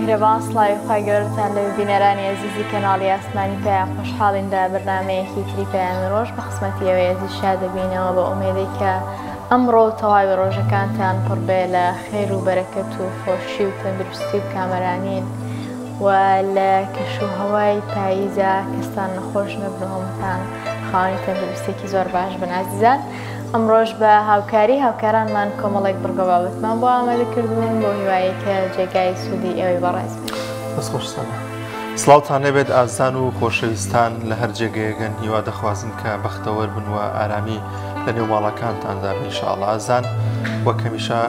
میهرەبان سڵاوی خوای گەورەتان لێ بینەرانی ئەزیزی کەناڵی ئاسمانی پەیام خۆشحاڵین لە بەرنامەیەکی تری پەیامی ڕۆژ بە خزمەتی ئێوەی ئەزیز شاد دەبینەوە بە ئومێدێک کە ئەمڕۆ و تەواوی ڕۆژەکانتان پڕ بێ لە خێر و بەرەکەت و خۆشی و تەندروستی و کامەرانین و لە کەش و هەوای پاییزا کەستان نەخۆش نەبن و هەمووتان خاوەنی تەندروستێکی زۆر باش بن ئازیزان. ئەمڕۆش بە هاوکاری هاوکارانمان کۆمەڵێک بڕگە بابەتمان بۆ ئامادە کردوون بۆ هیوایەی کە جێگای سوودی ئێوەی بەڕێز بێت. دەست خۆش سەنا. سڵاوتان لێبێت ئازیزان و خۆشەویستان لە هەر جێگەیەگەن هیوا دەخوازین کە بەختەوەر بن و ئارامی لە نێو ماڵەکانتاندا بێ ئینشاءاللە ئازیزان وەک هەمیشە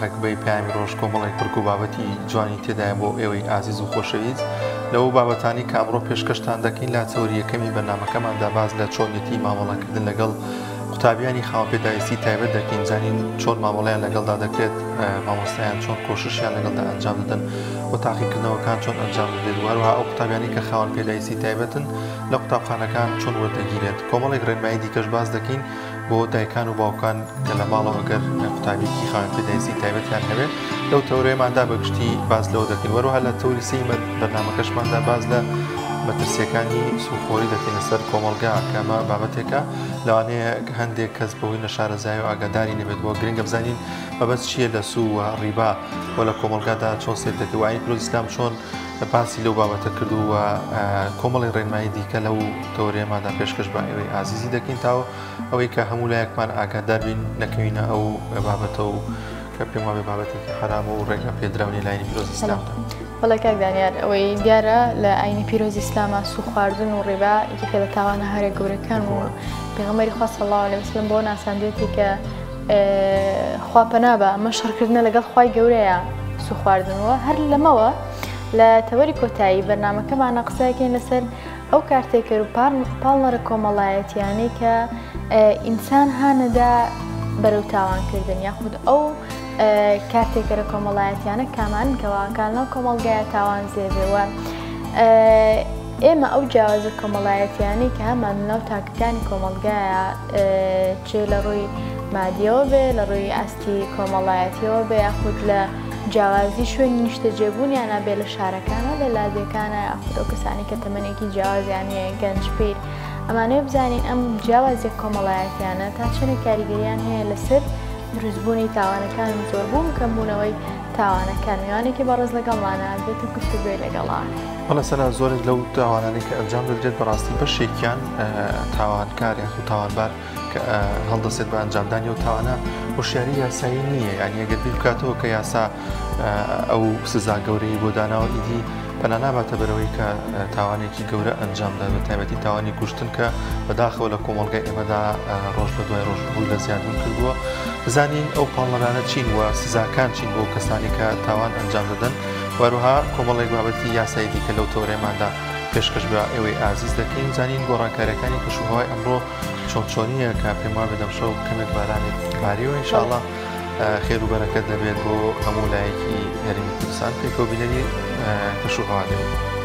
هەگبەی پەیامی ڕۆژ کۆمەڵێک بڕگ و بابەتی جوانی تێدایە بۆ ئێوەی ئازیز و خۆشەویست لەو بابەتانی کە ئەمڕۆ پێشکەشتان دەکەین لە تەوەری یەکەمی بەرنامەکەماندا باس لە چۆنیەتی مامەڵەکردن لەگەڵ قوتابیانی خاوەن پێداویستی تایبەت دەکەین زانین چۆن مامەڵەیان لەگەڵدا دەکرێت مامۆستایان چۆن کۆششیان لەگەڵدا ئەنجام دەدەن و تاقیکردنەوەکان چۆن ئەنجام دەدرێت و هەروەها ئەو قوتابیانی کە خاوەن پێداویستی تایبەتن لە قوتابخانەکان چۆن وەردەگیرێت کۆمەڵێک ڕێنمایی دیکەش باس دەکەین بۆ دایکان و باوکان کە لە ماڵەوە گەر قوتابیەکی خاوەن پێداویستی تایبەتیان هەبێت لەو تەورەیەماندا بە گشتی باس لەوە دەکەین وەروەها لە تەوری سێی بەرنامەکەشماندا باس لە مەترسیەکانی سوخۆری دەکەین لەسەر کۆمەڵگا کە ئەمە بابەتێکە لەوانەیە هەندێک کەس بەهۆی نەشارەزایی و ئاگاداری نەبێت بۆ گرنگە بزانین مەبەست چییە لە سوو و ڕیبا و لە کۆمەڵگادا چۆن سێر دەکرێت و ئاین پیرۆز ئیسلام چۆن باسی لەو بابەتە کرد و کۆمەڵی ڕێنمایی دیکە لەو تەوەرەیەماندا پێشکەش بە ئێوەی ئازیزی دەکەین تاوە ئەوەی کە هەموو لایەکمان ئاگادار بین نەکەوینە ئەو بابەتە و کە پێم وابێ بابەتێکی حەرام و ڕێگە پێدراو نیە لە ئاینی پیرۆزی ئیسلامدا. بەڵێ کاک دانیار ئەوەی دیارە لە ئاینی پیرۆزی ئیسلاما سوو خواردن و ڕیبا یەکێکە لە تاوانە هەرە گەورەکان و پێغەمبەری خوا صلی الله علیه وسلم بۆ ناساندوێتی کە خوا پەنا بە ئەمە شەڕکردنە لەگەڵ خوای گەورەیە سوو خواردنەوە هەر لەمەوە لە تەوەری کۆتایی بەرنامەکەمانە قسەکەین لەسەر ئەو کارتێکەر و پاڵنەرە کۆمەڵایەتیانەی کە ئینسان هانەدا بەرەو تاوانکردن یاخود ئەو کارتێکەرە کۆمەڵایەتیانە کامان کەواکان لەو کۆمەڵگایە تاوان زێبێەوە ئێمە ئەو جیاوازە کۆمەڵایەتیانەی کە هەمان لەناو تاکەکانی کۆمەڵگایە چ لە ڕووی مادیەوە بێ لە ڕووی ئاستی کۆمەڵایەتیەوە بێ یاخود لە جیاوازی شوێنی نیشتەجێبوونیانە بێ لە شارەکانە لە لادێکانە یاخود ئەو کەسانی کە تەمەنێکی جیاوازیان هەیە گەنج پیر ئەمانەیە بزانین ئەم جیاوازیە کۆمەڵایەتیانە تا چەندێک کاریگەریان هەیە لەسەر دروستبوونی تاوانەکان و زۆربوون و کەمبوونەوەی تاوانەکان میوانێکی بەڕێز لەگەڵمانە بێت و گفتوگۆی لەگەڵا. بەڵێ سەنا زۆرێک لەو تاوانانەی کە ئەنجام دەدرێت بەڕاستی بەشێکیان تاوانکار یاخود تاوانبار کە هەڵدەسێت بە ئەنجامدانی ئەو تاوانە هۆشیاری یاسایی نییە یعنی ئەگەر بیر بکاتەوە کە یاسا ئەو سزا گەورەی بۆ داناوە ئیدی پەنا ناباتە بەرەوەی کە تاوانێکی گەورە ئەنجامدا بە تایبەتی تاوانی کوشتن کە بەداخەوە لە کۆمەڵگای ئێمەدا ڕۆژ لە دوای ڕۆژ ڕووی لە زیادبوون کردووە بزانین ئەو پاڵنەرانە چین و سزاکان چین بۆ کەسانی کە تاوان ئەنجام دەدەن وەروها کۆمەڵێک بابەتی یاسایی دیکە لەو تەورێماندا پێشکەش بە ئێوەی ئازیز دەکەین زانین گۆڕانکاریەکانی کەشوهەوای ئەمڕۆ چۆن چۆنیە کە پێم وابێت ئەمشەو کەمێک بارانێک باریوە ئینشاءاللە خێر و بەرەکەت دەبێت بۆ هەموو لایەکی هەرێمی کوردستان پێکەوە بینەری کەش و هەوا دەبێت.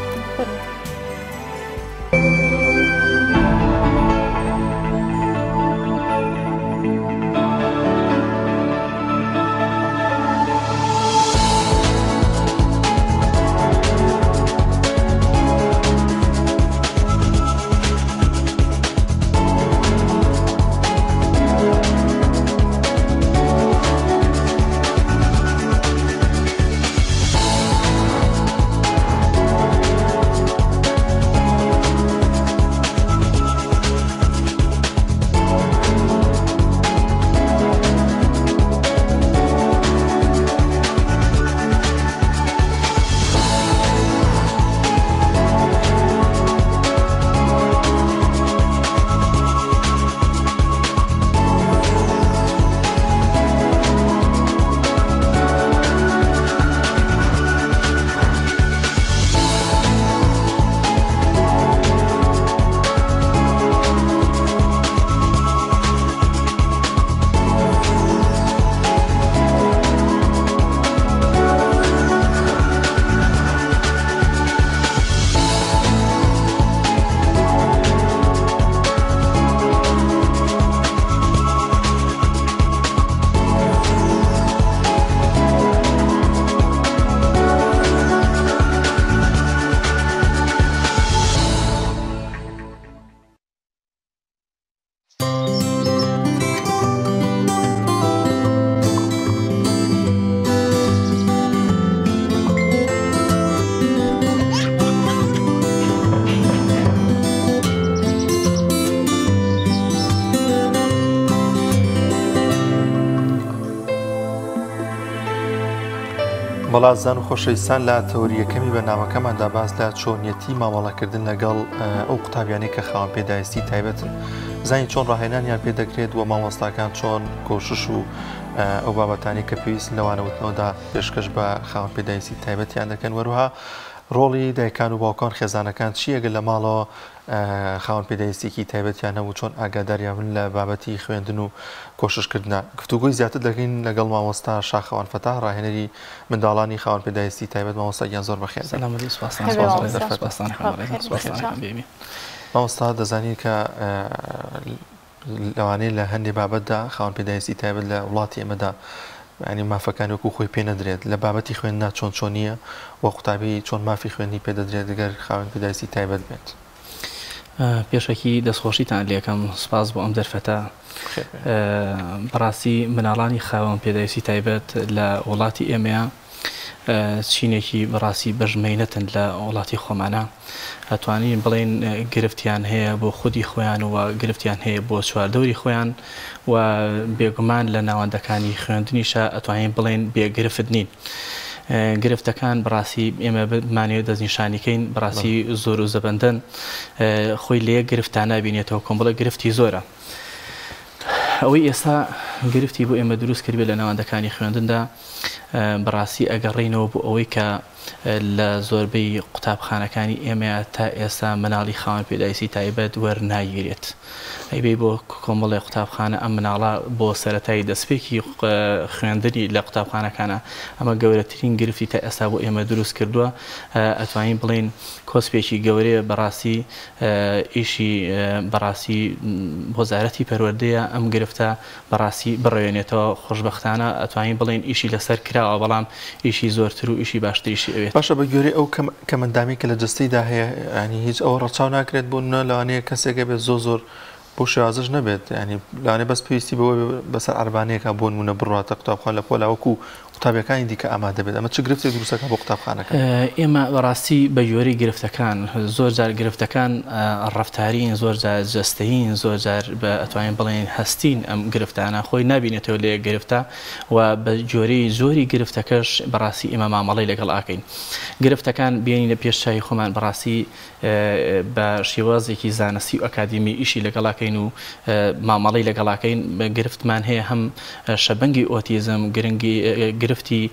بەڵێ ئازیزان و خۆشەویستان لە تەوەری یەکەمی بەرنامەکەماندا باس لە چۆنیەتی مامەڵەکردن لەگەڵ ئەو قوتابیانەی کە خاوەن پێداویستی تایبەتن زانین چۆن ڕاهێنانیان پێ دەکرێت و مامۆستاکان چۆن کۆشش و ئەو بابەتانی کە پێویست لەوانەوتنەوەدا پێشکەش بە خاوەن پێداویستی تایبەتیان دەکەن وەروها ڕۆڵی دایکان و باوکان خێزانەکان چییە گەر لە ماڵەوە خاوەن پێداویستیەکی تایبەتیان هەبوو چۆن ئاگاداریان بن لە بابەتی خوێندن و کۆششکردنا گفتوگۆی زیاتر دەکەین لەگەڵ مامۆستا شاخەوان فەتاح ڕاهێنەری منداڵانی خاوەن پێداویستی تایبەت مامۆستا گیان زۆر بەخێر بێن. مامۆستا دەزانین کە لەوانەیە لە هەندێ بابەتدا خاوەن پێداویستی تایبەت لە وڵاتی ئێمەدا یانی مافەکانی وەکو خۆی پێ نەدرێت لە بابەتی خوێندنا چۆن چۆنییە و قوتابی چۆن مافی خوێندنی پێ دەدرێت گەر خاوەن پێداویستی تایبەت بێت؟ پێشەکی دەستخۆشیتان لێکەم سوپاس بۆ ئەم دەرفەتە. بەڕاستی مناڵانی خاوەن پێداویستی تایبەت لە وڵاتی ئێمەیە چینێکی بەڕاستی بەژمەینەتن لە وڵاتی خۆمانە ئەتوانین بڵێین گرفتیان هەیە بۆ خودی خۆیان و گرفتیان هەیە بۆ چواردەوری خۆیان و بێگومان لە ناوەندەکانی خوێندنیشا ئەتوانین بڵێین بێ گرفت نین. گرفتەکان بەڕاستی ئێمە بمانەوێت دەستنیشانی کەین بەڕاستی زۆر و زەبەندن خۆی لە یەک گرفتا نابینێتەوە کۆمەڵێک گرفتی زۆرە. ئەوەی ئێستا گرفتی بۆ ئێمە دروست کردبێت لە ناوەندەکانی خوێندندا بەڕاستی ئەگەڕێینەوە بۆ ئەوەی کە لە زۆربەی قوتابخانەکانی ئێمەیا تا ئێستا مناڵی خاوەن پێداویستی تایبەت وەرناگیرێت. ئەیبەی بۆ کۆمەڵێ قوتابخانە ئەم مناڵە بۆ سەرەتای دەستپێکی خوێندنی لە قوتابخانەکانە ئەمە گەورەترین گرفتی تا ئێستا بۆ ئێمە دروست کردووە ئەتوانین بڵێین کۆسپێکی گەورەیە بەڕاستی ئیشی بەڕاستی وەزارەتی پەروەردەیە ئەم گرفتە بەڕاستی بڕەوێنێتەوە، خۆشبەختانە ئەتوانین بڵێین ئیشی لەسەر کراوە، بەڵام ئیشی زۆرتر و ئیشی باشتریشی ئەوێت. باشە بە گوێرەی ئەو کەم کەمئەندامی کە لە جەستەیدا هەیە یانی هیچ ئەوە ڕەچاو ناکرێت بۆ نمونە لەوانەیە کەسێک هەبێت زۆر زۆر بەو شێوازەش نەبێت یانی لەوانەیە بەس پێویستی بەوە بێ بەسەر عەربانەیەکا بۆ نمونە بڕواتە قوتابخانە لە پۆلا وەکو قوتابیەکانی دیکە ئامادە بێت ئەمە چ گرفتێک دروست دەکات بۆ قوتابخانەکە؟ ئێمە بەڕاستی بە گوێرەی گرفتەکان زۆر جار گرفتەکان ڕەفتارین زۆر جار جەستەیین زۆر جار بە ئەتوانین بڵێین هەستین ئەم گرفتانە خۆی نابینێتەوە لە یەک گرفتە و بە جۆرەی زۆری گرفتەکەش بەڕاستی ئێمە مامەڵەی لەگەڵ ئاکەین گرفتەکان بێنینە پێش چاوی خۆمان بەڕاستی بە شێوازێکی زانستی و ئەکادیمی ئیشی لەگەڵا کەین و مامەڵەی لەگەڵا کەین، گرفتمان هەیە هەم شەبەنگی ئۆتیزم، گرنگی گرفتی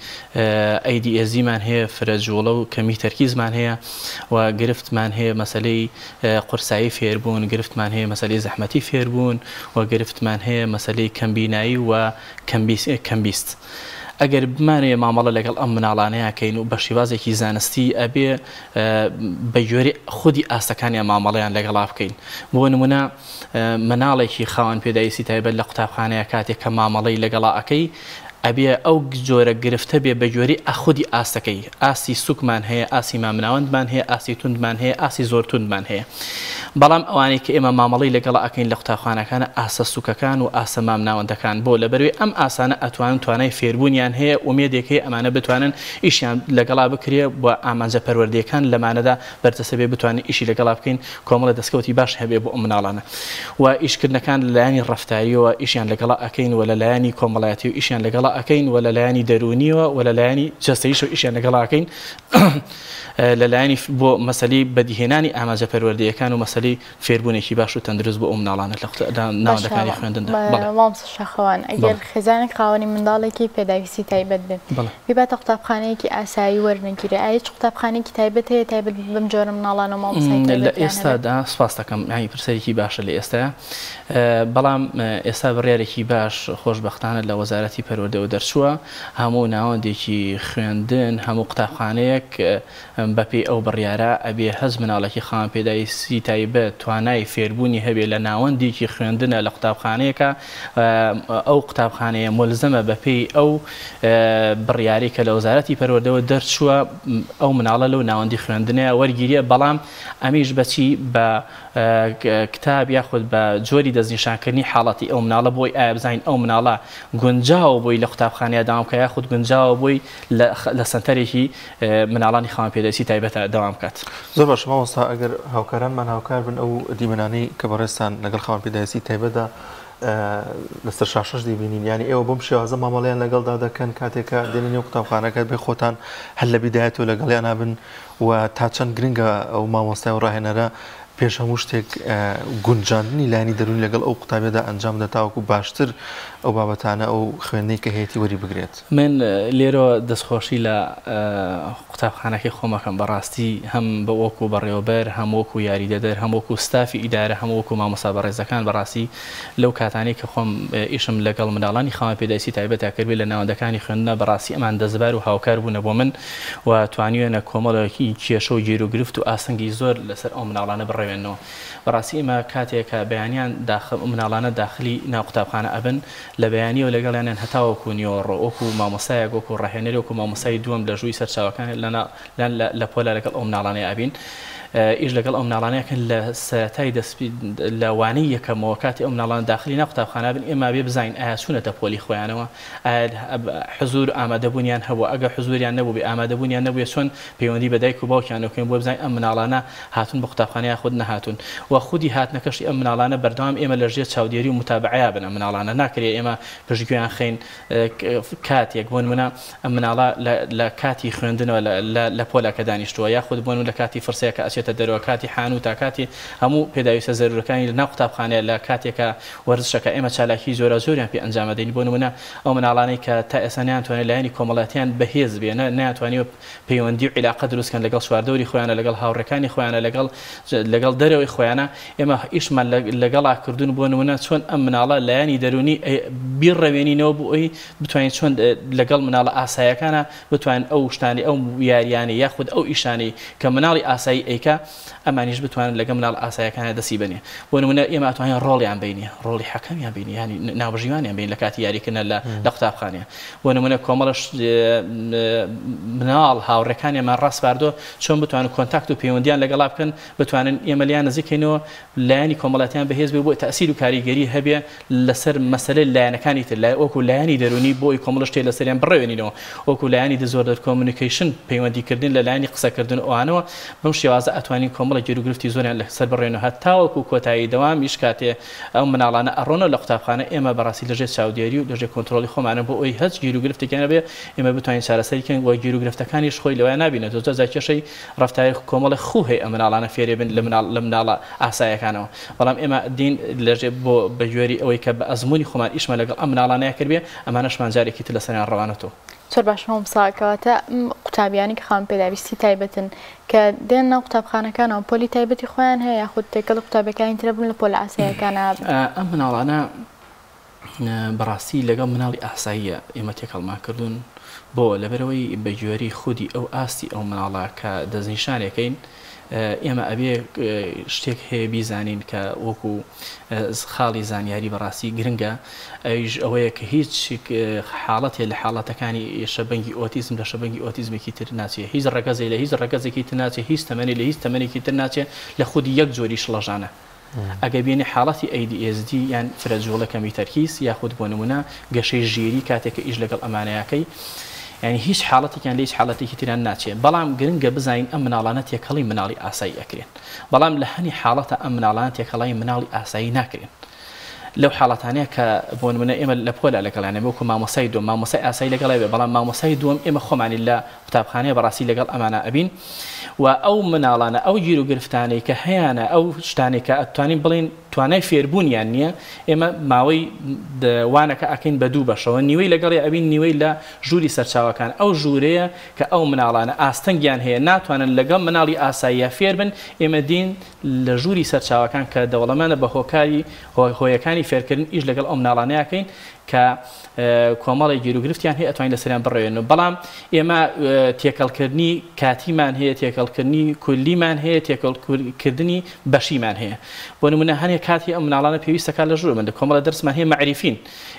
ADHD مان هەیە، فرە جوڵە و کەمی تەرکیزمان هەیە و گرفتمان هەیە مەسەلەی قورسایی فێربوون، گرفتمان هەیە مەسەلەی زەحمەتی فێربوون و گرفتمان هەیە مەسەلەی کەمبینایی و کەمبیست. ئەگەر بمانەوێ مامەڵە لەگەڵ ئەم مناڵانەیا کەین و بە شێوازێکی زانستی ئەبێ بە گوێرەی خودی ئاستەکانیان مامەڵەیان لەگەڵا بکەین. بۆ نمونە مناڵێکی خاوەن پێداویستی تایبەت لە قوتابخانەیە کاتێک کە مامەڵەی لەگەڵا ئەکەی ئەبێ ئەو جۆرە گرفتە بێ بە گوێرەی خودی ئاستەکەی. ئاستی سوکمان هەیە، ئاستی مامناوەندمان هەیە، ئاستی توندمان هەیە، ئاستی زۆر توندمان هەیە. بەڵام ئەوانەی کە ئێمە مامەڵەی لەگەڵا ئەکەین لە قوتابخانەکانە ئاستە سوکەکان و ئاستە مامناوەندەکان بۆ لەبەروی ئەم ئاسانە ئەتوانن توانای فێربوونیان هەیە ئومێدێک هەیە ئەمانە بتوانن ئیشیان لەگەڵا بکرێ و ئامانجە پەروەردەیەکان لەمانەدا بەرجەستە بێ بتوانین ئیشی لەگەڵا بکەین کۆمەڵێ دەستکەوتی باش هەبێ بۆ ئەم مناڵانە و ئیشکردنەکان لە لایەنی ڕەفتاریەوە ئیشیان لەگەڵا ئەکەین و لە لایەنی کۆمەڵایەتی و ئیشیان لەگەڵا ئەکەین و لە لایەنی دەروونیەوە و لە لایەنی جەستەییشەوە ئیشیان لەگەڵا ئەکەین لە لایەنی بۆ مەسەلەی بەدیهێنانی ئامانجە پەروەردەیەکان و مەسەلەی فێربوونێکی باش و تەندروست بۆ ئەو مناڵانە لە باشە ناوەندەکانی خوێندندا. بەڵێ. مامۆستا شاخەوان ئەگەر بەڵێ. خێزانێک خاوەنی منداڵێکی پێداویستی تایبەت بێت بەڵێ. بیباتە قوتابخانەیەکی ئاسایی وەرنەگیرێ ئایا هیچ قوتابخانەیەکی تایبەت هەیە تایبەت بەم جۆرە مناڵانە و مامۆستای لە تایبەتیان هەبێت؟ ئێستادا سوپاست دەکەم یانی پرسیارێکی باشە لە ئێستایا بەڵام ئێستا بڕیارێکی باش خۆشبەختانە لە وەزارەتی پەروەردەوە دەرچووە هەموو ناوەندێکی خوێندن، هەموو قوتابخانەیەک بەپێی ئەو بڕیارە ئەبێ هەچ مناڵێکی خاوەن پێداویستی تایبەت توانای فێربوونی هەبێ لە ناوەندێکی خوێندنە لە قوتابخانەیەکا ئەو قوتابخانەیە مولزەمە بەپێی ئەو بڕیارەی کە لە وەزارەتی پەروەردەوە دەرچووە ئەو مناڵە لەو ناوەندی خوێندنەیە وەرگیرێ بەڵام ئەمیش بەچی بە کتاب یاخود بە جۆری دەستنیشانکردنی حاڵەتی ئەو مناڵە بۆی ئایا بزانین ئەو مناڵە گونجاوە بۆی لە قوتابخانەیە دەوام بکات یاخود گونجاوە بۆی لە سەنتەرێکی مناڵانی خاوەن پێداویستی تایبەتە دەوام بکات. زۆر باشە مامۆستا ئەگەر هاوکارانمان هاوکار بن ئەو دیمەنانەی کە بەڕێزتان لەگەڵ خاوەن پێداویستی تایبەتدا لەسەر شاشەش دەیبینین، یانی ئێوە بەم شێوازە مامەڵەیان لەگەڵدا دەکەن کاتێک کە دێنە نێو قوتابخانەکە بێ خۆتان هەر لە بیدایەتەوە لەگەڵیانا بن و تا چەند گرنگە ئەو مامۆستای و ڕاهێنەرە پێش هەموو شتێک گونجاندنی لایەنی دەروونی لەگەڵ ئەو قوتابیەدا ئەنجام بدات تاوەکو باشتر ئەو بابەتانە ئەو خوێندنەی کە هەیەتی وەری بگرێت. من لێرەوە دەستخۆشی لە قوتابخانەکەی خۆم ئەکەم بەڕاستی هەم بە وەکو بەڕێوەبەر هەم وەکو یاریدەدەر هەم وەکو ستافی ئیدارە هەم وەکو مامۆستا بەڕێزەکان بەڕاستی لەو کاتانەی کە خۆم ئیشم لەگەڵ منداڵانی خاوەن پێداویستی تایبەتا کردبێ لە ناوەندەکانی خوێندنا بەڕاستی ئەمان دەستبار و هاوکار بوونە بۆ من و توانیویانە کۆمەڵێکی کێشە و گیروگرفت و ئاستەنگی زۆر لەسەر ئەو مناڵانە بڕەوێننەوە. بەڕاستی ئێمە کاتێ کە بەیانیان داخل ئەو مناڵانە داخلی ناو قوتابخانە ئەبن لە بەیانیەوە لەگەڵیانن هەتاوەکو نیوەڕۆ وەکو مامۆستایەک وەکو ڕاهێنەرێک وەکو مامۆستای دووەم لە ژووی سەرچاوەکان لە لە پۆلا لەگەڵ ئەو مناڵانەی ئەبین ئیش لەگەڵ ئەو مناڵانەیە کەن لە سەرەتای دەست لە وانەی یەکەمەوە کاتی ئەو مناڵانە داخلی ناو قوتابخانە بن ئێمە بێ بزانین ئایا چوونەتە پۆلی خۆیانەوە ئایا حزور ئامادەبوونیان هەبووە ئەگەر حزوریان نەبووبێ ئامادەبوونیان نەبووێ چۆن پەیوەندی بە دایک و باوکیانەوە بکەین بۆ بزانین ئەم مناڵانە هاتوون بۆ قوتابخانە یاخود نەهاتوون و خودی هاتنەکەشی ئەم مناڵانە بەردەوام ئێمە لە ژێر چاودێری و متابەعەیا بن ئەم مناڵانە ناکرێ ئێمە پشتگوێیان خەین کاتێک بۆ نمونە ئەم مناڵە لە کاتی خوێندنەوە لە پۆلا کە دانیشتووە یاخود بۆ نمونە لە کاتی فرسەیە کە ئەچێتە دەرەوە کاتی حانووتە کاتی هەموو پێداویستە زەرورەکانی لە ناو قوتابخانەیە لە کاتێکا وەرزشەکە ئێمە چالاکی جۆراوجۆریان پێ ئەنجام ئەدەین بۆ نمونە ئەو مناڵانەی کە تا ئێستا نەیانتوانیوە لایەنی کۆمەڵایەتیان بەهێز بێ نەیانتوانیوە پەیوەندی و عیلاقە دروست کەن لەگەڵ چواردەوری خۆیانە لەگەڵ هاوڕێکانی خۆیانە لەگەڵ لەگەڵ دەرەوەی خۆیانە ئێمە ئیشمان لەگەڵا کردوون بۆ نمونە چۆن ئەم مناڵە لایەنی دەروونی بیڕەوێنینەوە بۆ ئەوی بتوانین چۆن لەگەڵ مناڵە ئاسایەکانە بتوانین ئەو شتانی ئەو یاریانەی یاخود ئەو ئیشانەی کە مناڵی ئاسایی ئەیکا ئەمانیش بتوانن لەگەڵ مناڵە ئاسایەکانە دەستی بەنێ بۆ نمونە ئێمە ئەتوانین ڕۆڵیان بینێ ڕۆڵی حەکەمیان بینێ یانی ناوبژیوانیان بین لە کاتی یاریکردنە لە لە قوتابخانەیە بۆ نمونە کۆمەڵەش مناڵ هاوڕێکانیانمان ڕاسپاردووە چۆن بتوانن contact و پەیوەندیان لەگەڵا بکەن بتوانن ئێمە لیان نزیکەینەوە لایەنی کۆمەڵاتیان بەهێز بێ بۆ تەئسیر و کاریگەری هەبێ لەسەر مەسەلەی لایەنەکانی تر لای وەکو لایەنی دەروونی بۆ ئەوی کۆمەڵە شتێ لەسەریان بڕەوێنینەوە وەکو لایەنی disorder communication پەیوەندی کردن لە لایەنی قسەکردن و ئەوانەوە بەم شێوازە ئەتوانین کۆمەڵە گیروگرفتی زۆریان لەسەر بڕێنەوە هەتاوەکو کۆتایی دەوامیش کاتێ ئەو مناڵانە ئەڕۆنەوە لە قوتابخانە ئێمە بەڕاستی لەژێر چاودێری و لەژێر کۆنترۆڵی خۆمانن بۆ ئەوی هەچ گیروگرفتێکیان هەبێ ئێمە بتوانین چارەسەری کەین و گیروگرفتەکانیش خۆی لەوەیا نابینێتەوە جا جا کێشەی ڕەفتاری کۆمەڵێ خوو هەیە ئەم مناڵانە فێرێ بن لە مناڵ لە مناڵە ئاسایەکانەوە بەڵام ئێمە دین لەژێ بۆ بە گوێری ئەوەی کە بە ئەزموونی خۆمان ئیشمان لەگەڵ ئەم مناڵانەیا کردبێ ئەمانەشمان جارێکی تر لەسەریان ڕەوانەتەوە. زۆر باشە مامۆستا کەواتە ئەم قوتابیانی کە خاوەن پێداویستی تایبەتن کە دێن ناو قوتابخانەکانەوە پۆلی تایبەتی خۆیان هەیە یاخود تێکەڵی قوتابیەکانی ترە بن لە پۆلە ئاساییەکانا بن؟ ئەم مناڵانە بەڕاستی لەگەڵ مناڵی ئاساییە ئێمە تێکەڵمان کردوون بۆ لەبەرئەوەی بەگوێرەی خودی ئەو ئاستی ئەو مناڵە کە دەستنیشانێکەین ئێمە ئەبێ شتێک هەیە بیزانین کە وەکو خاڵی زانیاری بەڕاستی گرنگە ئەویش ئەوەیە کە هیچ حاڵەتێ لە حاڵەتەکانی شەبەنگی ئۆتیزم لە شەبەنگی ئۆتیزمێکی تر ناچێ هیچ ڕەگەزێ لە هیچ ڕەگەزێکی تر ناچێ هیچ تەمەنێ لە هیچ تەمەنێکی تر ناچێ لە خودی یەک جۆری شڵەژانە ئەگەر بێنی حاڵەتی ADHD یان فرە جوڵە کەمی تەرکیز یاخود بۆ نمونە گەشەی ژیری کاتێک کە ئیش لەگەڵ ئەمانەیەکەی یانی هیچ حاڵەتێکیان لە هیچ حاڵەتێکی تریان ناچێ بەڵام گرنگە بزانین ئەم مناڵانە تێکەڵی مناڵی ئاسایی ئەکرێن بەڵام لە هەنی حاڵەتە ئەم مناڵانە تێکەڵی مناڵی ئاسایی ناکرێن لەو حاڵەتانەیە کە بۆ نمونە ئێمە لە پۆلا لەگەڵیانە وەکو مامۆسای دووەم مامۆسای ئاسایی لەگەڵی بێ بەڵام مامۆسای دووەم ئێمە خۆمانی لە قوتابخانەیە بەڕاستی لەگەڵ ئەمانە ئەبین و ئەو مناڵانە ئەو گیروگرفتانەی کە هەیانە ئەو شتانەی کە ئەتوانین بڵێین توانای فێربوونیان نییە ئێمە ماوەی وانەکە ئەکەین بە دوو بەشەوە نیوەی لەگەڵی ئەبین نیوەی لە ژووری سەرچاوەکان ئەو ژوورەیە کە ئەو مناڵانە ئاستەنگیان هەیە ناتوانن لەگەڵ مناڵی ئاساییە فێر بن ئێمە دین لە ژووری سەرچاوەکان کە دەوڵەمەنە بە هۆکاری هۆیەکانی فێرکردن ئیش لەگەڵ ئەو مناڵانەیەکەین کە کۆمەڵێک گیروگرفتیان هەیە ئەتوانین لەسەریان بڕەوێنەوە بەڵام ئێمە تێکەڵکردنی کاتیمان هەیە تێکەڵکردنی کولیمان هەیە تێکەڵکردنی بەشیمان هەیە بۆ نمونە هەنێک کاتی ئەم مناڵانە پێویستەکە لە ژوور من کۆمەڵە دەرسمان هەیە مەعریفین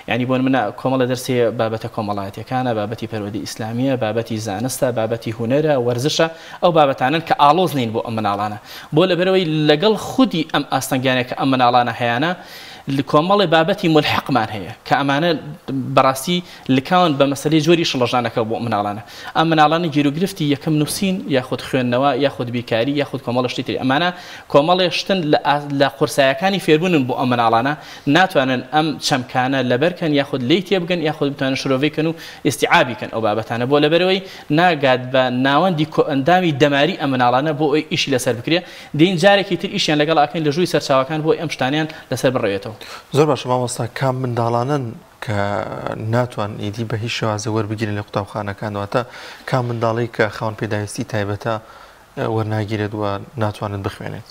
یعنی بۆ نمونە کۆمەڵە دەرس هەیە بابەتە کۆمەڵایەتیەکانە بابەتی پەروەردەی ئیسلامیە بابەتی زانستە بابەتی هونەرە وەرزشە ئەو بابەتانەن کە ئاڵۆز نین بۆ ئەم مناڵانە بۆ لەبەرەوەی لەگەڵ خودی ئەم ئاستەنگیانە کە ئەم مناڵانە هەیانە کۆمەڵێ بابەتی مولحەقمان هەیە کە ئەمانە بەڕاستی لکاون بە مەسەلەی جۆری شڵەژانەکە بۆ مناڵانە. ئەم مناڵانە گیروگرفتی یەکەم نووسین یاخود خوێندنەوە یاخود بیرکاری یاخود کۆمەڵە شتی تری ئەمانە کۆمەڵێ شتن لە قورسایەکانی فێربوونن بۆ ئەم مناڵانە ناتوانن ئەم چەمکانە لەبەر کەن یاخود لێی تێبگەن یاخود بتوانن شرۆڤەی کەن و ئیستیعابی کەن ئەو بابەتانە بۆ لەبەرئەوەی ناگات بە ناوەندی کۆئەندامی دەماری ئەم مناڵانە بۆ ئەوەی ئیشی لەسەر بکرێ دێین جارێکی تر ئیشیان لەگەڵ ئەکەین لە ژووری سەرچاوەکان بۆ ئەم شتانەیان لەسەر بڕەوێتەوە. زۆر باشە مامۆستا کام منداڵانەن کە ناتوان ئیدی بە هیچ شێوازێک وەربگیرێن لە قوتابخانەکان واتە کام منداڵی کە خاوەن پێداویستی تایبەتە وەرناگیرێت و ناتوانێت بخوێنێت؟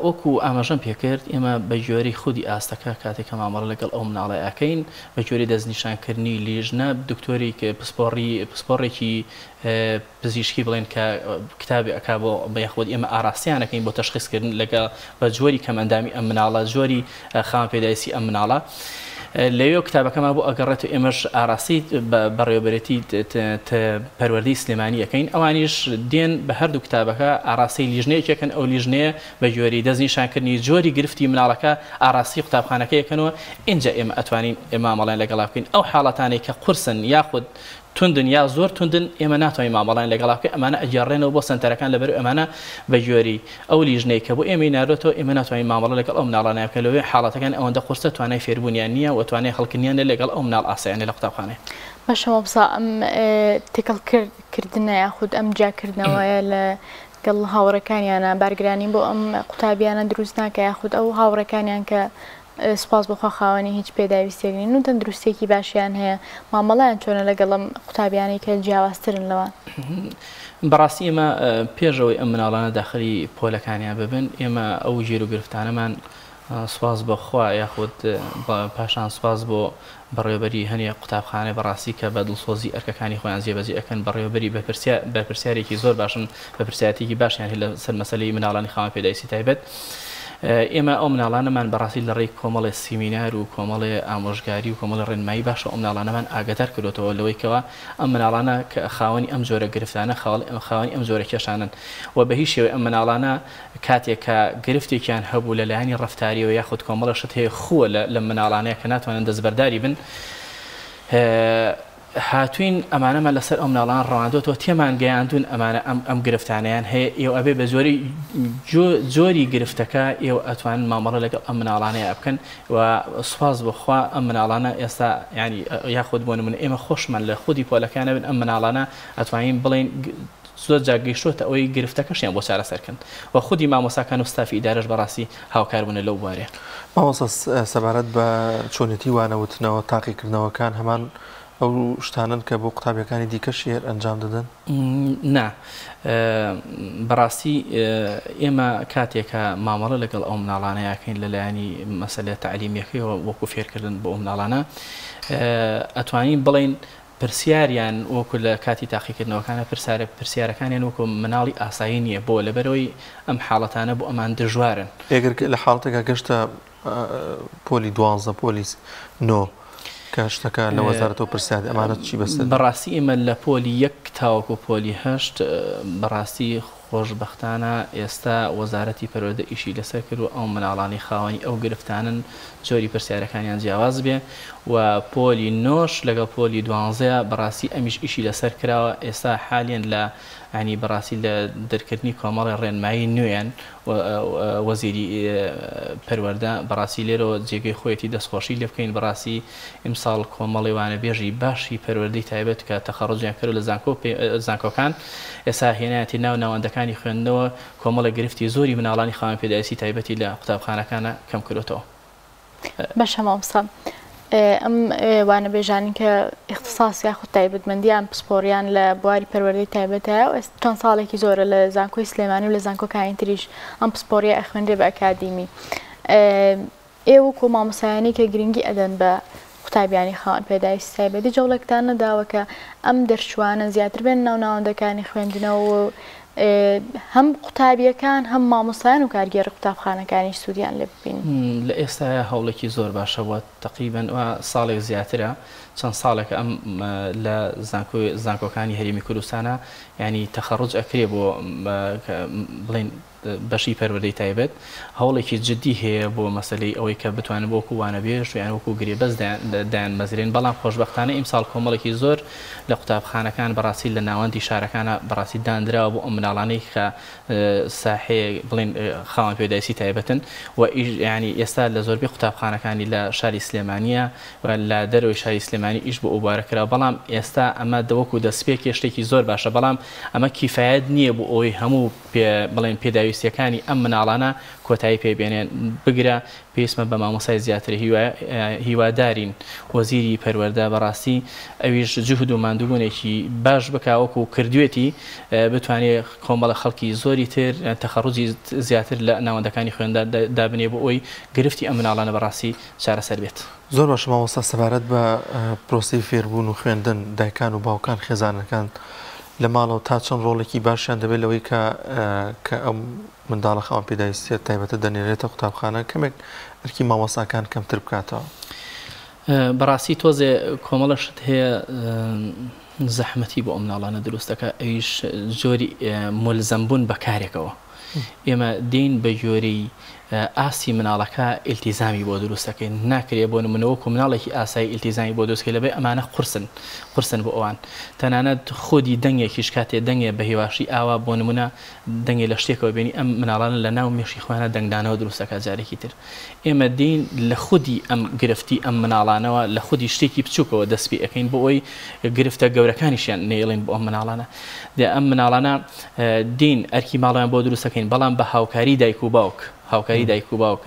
وەکو ئاماژەم پێکرد ئێمە بە گوێرەی خودی ئاستەکە کاتێک کە مامەڵە لەگەڵ ئەو مناڵە ئەکەین بە گوێرەی دەستنیشانکردنی لیژنە دکتۆری پسپۆڕی پسپۆڕێکی پزیشکی بڵێن کە کتابێ ئەکا بۆ یاخود ئێمە ئاراستەیان ئەکەین بۆ تەشخیس کردن لەگە بە جۆری کەمئەندامی ئەم مناڵە جۆری خاوەن پێداویستی ئەم مناڵە لەوێ کتابەکەمان بۆ ئەگەڕێت و ئێمەش ئاراستەی بەڕێوەبەرێتی پەروەردەی سلێمانی ئەکەین ئەوانیش دێن بە هەردوو کتابەکە ئاراستەی لیژنەیەکەکەن ئەو لیژنەیە بە گوێرەی دەستنیشانکردنی جۆری گرفتی مناڵەکە ئاراستەی قوتابخانەکە یەکەنەوە ئینجا ئێمە ئەتوانین مامەڵەیان لەگەڵا بکەین ئەو حاڵەتانەی کە قورسن یاخود توندن یا زۆر توندن ئێمە ناتوانین مامەڵەیان لەگەڵا بکەین ئەمانە ئەگێڕرێنەوە بۆ سەنتەرەکان لەبەرئەوەی ئەمانە بەگوێرەی ئەو لیژنەی کە بۆ ئێمەی ناردۆتەوە ئێمە ناتوانین مامەڵە لەگەڵ ئەو مناڵانە بکەین لەوەی حاڵەتەکان ئەوەندە قورسە توانای فێربوونیان نییە و توانای هەڵکردنیان نیە لەگەڵ ئەو مناڵ ئاسایانەی لە قوتابخانەیە. باشە مامۆستا ئەم تێکەڵ کردنە یاخود ئەم جیاکردنەوەیە لە گەڵ هاوڕێکانیانە بارگرانی بۆ ئەم قوتابیانە دروست ناکە یاخود ئەو هاوڕێکانیان کە سوپاس بۆ خوا خاوەنی هیچ پێداویستیەک نین و تەندروستیەکی باشیان هەیە، مامەڵەیان چۆنە لەگەڵ ئەم قوتابیانەی کە جیاوازترن لەوان؟ بەڕاستی ئێمە پێش ئەوەی ئەم مناڵانە داخلی پۆلەکانیان ببن ئێمە ئەو گیروگرفتانەمان سوپاس بۆ خوا یاخود پاشان سوپاس بۆ بەڕێوەبەری هەنێ قوتابخانە بەڕاستی کە بە دڵسۆزی ئەرکەکانی خۆیان جێبەجێ ئەکەن بەڕێوەبەری بەرپرسیارێکی زۆر باشن بەرپرسیارەتێکی باشیان هەیە لەسەر مەسەلەی مناڵانی خاوەن پێداویستی تایبەت. ئێمە ئەو مناڵانەمان بەڕاستی لە ڕێی کۆمەڵێ سیمینار و کۆمەڵێ ئامۆژگاری و کۆمەڵێ ڕێنمایی باشەوە ئەو مناڵانەمان ئاگادار کردۆتەوە لەوەی کەوا ئەم مناڵانە کە خاوەنی ئەم جۆرە گرفتانە خاوەنی ئەم جۆرە کێشانەن و بە هیچ شێوەی ئەم مناڵانە کاتێک کە گرفتێکیان هەبوو لە لایەنی ڕەفتاریەوە یاخود کۆمەڵێ شت هەیە خووە لەم مناڵانەیە کە ناتوانن دەستبەرداری بن هاتوین ئەمانەمان لەسەر ئەو مناڵانە ڕەواندۆتەوە تێمان گەیاندوون ئەمانە ئەم ئەم گرفتانەیان هەیە ئێوە ئەبێ بە جۆری جۆری گرفتەکە ئێوە ئەتوانن مامەڵە لەگەڵ ئەم مناڵانەیە بکەن و سوپاس بۆ خوا ئەم مناڵانە ئێستا ینی یاخود بۆ نمونە ئێمە خۆشمان لە خودی پۆلەکانە بن ئەم مناڵانە ئەتوانین بڵێین زۆر جار گەیشتۆتە ئەوەی گرفتەکەشیان بۆ چارەسەر کەن و خودی مامۆستاکان و ستافی ئیدارەش بەڕاستی هاوکار بوونە لەو بوارەیە. مامۆستا سەبارەت بە چۆنێتی وانەوتنەوە، تاقیکردنەوەکان هەمان ئەو شتانەن کە بۆ قوتابیەکانی دیکەشی هەر ئەنجام دەدەن؟ نا بەڕاستی ئێمە کاتێک کە مامەڵە لەگەڵ ئەو مناڵانەیا کەین لە لایەنی مەسەلە تەعلیمیەکەیەوە وەکو فێرکردن بۆ ئەو مناڵانە ئەتوانین بڵێین پرسیاریان وەکو لە کاتی تاقیکردنەوەکانە پرسارە پرسیارەکانیان وەکو مناڵی ئاسایی نییە بۆ لەبەرئەوەی ئەم حاڵەتانە بۆ ئەمان دژوارن. ئەگەر لە حاڵەتێکا گەشتە پۆلی دوانزە پۆلی نۆ کە شتەکە لە وەزارەتەوە پرسیار ئەمانە چی بەسەر دێت؟ بەڕاستی ئێمە لە پۆلی یەک تاوەکو پۆلی هەشت بەڕاستی خۆشبەختانە ئێستا وەزارەتی پەروەردە ئیشی لەسەر کردوە ئەو مناڵانەی خاوەنی ئەو گرفتانەن جۆری پرسیارەکانیان جیاواز بێ و پۆلی نۆش لەگەڵ پۆلی دوانزەیا بەڕاستی ئەمیش ئیشی لەسەر کراوە ئێستا حالیەن لە یانی بەڕاستی لە دەرکردنی کۆمەڵێ ڕێنمایی نوێیان وەزیری پەروەردە بەڕاستی لێرەوە جێگەی خۆیەتی دەستخۆشی لێ بکەین بەڕاستی ئیمساڵ کۆمەڵی وانەبێژی باشی پەروەردەی تایبەت کە تەخەڕوجیان کردوە لە زانکۆ زانکۆکان ئێستا هێنایەتی ناو ناوەندەکانی خوێندنەوە کۆمەڵێک گرفتی زۆری مناڵانی خاوەن پێداویستی تایبەتی لە قوتابخانەکانا کەم کردۆتەوە. باشە مامۆستا ئەم وانەبێژانەی کە ئیختیساس یاخود تایبەتمەندیان پسپۆڕیان لە بواری پەروەردەی تایبەت هەیە و چەند ساڵێکی زۆرە لە زانکۆی سلێمانی و لە زانکۆکانی تریش ئەم پسپۆڕیە ئەخوێنرێ بە ئەکادیمی ئێوە وەکو مامۆستایانی کە گرنگی ئەدەن بە قوتابیانی خاوەن پێداویستی تایبەتی جەوڵێکتان نەداوە کە ئەم دەرچووانە زیاتر بێن ناو ناوەندەکانی خوێندنەوە و هەم قوتابیەکان هەم مامۆستایان و کارگێڕی قوتابخانەکانیش سوودیان لێ ببینن؟ لە ئێستایا هەوڵێکی زۆر باشە بووە تەقریبەن وا ساڵێک زیاترە. چەند ساڵێکە ئەم لە زانکۆکانی هەرێمی کوردستانە یانی تەخەڕوج ئەکرێ بۆ بڵێن بەشی پەروەردەی تایبەت هەوڵێکی جدی هەیە بۆ مەسەلەی ئەوەی کە بتوانن وەکو وانەبێژ یان وەکو گرێبەست دایانمەزرێن، بەڵام خۆشبەختانە ئیمساڵ کۆمەڵێکی زۆر لە قوتابخانەکان بەڕاستی لە ناوەندی شارەکانا بەڕاستی داندراوە بۆ ئەو مناڵانەی کە ساحەیە بڵێن خاوەن پێداویستی تایبەتن و یانی ئێستا لە زۆربەی قوتابخانەکانی لە شاری سلێمانیە و لە دەرەوەی شاری سلێمانی ئیش بۆ ئەو بوارە کراوە، بەڵام ئێستا ئەمە وەکو دەستپێکێ شتێکی زۆر باشە، بەڵام ئەمە کیفایەت نییە بۆ ئەوەی هەموو پێ بڵێن پێداویستیەکانی ئەم مناڵانە کۆتایی پێ بێنێن بگرە پێویستمە بە مامۆستای زیاتر هیوادارین وەزیری پەروەردە بەڕاستی ئەویش جوهد و ماندوبونێکی باش بکا وەکو کردوێتی بتوانێ کۆمەڵە خەڵکی زۆری تر تەخەڕوجی زیاتر لە ناوەندەکانی خوێندا دابنێ بۆ ئەوەی گرفتی ئەم مناڵانە بەڕاستی چارەسەر بێت. زۆر باشە مامۆستا سەبارەت بە پرۆسەی فێربوون و خوێندن دایکان و باوکان خێزانەکان لە ماڵەوە تا چەند ڕۆڵێکی باشیان دەبێت لەوەی کە کە ئەم منداڵە خاوەن پێداویستیە تایبەتە دەنێرێتە قوتابخانە کەمێک ئەرکی مامۆستاکان کەمتر بکاتەوە؟ بەڕاستی تۆزێ کۆمەڵە شت هەیە زەحمەتی بۆ ئەم مناڵانە دروست دەکات ئەویش جۆری مولزەم بوون بە کارێکەوە ئێمە دێین بە گوێرەی ئاستی مناڵەکە ئیلتیزامی بۆ دروست دەکەین ناکرێ بۆ نمونە وەکو مناڵێکی ئاسایی ئیلتیزامی بۆ دروست کەی لەبەر ئەمانە قورسن قورسن بۆ ئەوان تەنانەت خودی دەنگێکیش کاتێ دەنگێ بە هێواشی ئاوا بۆ نمونە دەنگێ لە شتێکەوە بێنی ئەم مناڵانە لە ناو مێشکی خۆیانە دەنگدانەوە دروست دەکات جارێکی تر ئێمە دێین لە خودی ئەم گرفتی ئەم مناڵانەوە لە خودی شتێکی بچووکەوە دەست پێ ئەکەین بۆ ئەوەی گرفتە گەورەکانیشیان نەیڵین بۆ ئەم مناڵانە دە ئەم مناڵانە دێین ئەرکی ماڵیان بۆ دروست دەکەین بەڵام بە هاوکاری دایک و باوک هاوکاری دایک و باوک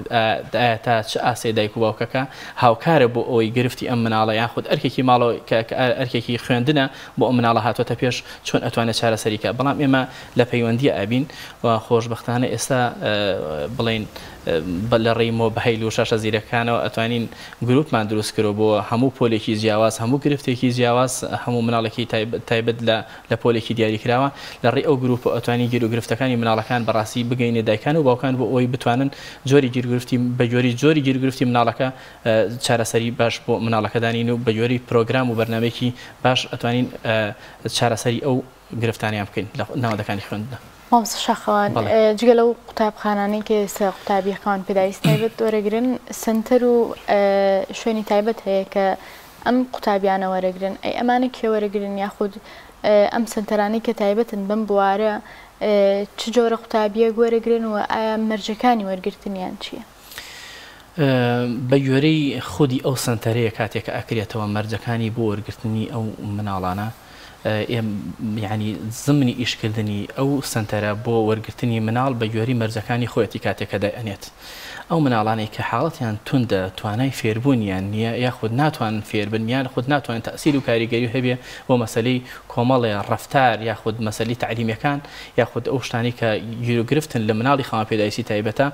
ئایا تا چ ئاستێ دایک و باوکەکە هاوکارە بۆ ئەوەی گرفتی ئەم مناڵە یاخود ئەرکێکی ماڵەوە کە ئەرکێکی خوێندنە بۆ ئەم مناڵە هاتۆتە پێش چۆن ئەتوانێت چارەسەری کە بەڵام ئێمە لە پەیوەندی ئەبین و خۆشبەختانە ئێستا بڵێین لە ڕێی مۆبایل و شاشە زیرەکانەوە ئەتوانین گروپمان دروست کرۆ بۆ هەموو پۆلێکی جیاواز هەموو گرفتێکی جیاواز هەموو مناڵێکی تایبەت لە لە پۆلێکی دیاریکراوە لە ڕێی ئەو گروپە ئەتوانین گیروگرفتەکانی مناڵەکان بەڕاستی بگەینە دایکان و باوکان بۆ ئەوەی بتوانن جۆری گیروگرفتی بە جۆری جۆری گیروگرفتی مناڵەکە چارەسەری باش بۆ مناڵەکە دانین و بە جۆری پرۆگرام و بەرنامەیەکی باش ئەتوانین چارەسەری ئەو گرفتانەیان بکەین لە ناوەندەکانی خوێندندا. مامۆستا شاخەوان، جگە لەو قوتابخانانەی کە ئێستا قوتابییەکان پێداویستی تایبەت وەرەگرن، سەنتەر و شوێنی تایبەت هەیە کە ئەم قوتابیانە وەرەگرن، ئەی ئەمانە کێ وەرەگرن یاخود ئەم سەنتەرانەی کە تایبەتن بەم بوارە چ جۆرە قوتابییەک وەرەگرن و ئایا مەرجەکانی وەرگرتنیان چییە؟ بە گوێرەی خودی ئەو سەنتەرەیە کاتێک کە ئەکرێتەوە مەرجەکانی بۆ وەرگرتنی ئەو مناڵانە یانی زمنی ئیشکردنی ئەو سەنتەرە بۆ وەرگرتنی مناڵ بە گوێرەی مەرجەکانی خۆیەتی کاتێک کە دایئەنێت ئەو مناڵانەی کە حاڵەتیان توندە توانای فێربوونیان نییە یاخود ناتوانن فێربن یان خود ناتوانن تەئسیر و کاریگەری هەبێ بۆ مەسەلەی کۆمەڵێ ڕەفتار یاخود مەسەلی تەعلیمیەکان یاخود ئەو شتانەی کە گیروگرفتن لە مناڵی خاوەن پێداویستی تایبەتە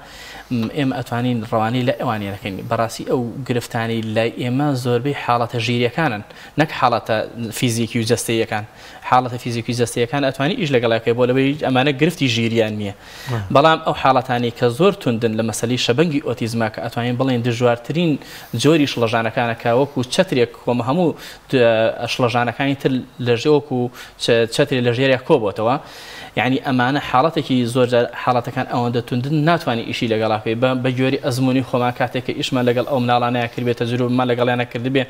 ئێمە ئەتوانین ڕەوانەی لای ئەوانی نەکەین بەڕاستی ئەو گرفتانەی لای ئێمە زۆربەی حاڵەتە ژیریەکانن نەک حاڵەتە فیزیکی و جەستەییەکان حاڵەتە فیزیکی و جەستەیەکان ئەتوانی ئیش لەگەڵ بکەی بۆ لەوەی ئەمانە گرفتی ژیریان نییە بەڵام ئەو حاڵەتانەی کە زۆر توندن لە مەسەلەی شەبەنگی ئۆتیزما کە ئەتوانین بڵێین دژوارترین جۆری شڵەژانەکانە کە وەکو چەترێک کۆمە هەموو شڵەژانەکانی تر لە وەکو چەترێ لە ژێریا کۆبۆتەوە یعنی ئەمانە حاڵەتێکی زۆر جار حاڵەتەکان ئەوەندە توندن ناتوانانی ئیشی لەگەڵا بکەی بە گوێری ئەزمموی خۆمان کاتێک کە ئیشمان لەگەڵ ئەو مناڵانەیە کردبێت تەجروبەمان لەگەڵیانە کردبێ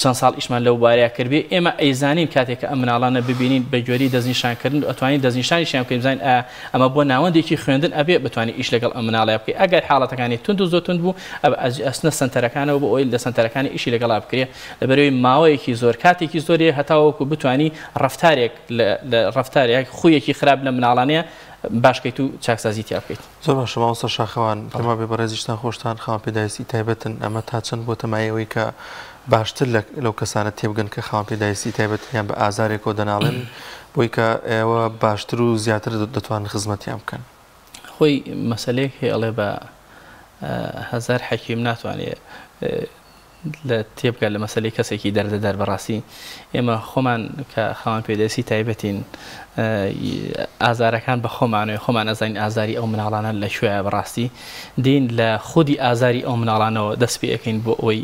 چەند ساڵ ئیشمان لەو بارەیە کردبێ ئێمە ئەیزانین کاتێک کە ئەم مناڵانە ببینین بە گوێری دەستنیشانکردن و ئەتوانین دەستنیشانیشیان بکەین بزانین ئایا ئەمە بۆ ناوەندێکی خوێندن ئەبێ بتوانین ئیش لەگەڵ ئەم مناڵەیە بکەین ئەگەر حاڵەتەکانی توند و زۆر توند بوو ئەبە ئەچنە سەنتەرەکانەوە بۆ ئەوەی لە سەنتەرەکانی ئیشی لەگەڵا بکرێ لەبەرئەوەی ماوەیەکی زۆر کاتێکی زۆری هەتاوەکو بتوانی ڕەفتارێک لە ڕەفتار یا خوویەکی خراپ لە مناڵانەیە باش کەیت و چاکسازی تیا بکەیت. زۆر باشە مامۆستا شاخەوان، پێم وابێ بەڕێزیشتان خۆشتان خاوەن پێداویستی تایبەتن، ئەمە تا چەند بۆتە مایەی ئەوەی کە باشتر لە لەو کەسانە تێبگەن کە خاوەن پێداویستی تایبەتن یان بە ئازارێکەوە دەناڵێن بۆی کە ئێوە باشتر و زیاتر دەتوانن خزمەتیان بکەن؟ خۆی مەسەلەیەک هەیە ئەڵێ بە هەزار حەکیم ناتوانێ لە تێبگات لە مەسەلەی کەسێکی دەردەدەر بەڕاستی ئێمە خۆمان کە خاوەن پێدەستی تایبەتین ئازارەکان بە خۆمانەوەی خۆمان ئەزانین ئازاری ئەو مناڵانە لە کوێیە بەڕاستی دین لە خودی ئازاری ئەو مناڵانەوە دەست پێ ئەکەین بۆ ئەوەی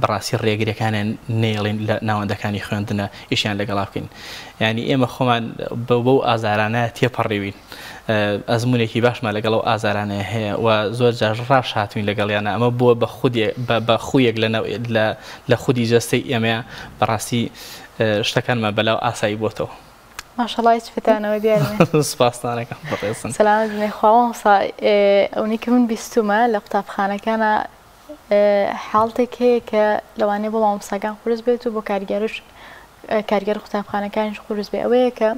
بەڕاستی ڕێگرەکانیان نەیەڵین لە ناوەندەکانی خوێندنە ئیشیان لەگەڵا بکەین یعنی ئێمە خۆمان بەو ئازارانە تێپەڕیوین ئەزمونێکی باشمان لەگەڵ ئەو ئازارانە هەیە و زۆر جار ڕاش هاتوین لەگەڵیانە ئەمە بووە بە خودێ بە خویەک لە لە خودی جەستەی ئێمەیە بەڕاستی شتەکانمان بەلاو ئاسایی بۆتەوە. ماشەڵا هیچ پێتانەوە دیار نیە. سپاستان ئەکەم بەڕێزن. سەلامەت بن یاخوا مامۆستا ئەونەی کە من بیستومە لە قوتابخانەکانا حاڵتێک هەیە کە لەوانەیە بۆ مامۆستاکان قورس بێت و بۆ کارگێڕیش کارگێڕ قوتابخانەکانیش قورس بێ ئەوەیە کە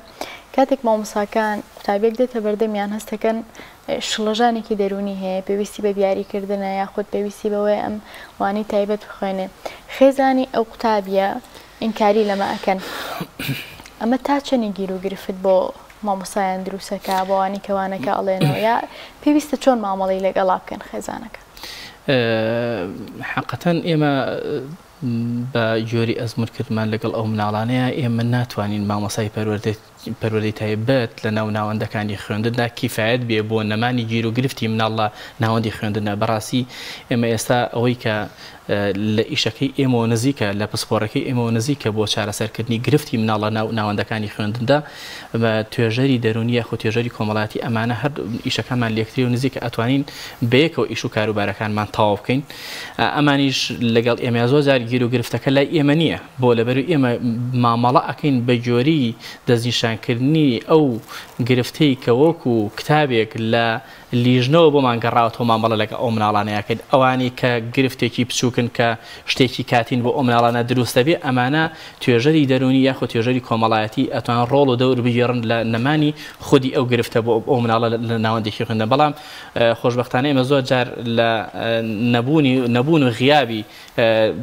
کاتێک مامۆستاکان قوتابیەک دێتە بەردەمیان هەستەکەن شڵەژانێکی دەروونی هەیە پێویستی بە دیاریکردنە یاخود پێویستی بەوەیە ئەم وانەی تایبەت بخوێنێ خێزانی ئەو قوتابیە ئینکاری لەمە ئەکەن ئەمە تا چەنی گیر و گرفت بۆ مامۆستایان دروستەکا بۆ ئەوانەی کە وانەکە ئەڵێنەوە یا پێویستە چۆن مامەڵەی لەگەڵا بکەن خێزانەکە؟ حەقەتەن ئێمە بە جۆری ئەزموونکردمان لەگەڵ ئەو مناڵانەیە ئێمە ناتوانین مامۆستای پەروەردەی پەروەردەی تایبەت لە ناو ناوەندەکانی خوێندندا کیفایەت بێ بۆ نەمانی گیروگرفتی مناڵ لە ناوەندی خوێندندا بەڕاستی ئێمە ئێستا ئەوەی کە لە ئیشەکەی ئێمەوە نزیکە لە پسپۆڕەکەی ئێمەوە نزیکە بۆ چارەسەرکردنی گرفتی مناڵ لە ناو ناوەندەکانی خوێندندا بە توێژەری دەروونی یاخود توێژەری کۆمەڵایەتی ئەمانە هەر ئیشەکانمان لێکتری و نزیکە ئەتوانین بەیەکەوە ئیش و کاروبارەکانمان تەواو بکەین ئەمانیش لەگەڵ ئێمە زۆر جار گیروگرفتەکە لای ئێمە نییە بۆ لەبەرو ئێمە مامەڵە ئەکەین بە جۆری دەستنیشانکردنی ئەو گرفتەی کە وەکو کتابێک لە لیژنەوە بۆمان گەڕاوەتەوە مامەڵە لەگەڵ ئەو مناڵانە ئەکەین ئەوانەی کە گرفتێکی بچوکن کە شتێکی کاتین بۆ ئەو مناڵانە دروست دەبێ ئەمانە توێژەری دەرونی یاخود توێژەری کۆمەڵایەتی ئەتوان ڕۆڵ و دەور بگێڕن لە نەمانی خودی ئەو گرفتە بۆ ئەو مناڵە لە ناوەندێکی خوێندن بەڵام خۆشبەختانە ئێمە زۆر جار لە نەبوونی نەبوون و غیابی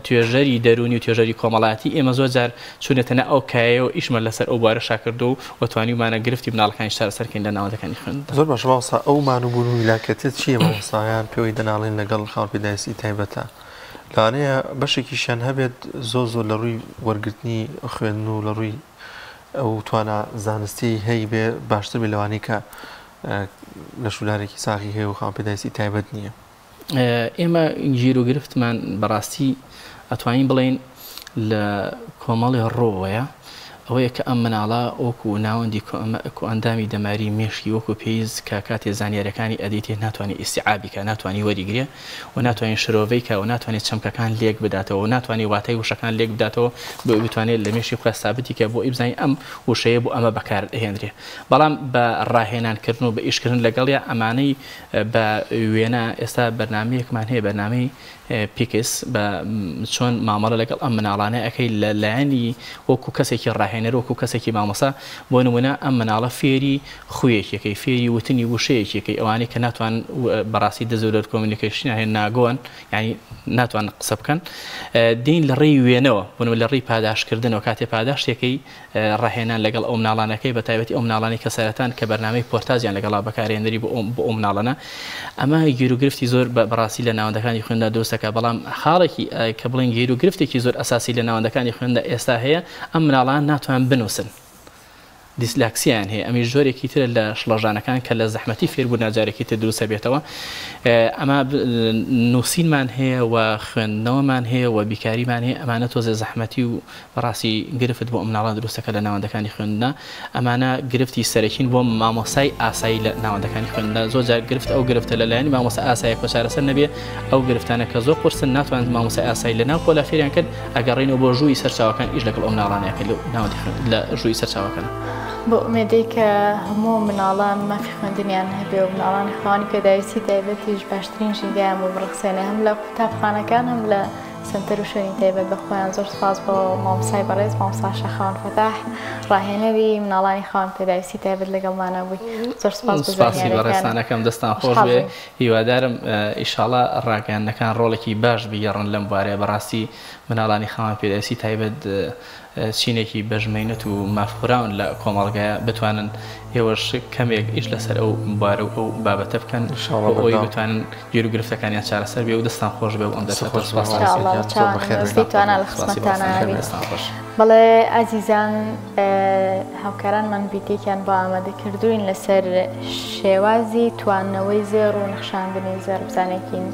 توێژەری دەروونی و توێژەری کۆمەڵایەتی، ئێمە زۆر جار چوونەتە ناو ئەو کایەیە و ئیشمان لەسەر ئەو بوارەشا کردووە و توانیومانە گرفتی مناڵەکانیش چارەسەر کەین لە ناوەندەکانی خوێندندا. زۆر باشە مامۆستا ئەو مانوبوون و هیلاکەتە چییە مامۆستایان پێوەی دەناڵێن لەگەڵ خاوەن پێداویستی تایبەتە لەوانەیە بەشێکیشیان هەبێت زۆر زۆر لە ڕووی وەرگرتنی خوێندن و لە ڕووی ئەو توانا زانستی هەیبێ باشتر بێ لەوانەی کە لەشولارێکی ساغی هەیە و خاوەن پێداویستی تایبەت نییە. ئێمە گیروگرفتمان بەڕاستی ئەتوانین بڵێین لە کۆمەڵی ڕۆوەیە ئەوەیە کە ئەم مناڵە وەکو ناوەندی کۆئەندامی دەماری مێشکی وەکو پێویست کە کاتێ زانیاریەکانی ئەدیتێ ناتوانێت ئیستیعابی کە ناتوانانی وەریگرێ و ناتوانێت شرۆڤەی کە و ناتوانێت چەمکەکان لێک بداتەوە و ناتوانێت واتای وشەکان لێک بداتەوە بۆ بتوانێت لە مێشکی خۆی سابتی کە بۆ ئیبزانانی ئەم وشەیە بۆ ئەمە بەکار ئەهێنرێ بەڵام بە ڕاهێنانکردن و بە ئیشکردن لەگەڵیا ئەمانەی بە وێنە ئێستا بەرنامەیەکمان هەیە بەرنامەی PECS بە چۆن مامەڵە لەگەڵ ئەم مناڵانە ئەەکەی لە لایەنی وەکو کەسێکی ڕاهێنەر وەکو کەسێکی مامۆسا بۆ نمونە ئەم مناڵە فێری خویەکێکەی فێری وتنی وشەیەکێکەی ئەوانەی کە ناتوان بەڕاستی disorder communication هەیە ناگۆن یعنی ناتوان قسە بکەن دین لە ڕێی وێنەوە بۆ لە ڕێی پاداشتکردنەوە کاتێ پاداشتێکەی ڕاهێنان لەگەڵ ئەو مناڵانەکەی بە تایبەتی ئەو مناڵانەی کە سەرەتان کە بەرنامەی پۆرتاجیان لەگەڵا بەکارهێنری بۆ بۆ ئەو مناڵانە ئەمە گیروگرفتی زۆر بەڕاستی لە ناوەندەکانی خوێندا دروست دەکات بەڵام خاڵێکی کە بڵێن گیروگرفتێکی زۆر ئەساسی لە ناوەندەکانی خوێندا ئێستا هەیە ئەم مناڵان ناتوان بنووسن دیسلاکسیان هەیە ئەمیش جۆرێکی ترە لە شڵەژانەکان کە لە زەحمەتی فێربوونا جارێکی تر دروستە بێتەوە ئەمە نووسینمان هەیە و خوێندنەوەمان هەیە و بیکاریمان هەیە ئەمانە تۆزێ زەحمەتی و بەڕاستی گرفت بۆ مناڵان دروست دەکات لە ناوەندەکانی خوێندنا، ئەمانە گرفتی سەرەکین بۆ مامۆستای ئاسایی لە ناوەندەکانی خوێندنا، زۆر جار گرفت ئەو گرفتە لە لایەنی مامۆستا ئاسایەکەوە چارەسەر نەبێ، ئەو گرفتانە کە زۆر قورسن ناتوانێت مامۆستای ئاسایی لە ناو پۆلا فێریان کرد، ئەگەڕێنەوە بۆ ژووی سەرچاوەکان ئیش لەگەڵ ئەو مناڵانە ئەکەن لە ناوەندی خوێند لە ژووی سەرچاوەکان. بەو ئومێدەی کە هەموو مناڵان مافی خوێندنیان هەبێ و مناڵانی خاوەنی پێداویستی تایبەتیش باشترین ژینگەیان بۆ بڕەخسێنێ هەم لە قوتابخانەکان هەم لە سەنتەر و شوێنی تایبەت بە خۆیان زۆر سوپاس بۆ مامۆستای بەڕێز مامۆستا شاخەوان فەتاح ڕاهێنەری مناڵانی خاوەن پێداویستی تایبەت لەگەڵمانە بووی زۆر سوپاس بۆ سوپاسی زانیاریەکانت بەڕێزتانەکەم دەستان خۆش خۆشحاڵ بێ بووین. هیوادارم ئیشاڵا ڕاگەیاندنەکان ڕۆڵێکی باش بگێڕن لەم بوارەیە بەڕاستی مناڵانی خاوەن پێداویستی تایبەت چینێکی بەژمەینەت و مافخوراون لە کۆمەڵگایە بتوانن ئێوەش کەمێک ئیش لەسەر ئەو بوارە و ئەو بابەتە بکەن ئینشاڵڵا بۆ ئەوەی بەردەوام. بتوانن گیروگرفتەکانیان چارەسەر بێ و دەستان خۆش بێ و ئەم دەست دەرفەتە خۆش سوپاس بێ ان شاء مامۆستا اللە گیان، زۆر چاوان بەخێر بێن. ئەمەوێ توانا لە سوپاسی خزمەتتانا بەڕێزتان بین. دەستان خۆش. بەڵێ ئازیزان هاوکارانمان ڤیدیۆیەکیان بۆ ئامادە کردووین لەسەر شێوازی تواندنەوەی زێڕ و نەخشاندنی زێڕ بزانێکین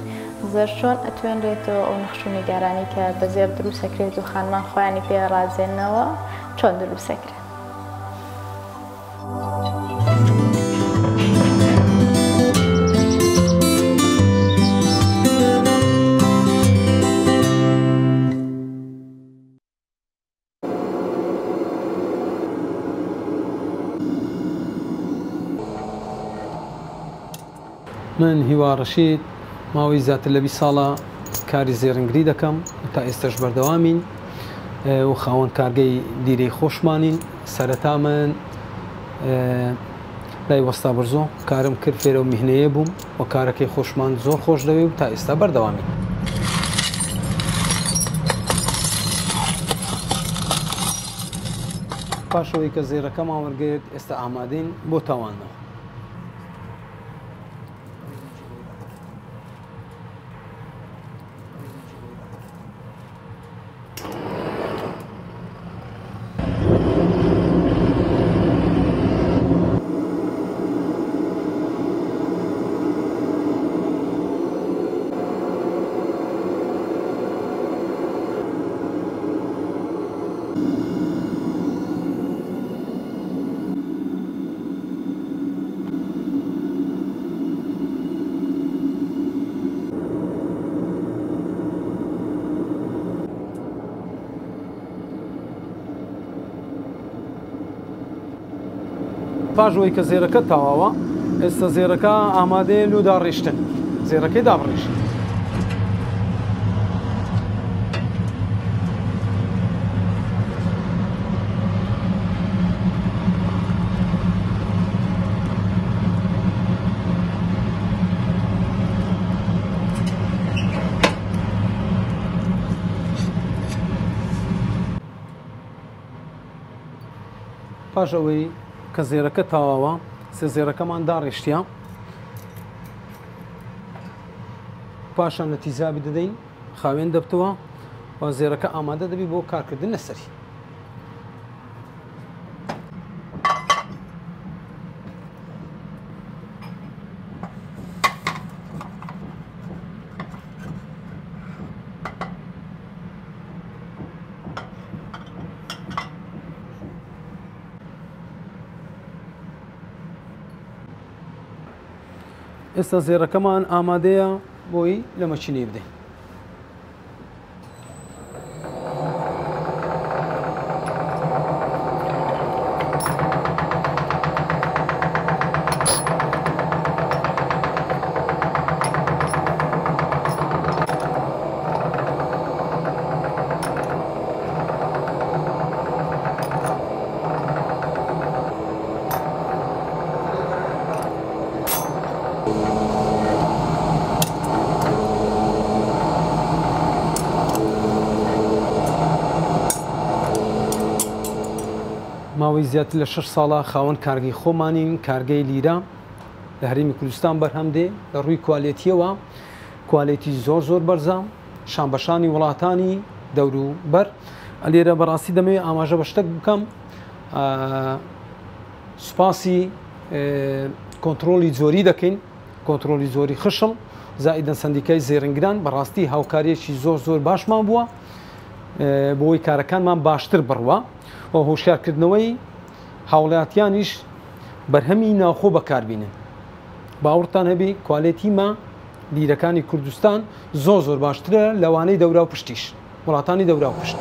زێڕ چۆن ئەتوێنرێتەوە ئەو نەخش و نیگارانەی کە بە زێڕ دروست ئەکرێت و خانمان خۆیانی پێ ڕازێننەوە چۆن دروست ئەکرێت. من هیوا ڕەشید ماوەی زیاتر لە 20 ساڵە کاری زێڕنگری دەکەم و تا ئێستاش بەردەوامین و خاوەن کارگەی دیرەی خۆشمانین. سەرەتا من لای وەستا برزۆ کارم کرد، فێرە و میهنەیە بووم و کارەکەی خۆشمان زۆر خۆش دەوێ و تا ئێستا بەردەوامین. پاشەوەی کە زێڕەکەمان وەرگرت ئێستا ئامادەین بۆ تاواندنەوە. پاش ئەوەی کە زێرەکە تەواوە ئێستا زێرەکە ئامادەیە لۆ داڕیشتن، زێرەکەی دابڕیشن. پاش ئەوەی کە زێرەکە تەواوە سێ زێرەکەمان داڕێشتە، پاشان لە تیزابی دەدەین خاوێن دەبتەوە و زێرەکە ئامادە دەبی بۆ کارکردن لەسەری. ئێستا زێڕەکەمان ئامادەیە بۆی لە مەچینەی بدەین. ماوەی زیاتر لە 6 ساڵە خاوەن کارگەی خۆمانین، کارگەی لیرە لە هەرێمی کوردستان بەرهەم دێ. لە ڕووی کوالێتیەوە کوالێتی زۆر زۆر بەرزە، شانبەشانی وڵاتانی دەوروبەر. لێرە بەڕاستی دەمەوێت ئاماژە بە شتێک بکەم، سوپاسی کۆنترۆلی جۆری دەکەین، کۆنترۆلی جۆری خشڵ زائیدەن سندیکای زێرنگران بەڕاستی هاوکاریەکی زۆر زۆر باشمان بووە بۆی کارەکانمان باشتر بڕوە و هۆشیارکردنەوەی هاوڵاتیانیش بەرهەمی ناوخۆ بەکاربینن. باوەڕتان هەبی کوالێتی ما لیرەکانی کوردستان زۆر زۆر باشترە لەوانەی دەورا و پشتیش، وڵاتانی دەورا و پشت.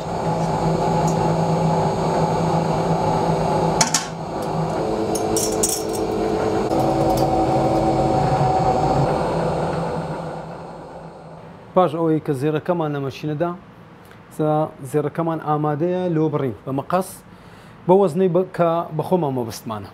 پاش ئەوەی کە زێڕەکەمان لە مەشینەدا زێڕەکەمان ئامادەیە لۆ بڕین بە مەقەس بە وەزنەی کە بەخۆمان مەبەستمانە.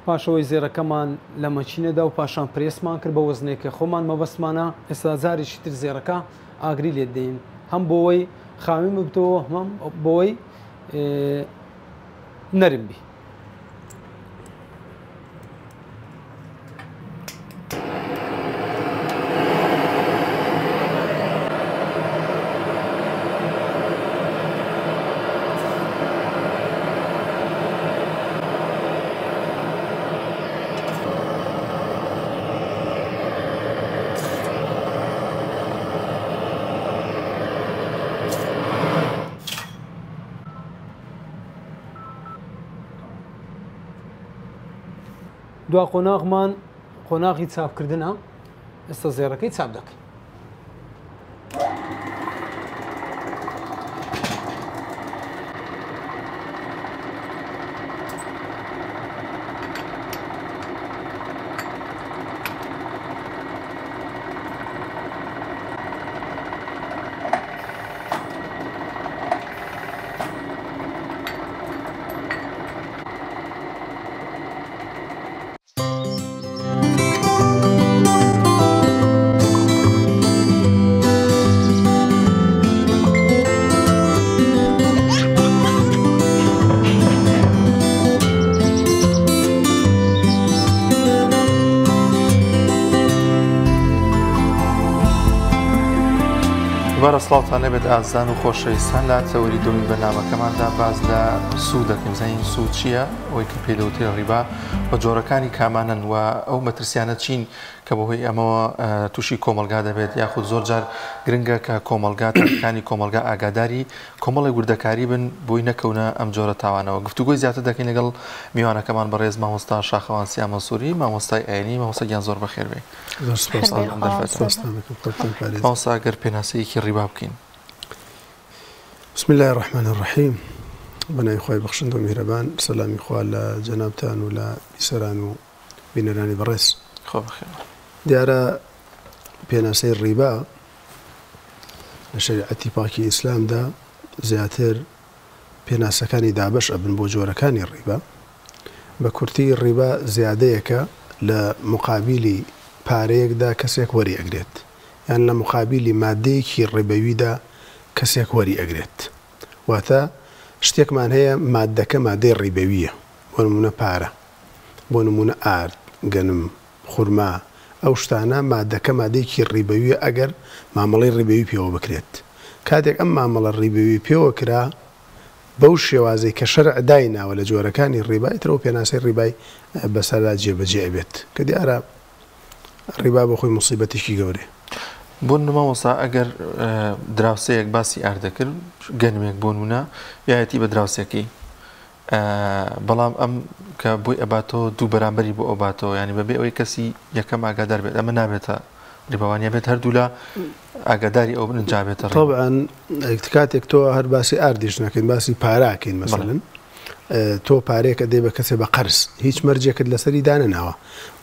پاشەوەی زێڕەکەمان لە مەکینەدا و پاشان پرێسمان کرد بە وەزنێک کە خۆمان مەبەستمانە، ئێستا جارێکی تر زێڕەکە ئاگری لێ دەین هەم بۆوەی خاوین ببتەوە هەم بۆوەی نەرم بی. دوا قۆناغمان قۆناغی چاپکردنە ئێستا زێڕەکەی چاپ دەکەین. دووبارە سڵاوتان لێبێت ئازیزان و خۆشەویستان لە تەوەری دووەمی بەرنامەکەماندا باس لە سوود دەکەین بزانین سوود چییە ئەوەی کە پێی دەوترێت ڕیبا و جۆرەکانی کامانەن و ئەو مەترسیانە چین کە بەهۆی ئەمەوە تووشی کۆمەڵگا دەبێت یاخود زۆر جار گرنگە کە کۆمەڵگا تاکەکانی کۆمەڵگا ئاگاداری کۆمەڵێک وردەکاری بن بۆی نەکەونە ئەم جۆرە تاوانەوە گفتوگۆی زیاتر دەکەین لەگەڵ میوانەکەمان بەڕێز مامۆستا شاخەوان سیا مەنسووری مامۆستای ئاینی مامۆستا گیان زۆر بەخێر بێی. زۆر سپاس سپاستان دەکەم خۆتان پارێز. مامۆستا گەر پێناسەیەکی ڕیبا بکەین. بسم اللە الرحمن الرحیم بەناوی خوای بەخشندە و میهرەبان سەلامی خوا لە جەنابتان و لە بیسەران و بینەرانی بەڕێز. خوا بەخێر. دیارە پێناسەی ڕیبا لە شەریعەتی پاکی ئیسلامدا زیاتر پێناسەکانی دابەش ئەبن بۆ جۆرەکانی ڕیبا. بە کورتی ڕیبا زیادەیەکە لە موقابیلی پارەیەکدا کەسێک وەری ئەگرێت یان لە موقابیلی مادەیەکی ڕیبەویدا کەسێک وەری ئەگرێت. واتە شتێکمان هەیە مادەکە مادەی ڕیبەوییە بۆ نموونە پارە، بۆ نموونە ئارد، گەنم، خورما، ئەو شتانە مادەکە مادەیەکی ڕیبەویە ئەگەر مامەڵەی ڕیبەوی پێوە بکرێت. کاتێک ئەم مامەڵە ڕیبەوی پێوە کرا بەو شێوازەی کە شەرع دایناوە لە جۆرەکانی ڕیبا ئیتر ئەو پێناسەی ڕیبای بەسەردا جێبەجێ ئەبێت کە دیارە ڕیبا بۆ خۆی موسیبەتێکی گەورەیە. بۆ نمونە مامۆستا ئەگەر دراوسێیەک باسی ئارد دەکرد گەنمێک بۆ نمونە یایەتی بە دراوسێکەی بەڵام ئەم کە بۆی ئەباتەوە دوو بەرامبەری بۆ ئەوباتەوە ینی بەبێ ئەوەی کەسی یەکەم ئاگادار بێت ئەمە نابێتە ڕیباوانە بێت هەردوولا ئاگاداری ئەو بن جابێتە طبعا کاتێک تۆ هەر باسی ئاردیش نەکەین باسی پاراکەین مەسەلەن تۆ پارێکە دێ بە کەسێ بە قەرز هیچ مەرجێکت لەسەری دانەناوە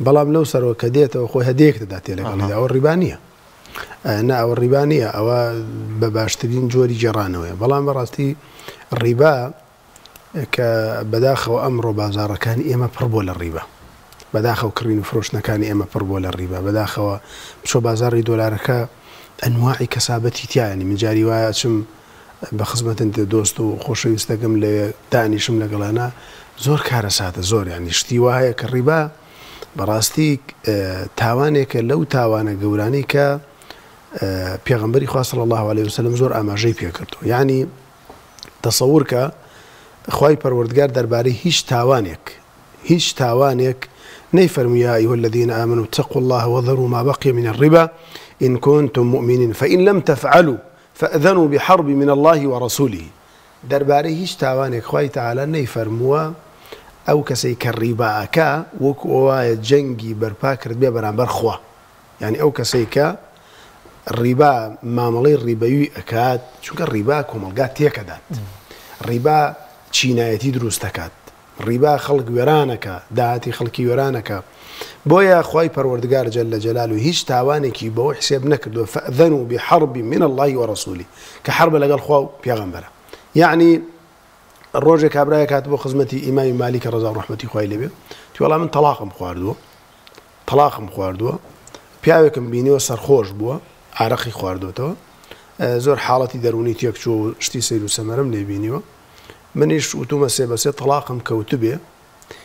بەڵام لەو سەرەوە کە دێتەوە خۆی هەدەیەک دەداتێ لەگەڵیدا ئەوە ڕیبا نییە نا ئەوە ڕیبا نییە ئەوە بە باشترین جۆری گێڕانەوەیە بەڵام بەڕاستی ڕیبا کە بەداخەوە ئەمڕۆ بازاڕەکانی ئێمە پڕ بووە لە ڕیبا. بەداخەوە کڕین و فرۆشتنەکانی ئێمە پڕ بووە لە ڕیبا. بەداخەوە بچۆ بازاڕی دۆلارەکە ئەنواعی کەسابەتی تیایە. من جاری وایە ئەچم بە خزمەتن دۆست و خۆشەویستەکەم لەوێ دانیشم لەگەڵیانا زۆر کارەساتە زۆر یانی شتی وا هەیە کە ڕیبا بەڕاستی تاوانێکە لەو تاوانە گەورانەی کە پێغەمبەری خوا صلی اللە علیه وسلم زۆر ئاماژەی پێکردووە یانی تەسەور کە خوای پەروەردگار دەربارەی هیچ تاوانێک هیچ تاوانێک نەیفەرموو یا ایها الذین آمنوا اتقوا الله وذروا ما بقی من الربا ان کنتم مؤمنین فإن لم تفعلوا فأذنوا بحرب من الله ورسوله دەربارەی هیچ تاوانێک خوای تەعالا نەیفەرمووە ئەو کەسەی کە ڕیبا ئەکا وەکو ئەوە جەنگی بەرپا کردبێ بەرامبەر خوا یانی ئەو کەسەی کە ڕیبا مامەڵەی ڕیبەوی ئەکات چونکە ڕیبا کۆمەڵگا تێکەدات ڕیبا چینایەتی دروست دەکات ڕیبا خەڵک وێرانەکە داهاتی خەڵکی وێرانەکە بۆیە خوای پەروەردگار جل جلاله هیچ تاوانێکی بەوە حسێب نەکردووە فأذنوا بحرب من الله ورسوله کە حەربە لەگەڵ خوا و پێغەمبەرە یعنی ڕۆژێ کابرایەک هاتبووە خزمەتی ئیمامی مالیک ڕەزا و ڕەحمەتی خوای لێ بێ. وتی وەڵا من تەڵاقم خواردووە تەڵاقم خواردووە پیاوێکم بینیوە سەرخۆش بووە ئارەقی خواردۆتەوە زۆر حاڵەتی دەروونی تێک چووە و شتی سەیر و سەمەرەم لێ بینیوە منیش وتومە سێ بە سێ تەڵاقم کەوتبێ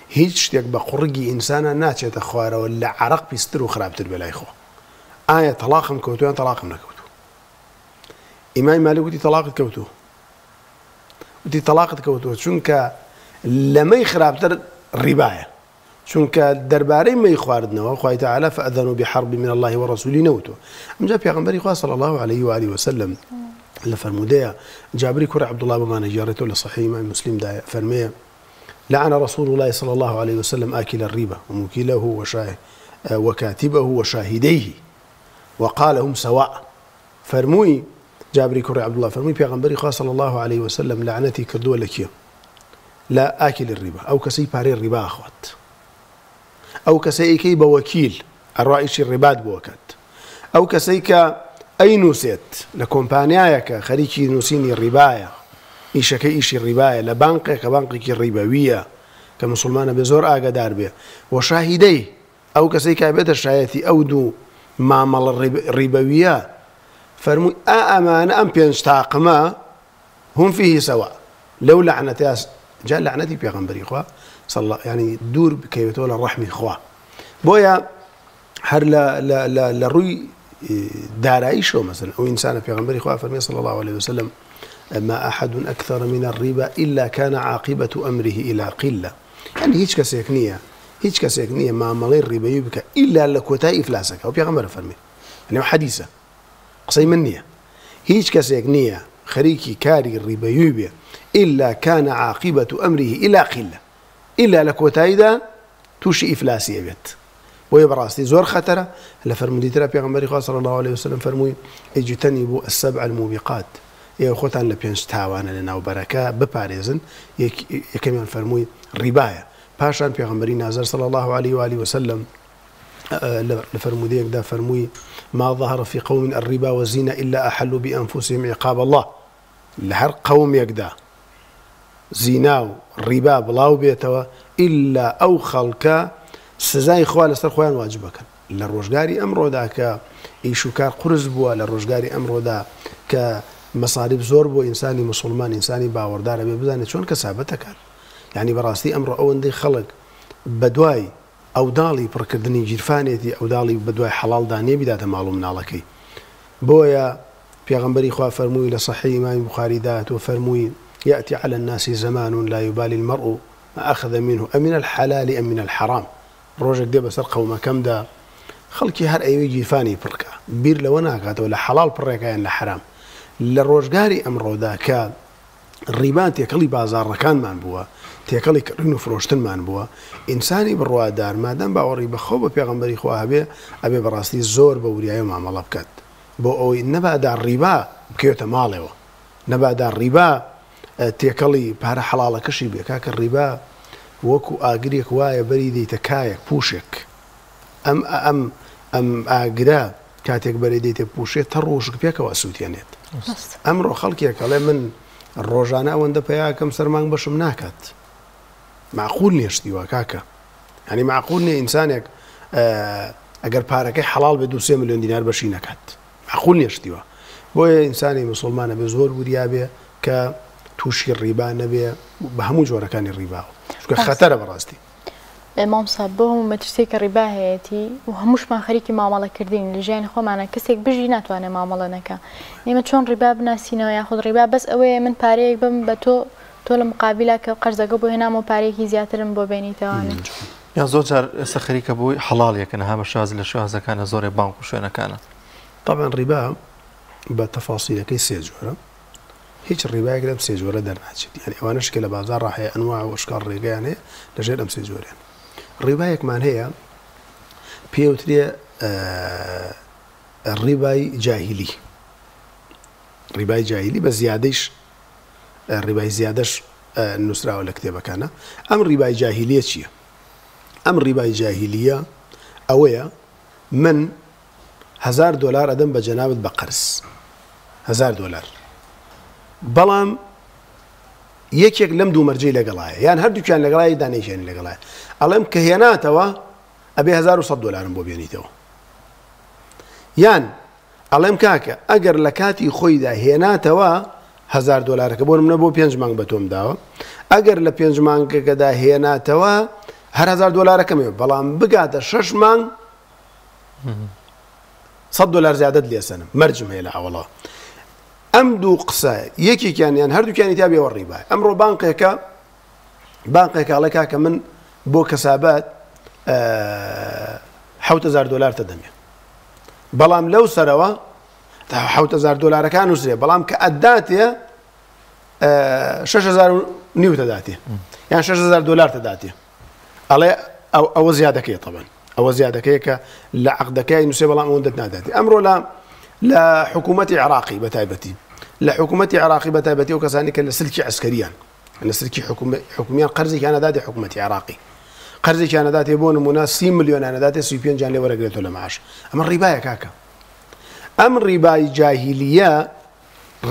هیچ شتێک بە قوڕگی ئینسانا ناچێتە خوارەوە لە عەرەق پیستر و خراپتر بێ لای خوا ئایا تەڵاقم کەوتووە یان تەڵاقم نەکەوتووە ئیمامی مالک وتی تەڵاقت کەوتووە وتی تەڵاقت کەوتووە چونکە لەمەی خراپتر ڕیبایە چونکە دەربارەی مەی خواردنەوە خوای تعالی فأذنوا بحرب من الله ورسوله نەوتووە ئەمجا پێغەمبەری خوا صلی الله علیه و آله وسلم لە فەرموودەیە جابری کوڕی عەبدوڵڵا بۆمان ئەگێڕێتەوە لە صحیح ئیمام مسلمدا فەرمێ لعن رسول الله صلى الله عليه وسلم آكل الربا وموكله وشاه وكاتبه وشاهديه وقال هم سواء فەرمووی، جابری کوڕی عەبدوڵڵا فەرمووی، پێغەمبەری خوا صلی اللە علیە وسلم لەعنەتی کردووە لە کێ؟ لە آکل الربا، ئەو کەسەی پارەی ڕیبا ئەخوات، ئەو کەسەی ئەیکەی بە وەکیل ئەڕوا ئیشی ڕیبات بۆ ئەکات، ئەو کەسەی کە ئەینووسێت لە کۆمپانیایەکە خەریکی نووسینی ڕیبایە، ئیشەکەی ئیشی ڕیبایە، لە بانقێکە بانقێکی ڕیبەوییە کە موسڵمان ئەبێ زۆر ئاگەدار بێ، وشاهیدەی، ئەو کەسەی کە ئەبێتە شایەتی ئەو دوو مامەڵە ڕیبەوییە، فەرمووی، ئا ئەمانە ئەم پێنج تاقمە، هم فیه سواء، لەو لەعنەتەیا، جا لەعنەتی پێغەمبەری خوا صلی اللە یانی دوور بکەوێتەوە لە ڕەحمی خوا. بۆیە هەر لە لە لە لە ڕووی داراییشەوە مەسەلەن ئەو ئینسانە پێغەمبەری خوا فەرمی صلی الله علیه وسلم ما أحد أكثر من الربا إلا كان عاقبة أمره إلى قلة یانی هیچ کەسێک نییە هیچ کەسێک نییە مامەڵەی ڕیبەوی بکە ئیلا لە کۆتای ئیفلاسەکە ئەو پێغەمبەرە فەرمی یعنی ئەو حەدیسە قسەی من نییە هیچ کەسێک نییە خەریکی کاری ڕیبەوی بێ ئیلا کان عاقبة أمره إلى قلة ئیلا لە کۆتاییدا تووشی ئیفلاسی ئەبێت بۆیە بەڕاستی زۆر خەتەرە لە فەرموودەی ترا پێغەمبەری خوا صلی اللە علیه وسلم فەرمووی اجتنبوا السبع الموبقات ئێوە خۆتان لە پێنج تاوانە لەناوبەرەکە بپارێزن یەکەمیان فەرمووی ڕیبایە پاشان پێغەمبەری نازدار صلی اللە علیه و آله وسلم لە فەرموودەیەکدا فەرمووی ما ظهر في قوم الربا والزنا إلا أحلوا بأنفسهم عقاب الله لە هەر قەومێکدا زینا و ڕیبا بڵاو بێتەوە ئیلا ئەو خەڵکە سزای خوا لەسەر خۆیان واجب ئەکەن. لە ڕۆژگاری ئەمڕۆدا کە ئیش و کار قورس بووە، لە ڕۆژگاری ئەمڕۆدا کە مەساریف زۆر بووە، ئینسانی موسوڵمان، ئینسانی باوەڕدار ئەبێ بزانێت چۆن کەسابەت ئەکات. یانی بەڕاستی ئەمڕۆ ئەوەندەی خەڵک بەدوای ئەوداڵی پڕکردنی گیرفانێتی، ئەوداڵی بەدوای حەڵاڵدا نییە بیداتە ماڵ و مناڵەکەی. بۆیە پێغەمبەری خوا فەرمووی لە صحیح ئیمامی بوخاری دا هاتووە فەرمووی، یأتی علی الناس زمان لا یبالی المرء ما اخذ منه امن الحلال ام من الحرام، ڕۆژێک دێ بەسەر قەومەکەمدا خەڵکی هەر ئەیەوێ گیرفانی پڕ کا بیر لەوە ناکاتەوە لە حەڵاڵ پڕێکا یان لە حەرام. لە ڕۆژگاری ئەمڕۆدا کە ڕیبا تێکەڵی بازاڕەکانمان بووە، تێکەڵی کڕین و فرۆشتنمان بووە، ئینسانی بڕوادار مادام باوەڕی بە خوا و بە پێغەمبەری خوا هەبێ ئەبێ بەڕاستی زۆر بە وریایەوە مامەڵە بکات. بۆ ئەوەی نەبادا ڕیبا بکەوێتە ماڵێوە، نەبادا ڕیبا تێکەڵی پارە حەڵاڵەکەشی بێ، کاکە ڕیبا وەکو ئاگرێک وایە بەری دەیتە کایەک، پووشێک، ئەم ئەم ئەم ئاگرە کاتێک بەری دەیتە پووشێ تەڕ و وشک پێکەوە ئەسووتێنێت. ئەمڕۆ خەڵکێک ئەڵێ من ڕۆژانە ئەوەندە پەیاکەم سەر مانگ بەشم ناکات. مەعقول نییە شتی وا کاکە. یانی مەعقول نییە ئینسانێک ئەگەر پارەکەی حەڵاڵ بێ دوو سێ ملیۆن دینار بەشی نەکات. مەعقول نییە شتی وا. بۆیە ئینسانی موسڵمان ئەبێ زۆر وریا بێ کە تووشی ڕیبا نەبێ بە هەموو جۆرەکانی ڕیباوە. چونکە خەتەرە بەڕاستی. مامۆستا بۆ هەموو مەترسیەک کە ڕیبا هەیەتی و هەمووشمان خەریکی مامەڵە کردین لە ژیانی خۆمانە کەسێک بژی ناتوانێت مامەڵە نەکا ئێمە چۆن ڕیبا بناسینەوە یاخود ڕیبا بەس ئەوەیە من پارەیەک بم بە تۆ تۆ لە مقابیلا کە قەرزەکە بۆ هێنامەوە پارەیەکی زیاترم بۆ بێنیتەوانێ. یان زۆر جار ئێستا خەریکە بۆی حەڵاڵ یەکەن ها بە شێوازی لە شێوازەکانە زۆرێ بانک و شوێنەکانە. تەبعەن ڕیبا بە تەفاسیلەکەی سێ جۆرە هیچ ڕیبایەک لەم سێ جۆرە دەرناچێت یانی ئەوانەش کە لە بازاڕا هەیە ئەنواع و ئەشکال ڕێگەیان هەیە لەژێر ئەم سێ جۆرەیان ڕیبایەکمان هەیە پێوترێ ڕیبای جاهیلی ڕیبای جاهیلی بە زیادەیش ڕیبای زیادەش نووسراوە لە کتێبەکانە ئەم ڕیبای جاهیلیە چییە؟ ئەم ڕیبای جاهیلیە ئەوەیە من هەزار دۆلار ئەدەم بە جەنابت بە قەرز هەزار دۆلار بەڵام یەکێک لەم دوو مەرجەی لەگەڵایە یان هەردووکیان لەگەڵای دانێکیانی لەگەڵایە ئەڵێم کە هێناتەوە ئەبێ 1100 دلارم بۆ بێنیتەوە یان ئەڵێم کاکە ئەگەر لە کاتی خۆیدا هێناتەوە هەزار دۆلارەکە بۆ نمونە بۆ پێنج مانگ بە تۆم داوە ئەگەر لە پێنج مانگەکەدا هێناتەوە هەر هەزار دۆلارەکەم هەیە بەڵام بگاتە شەش مانگ سەد دۆلار زیادەت لێسەنم مەرجم هەیە لە ئەوەڵەوە ئەم دوو قسە یەکێکیان یان هەردووکیانی تا بێوە ڕیبا ئەمڕۆ بانقێکە بانقێکە ئەڵێ کاکە من بۆ کەسابەت 7000 دلار تەدەمێ بەڵام لەو سەرەوە 7000 دلارەکان نووسرێ بەڵام کە ئەداتێ 6000 نیو تەداتێ یان 6000 دلار تەداتێ ئەڵێ ئەوە زیادەکەی طبعا ئەوە زیادەکەیە کە لە عقدەکەی نووسێ بەڵام ئەوەندەت ناداتێ ئەمڕۆ لە لە حکوومەتی عراقی بە تایبەتی لە حکوومەتی عراقی بە تایبەتی و کەسانی کە لە سلکی عسکەریان لە سلکی حکومیان قەرزێکیان ئەداتێ حکوومەتی عراقی قەرزێکیان ئەداتێ بۆ نمونە سی ملیۆنیان ئەداتێ 35یان لێ وەرەگرێتەوە لە معاش ئەمە ڕیبایە کاکە ئەم ڕیبای جاهیلیە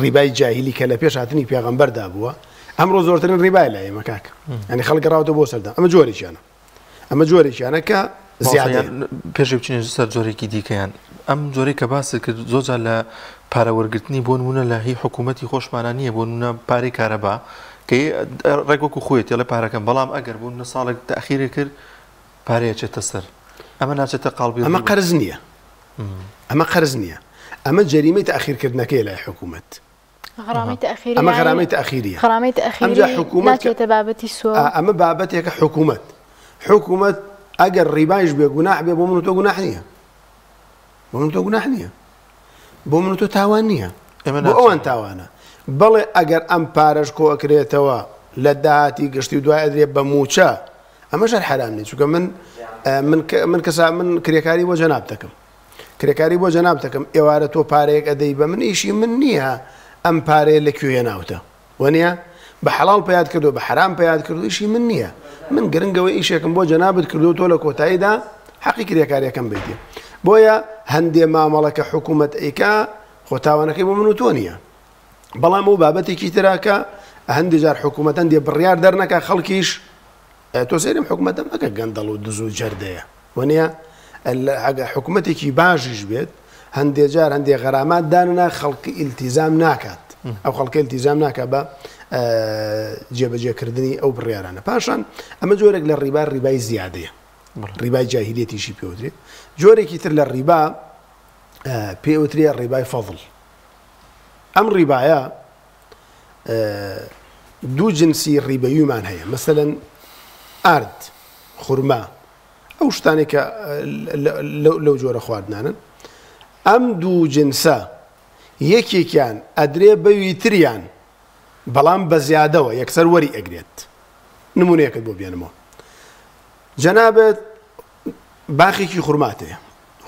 ڕیبای جاهیلی کە لە پێش هاتنی پێغەمبەردا بووە ئەمڕۆ زۆرترین ڕیبای لای ئێمە کاکە ئەنی خەڵک گەڕاوەتەوە بۆ سەردەم ئەمە جۆرێکیانە ئەمە جۆرێکیانە کە زیادەیە. پێش بچینە سەر جۆرێکی دیکەیان ئەم جۆرەی کە باست کرد زۆر جار لە پارە وەرگرتنی بۆ نمونە لە هی حکوومەتی خۆشمانە نییە بۆ نمونە پارەی کارەبا کە ڕێک وەکو خۆیەتی ئەڵێ پارەکەم بەڵام ئەگەر بۆ نمونە ساڵێک تەئخیرێ کرد پارەی ئەچێتە سەر ئەمە ناچێتە قاڵبی ئەمە قەرز نییە ئەمە قەرز نییە ئەمە جەریمەی تەئخیرکردنەکەیە لای حکوومەت غەرامەی تەئخیری ئەمە غەرامەی تەئخیریە غەرامەی تەئخیری ئەمجا حکوومەت ناچێتە بابەتی سوە ئەمە بابەتێکە حکوومەت حکوومەت ئەگەر ڕیبایش بێ گوناح بێ بۆ من و تۆ گوناح نییە بۆ من و تۆ گوناح نییە بۆ من و تۆ تاوان نییە بۆ ئەوان تاوانە بەڵێ ئەگەر ئەم پارەش کۆ ئەکرێتەوە لە داهاتی گشتی و دوای ئەدرێ بە مووچە ئەمەش هەر حەرام نییە چونکە من من من کەسا من کرێکاری بۆ جەناب دەکەم کرێکاری بۆ جەنابتەکەم ئێوارە تۆ پارەیەک ئەدەی بە من ئیشی من نییە ئەم پارەیە لە کوێ هێناوتە وەنیە بە حەڵاڵ پەیات کردو بە حەرام پەیات کردو ئیشی من نییە من گرنگەوە ئیشێکم بۆ جەنابت کردو تۆ لە کۆتاییدا حەقی کرێکاریەکەم بیتێ بۆیە هەندێ مامەڵە کە حکوومەت ئەیکا خۆ تاوانەکەی بۆ من و تۆ نییە بەڵام ئەو بابەتێکی تراکە هەندێک جار حکوومەت هەندێ بڕیار دەرنەکە خەڵکیش تۆ سەیرم حکومەتە مەکە گەندەڵ و دز و جەردەیە وەنیە ئەگەر حکومەتێکی باشیش بێت هەندێ جار هەندێ غەرامات داننا خەڵک ئیلتیزام ناکات ئەو خەڵکە ئیلتیزام ناکات بە جێبەجێکردنی ئەو بڕیارانە پاشان ئەمە جۆرێک لە ڕیبا ڕیبای زیادەیە ڕیبای جاهیلێتیشی پێوترێت جۆرێکی تر لە ڕیبا پێوترێ ڕیبای فەضل ئەم ڕیبایە دوو جنسی ڕیبەویمان هەیە مەسەلەن ئارد خورما ئەو شتانێک کە لەو جۆرە خواردنانن ئەم دوو جنسە یەکێکیان ئەدرێ بەوی تریان بەڵام بە زیادەوە یەکسەر وەری ئەگرێت نمونەیەکت بۆ بێنمەوە جەنابەت باخێکی خورمات هەیە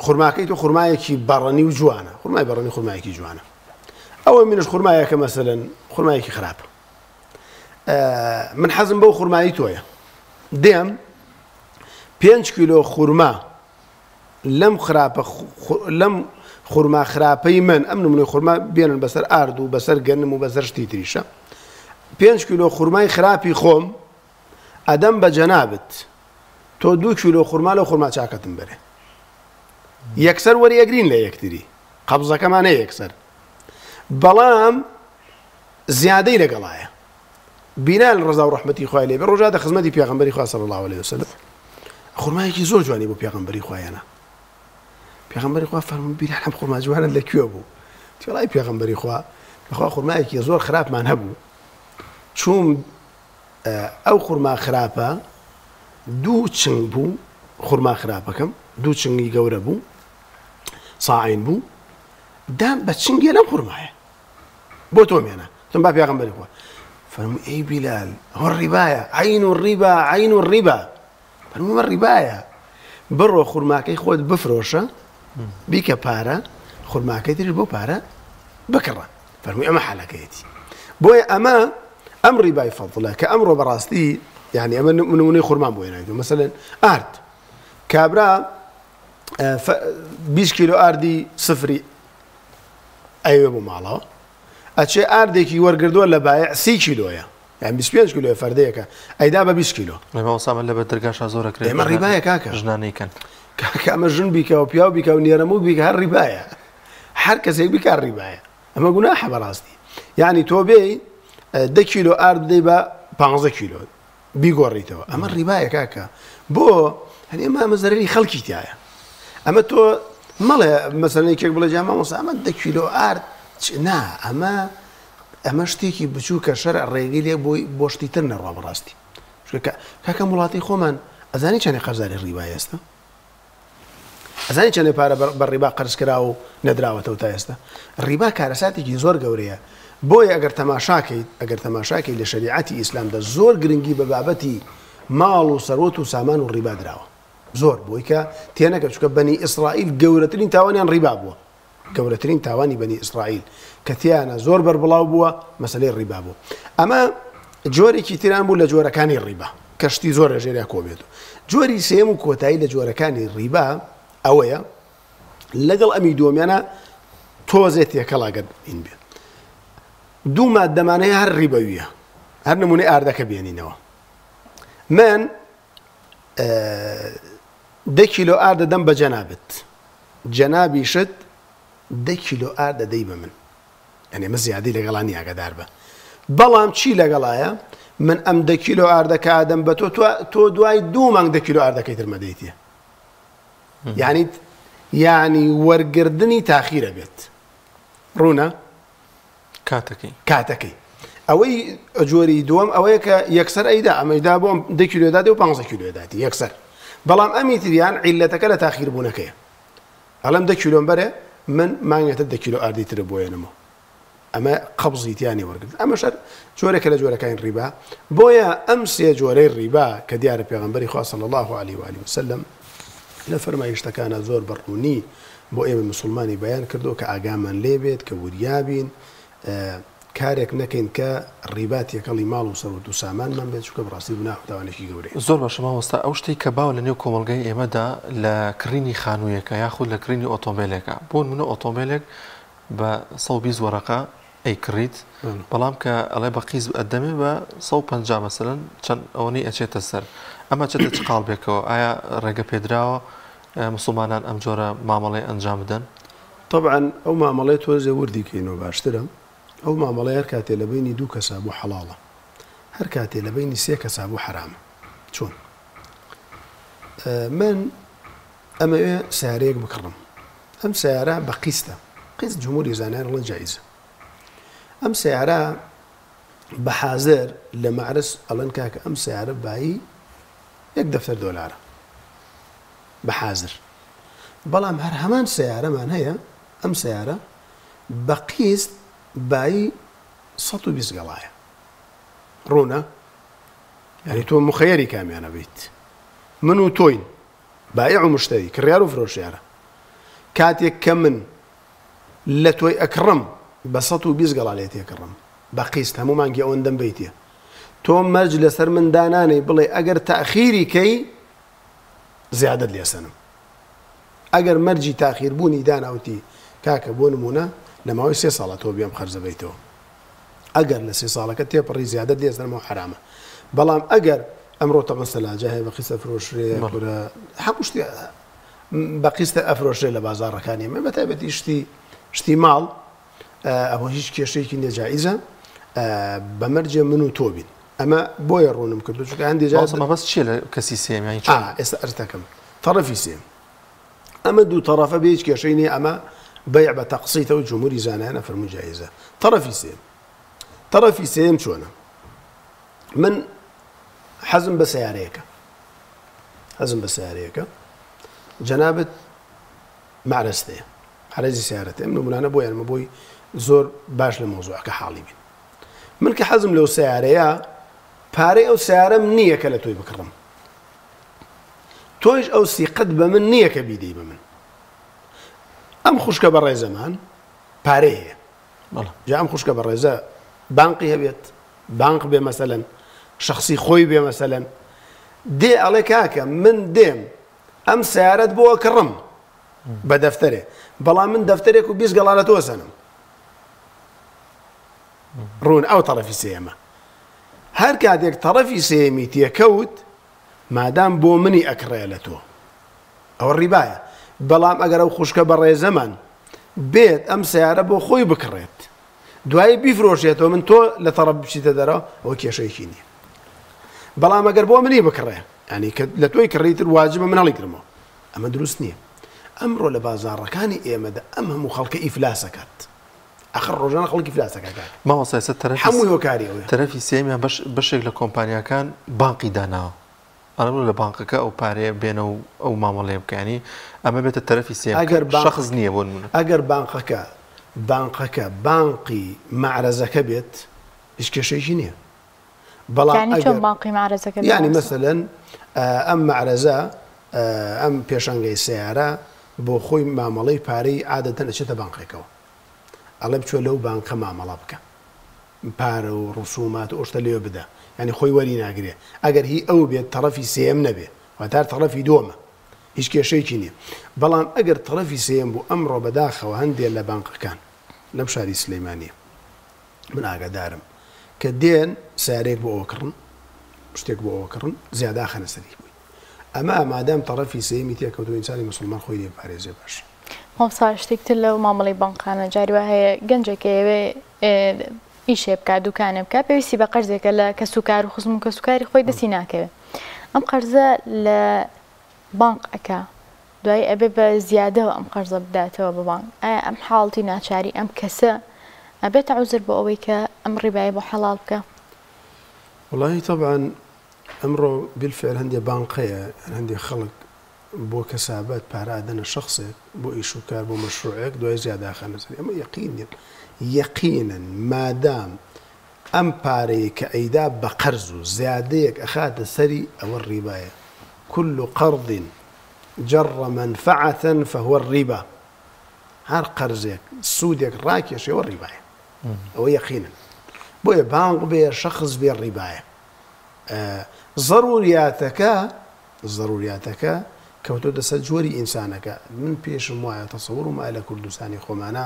خورماکەی تۆ خورمایەکی بەڕەنی و جوانە خورمای بەڕەنی خورمایەکی جوانە ئەوە منش خورمایەکە مەسەلەن خورمایەکی خراپە من حەزم بەو خورمایی تۆیە دێم پێنج کیلۆ خورما لەم خراپە لەم خورما خراپەی من ئەم نمونەی خورما بێنن بەسەر ئارد و بەسەر گەنم و بەسەر شتی تریشە پێنج کیلۆ خورمای خراپی خۆم ئەدەم بە جەنابت تۆ دوو کیلۆ خورما لەو خورما چاکەتم بەرێ یەکسەر وەری ئەگرین لە یەکتری قەبزەکەمان هەیە یەکسەر بەڵام زیادەی لەگەڵایە بینال ڕەزا و ڕەحمەتی خوای لێ بێ ڕۆژاتە خزمەتی پێغەمبەری خوا صلی الله علیه وسلم خورمایەکی زۆر جوانی بۆ پێغەمبەری خوایانە پێغەمبەری خوا فەرمووی بیلال ئەم خورما جوانت لە کوێ بوو تێڵای پێغەمبەری خوا بەخوا خورمایەکی زۆر خراپمان هەبوو چوم ئەو خورما خراپە دوو چنگ بوو خورما خراپەکەم دوو چنگی گەورە بوو ساعین بوو دام بە چنگێ لەم خورمایە بۆ تۆم هێنا تم با پێغەمبەری خوا فەرمووی ئەی بیلال ئەوە ڕیبایە عین و ڕیبا عین و ڕیبا فەرمووی ئەمە ڕیبایە بڕۆ خورماکەی خۆت بفرۆشە بیکە پارە خورماکەی تریش بۆ پارە بکڕە فەرمووی ئەمە حالەکەیەتی بۆیە ئەمە ئەم ڕیبای فەضلە کە ئەمڕۆ بەڕاستی یعنی ئەمە نمونەی خورمان بۆ هێنایتەوە مەسەلەن ئارد کابرا 20 کیلۆ ئاردی سفری ئەیوێ بۆ ماڵەوە ئەچێ ئاردێکی وەرگردووە لە بایع سی کیلۆیە. یان 25 کیلۆ فەردەیەکە ئەیدا بە 20 کیلۆ. مامۆستا ئەمە لە بەردەرگاشا زۆر ئەکرێت. ئێمە ڕیبایە کاکە. ژنان ئەیکەن. کاکە ئەمە ژن بیکا و پیاو بیکا و نێرەموک بیکا هەر ڕیبایە. هەر کەسێک بیکا ڕیبایە. ئەمە گوناحە بەڕاستی. یعنی تۆ بێی دە کیلۆ ئارد بدەی بە 15 کیلۆ بیگۆڕیتەوە ئەمە ڕیبایە کاکە. بۆ هەنی ئەمە ئەمە زەرەری خەڵکی تایە. ئەمە تۆ مەڵێ مەسەلەن یەکێک بڵێ جا مامۆستا ئەمە دە کیلۆ ئارد نا ئەمە ئەمە شتێکی بچووکە شەرع ڕێگەی لێ بۆی بۆ شتی تر نەڕوا بەڕاستی چونکە کاکە وڵاتی خۆمان ئەزانی چەندێ قەرزاری ڕیبا ئێستا ئەزانی چەندێ پارە بە ڕیبا قەرز کرا و نەدراوەتەوە تا ئێستا ڕیبا کارەساتێکی زۆر گەورەیە بۆیە ئەگەر تەماشاکەیت ئەگەر تەماشاکەی لە شەریعەتی ئیسلامدا زۆر گرنگی بە بابەتی ماڵ و سەروەت و سامان و ڕیبا دراوە زۆر بۆی کە تێنەکە چونکە بەنی ئیسرائیل گەورەترین تاوانیان ڕیبا بووە گەورەترین تاوانی بەنی ئیسرائیل کە تیایانا زۆر بەربڵاو بووە مەسەلەی ڕیبا بوو. ئەمە جۆرێکی تران بوو لە جۆرەکانی ڕیبا کە شتی زۆر لە ژێریا کۆبێت. جۆری سێیەم و کۆتایی لە جۆرەکانی ڕیبا ئەوەیە لەگەڵ ئەمی دووەمیانە تۆزێ تێکەڵ ئەگەر ئین بێت. دوو مادەمان هەیە هەر ڕیبەویە. هەر نمونەی ئاردەکە بێنینەوە. من دە کیلۆ ئارد دەدەم بە جەنابت جەنابیشت دە کیلۆ ئارد دەدەی بە من یعنی ئەمە زیادەی لەگەڵا نییە ئاگادار بە بەڵام چی لەگەڵایە من ئەم دە کیلۆ ئاردەکە ئادەم بە تۆ تۆ دوای دوو مانگ دە کیلۆ ئاردەکەی ترمە دەیتە یعنی یعنی وەرگردنی تاخیرە بێت ڕوونە کاتەکەی. کاتەکەی. ئەوەی جۆری دووەم ئەوەیە کە یەکسەر ئەیدا ئەمەیدا بۆ ئەم دە کیلۆ دادێ و پانزە کیلۆ داتی یەکسەر بەڵام ئەمی تریان عیلەتەکە لە تاخیر بوونەکەیە ئەڵێم دە کیلۆم بەرێ من مانگێتر دە کیلۆ ئاردی ترە بۆ یەنمەوە ئەمە قەبزی تیانی وەرگرت ئەمە شەر جۆرێکە لە جۆرەکانی ڕیبا بۆیە ئەم سێ جۆرەی ڕیبا کە دیارە پێغەمبەری خوا صلی الله علیه و آله وسلم لە فەرمایشتەکانە زۆر بە ڕوونی بۆ ئێمەی موسوڵمانی بەیان کردووە کە ئاگامان لێ بێت کە وریا بین کارێک نەکەین کە ڕیبا تێکەڵی ماڵ و سەروەت و سامانمان بێت چونکە بەڕاستی گوناح و تاوانێکی گەورەیە. زۆر باشە مامۆستا ئەو شتەی کە باوە لە نێو کۆمەڵگای ئێمەدا لە کڕینی خانوویەکە یاخود لە کڕینی ئۆتۆمبێلێکە بۆ نمونە ئۆتۆمبێلێک بە 120 وەرەقە ئەیکڕیت بەڵام کە ئەڵێ بە قیز ئەدەمێ بە 150 مەسەلەن چەند ئەوەنەی ئەچێتە سەر ئەمە چێتە چ قاڵبێکەوە ئایا ڕێگە پێدراوە موسڵمانان ئەم جۆرە مامەڵەیە ئەنجام بدەن؟ تەبعەن ئەو مامەڵەیە تۆزێ وردی کەینەوە باشترە، ئەو مامەڵەیە هەر کاتێ لە بەینی دوو کەسا بوو حەڵاڵە، هەر کاتێ لە بەینی سێ کەسا بوو حەرامە. چۆن؟ من ئەمەوێ سەیارەیەک بکڕم، ئەم سەیارە بە قیستە، قیست جمهوری زانایان ئەڵێن جائیزە. ئەم سەیارە بە حازر لە مەعرس ئەڵێن کاکە ئەم سەیارە بایی یەک دەفتەر دۆلارە. بە حازر بەڵام هەر هەمان سەیارەمان هەیە ئەم سەیارە بە قیست بایی 120 گەڵایە ڕوونە یعنی تۆ مخەیەری کامیانە بیت من و تۆین بائع و مشتری کڕیار و فرۆشیارە کاتێک کە من لە تۆی ئەکڕم بە 120 گەڵا لێ تێکڕم بە قیست هەموو مانگی ئەوەندەم بیتێ تۆ مەرج لەسەر من دانانەی بڵێ ئەگەر تاخیری کەی زیادەت لێ سەنم ئەگەر مەرجی تاخیر بوونی دانا وتی کاکە بۆ نموونە لە ماوەی سێ ساڵە تۆ بێم قەرزە بەیتەوە ئەگەر لە سێ ساڵەکە تێپەڕی زیادەت لێ سەنمەوە حەرامە بەڵام ئەگەر ئەمڕۆ تەبەن سەلاجە هەیە بە قیستە فرۆشرێ کورە هەموو شتی بە قیستە ئەفرۆشرێ لە بازاڕەکانی ئێمە بە تایبەتی شتی شتی ماڵ ئەوە هیچ کێشەیەکی نیە جائیزە بە مەرجێ من و تۆ بین ئەمە بۆیە ڕوونم کردو چونکە هەندێ جار مامۆستا مەبەست چییە لە کەسی سێیەم یانی چۆن؟ ئا ئێستا ئەرز دەکەم تەڕەفی سێیەم ئەمە دوو تەڕەفە بێ هیچ کێشەی نییە ئەمە بەیع بە تەقسیتە و جمهوری زانایان ئەفەرموون جائیزە تەڕەفی سێیەم تەڕەفی سێیەم چۆنە من حەزم بە سەیارەیەکە حەزم بە سەیارەیەکە جەنابت مەعرەزت هەیە عەرەزی سەیارەت هەیە ئەم نمونانە بۆ یانمە بۆی زۆر باش لە مەوزوعەکە حاڵی بین من کە حەزم لەو سەیارەیە پارەی ئەو سەیارەم نییە کە لە تۆی بکڕم تۆیش ئەو سیقەت بە من نییە کە بیدەی بە من ئەم خوشکە بە ڕێزەمان پارەی هەیە جا ئەم خوشکە بە ڕێزە بانقی هەبێت بانق بێ مەسەلەن شخصی خۆی بێ مەسەلەن دێ ئەڵێ کاکە من دێم ئەم سیارەت بۆ کڕم بە دەفتەرێ بەڵام من دەفتەرێک و 20 گەڵا لە تۆ سەنم ڕوون ئەو تەڕەفی سێیەمە. هەر کاتێک تەڕەفی سێیەمی تێکەوت مادام بۆ منی ئەکڕێ لە تۆ ئەوە ڕیبایە بەڵام ئەگەر ئەو خوشکە بەڕێزەمان بێت ئەم سیارە بۆ خۆی بکڕێت دوایی بیفرۆشێتەوە من تۆ لە تەڕەف بچیتە دەرەوە ئەوە کێشەیەکی نییە بەڵام ئەگەر بۆ منی بکڕێ ینی کە لە تۆی کڕیتر واجبە من هەڵیگرمەوە ئەمە دروست نییە ئەمڕۆ لە بازاڕەکانی ئێمەدا ئەم هەموو خەڵکە ئیفلاسەکات ئەخر ڕۆژانە خەڵکی فلاسەکە کاکە. مامۆستا ئێستا تەرەفی هەمووی هۆکاری ئەوەیە. تەرەفی سێیەمیان بەش بەشێک لە کۆمپانیاکان بانقی داناوە ئەڵێ بڕۆ لە بانقەکە ئەو پارەیە بێنە و ئەو مامەڵەیە بکە یانی ئەمە بێتە تەرەفی سێیەم کە ئەگەر بانق شەخس نییە بۆ نموونە. ئەگەر بانقەکە بانقەکە بانقی مەعرەزەکە بێت هیچ کێشەیەکی نییە بەڵام یانی چۆن ئەگەر بانقی مەعرەزەکە بێ یانی مامۆستا؟ مەسەلەن ئەم مەعرەزە ئەم پێشانگەی سەیارە بۆ خۆی مامەڵەی پارەی عادەتەن ئەچێتە بانقێکەوە ئەڵێ بچۆ لەو بانقە مامەڵە بکە پارە و ڕسومات و ئەو شتە لێ بدە یانی خۆی وەری ناگرێ ئەگەر هی ئەو بێت تەڕەفی سێیەم نەبێ واتە هەر تەڕەفی دووەمە هیچ کێشەیەکی نییە بەڵام ئەگەر تەڕەفی سێیەم بوو ئەمڕۆ بەداخەوە هەندێ لە بانقەکان لەم شاری سلەیمانیە من ئاگادارم کە دێن سیارەیەک بۆ ئەوە کڕن شتێک بۆ ئەوە کڕن زیادە ئەخەنە سەری بۆی ئەمە مادام تەڕەفی سێیەمی تێکەوتووە ئینسانی موسڵمان خۆی لێ بپارێزێ باشە. مامۆستا شتێک تر لەو مامەڵەی بانقانە جاری وا هەیە گەنجێک ئەیەوێ ئیشێ بکات دوکانێ بکات پێویستی بە قەرزێکە لە کەسوکار و خزم و کەسوکاری خۆی دەستی ناکەوێ ئەم قەرزە لە بانق ئەکا دوایی ئەبێ بە زیادەوە ئەم قەرزە بداتەوە بە بانک ئایا ئەم حاڵەتی ناچاری ئەم کەسە ئەبێتە عوزر بۆ ئەوەی کە ئەم ڕیبایە بۆ حەڵاڵ بکا؟ وەڵاهی تەبعەن ئەمڕۆ بیلفعل هەندێ بانق هەیە یان هەندێ خەڵک بۆ کەسابەت پارە ئەدەنە شەخسێک بۆ ئیش و کار بۆ مەشروعێک دوای زیادە ئەخەنە سەری ئەمە یەقینیە یەقینەن مادام ئەم پارەیە کە ئەیدا بە قەرز و زیادەیەک ئەخاتە سەری ئەوە ڕیبایە کل قرض جر منفعة فهو الربا هەر قەرزێک سوودێک ڕاکێشێ ئەوە ڕیبایە ئەوە یەقینن بۆیە بانق بێ شەخس بێ ڕیبایە زەروریاتەکە زەروریاتەکە کەوتۆتە سەر جۆری ئینسانەکە من پێشم وایە تەسەورم وایە لە کوردستانی خۆمانە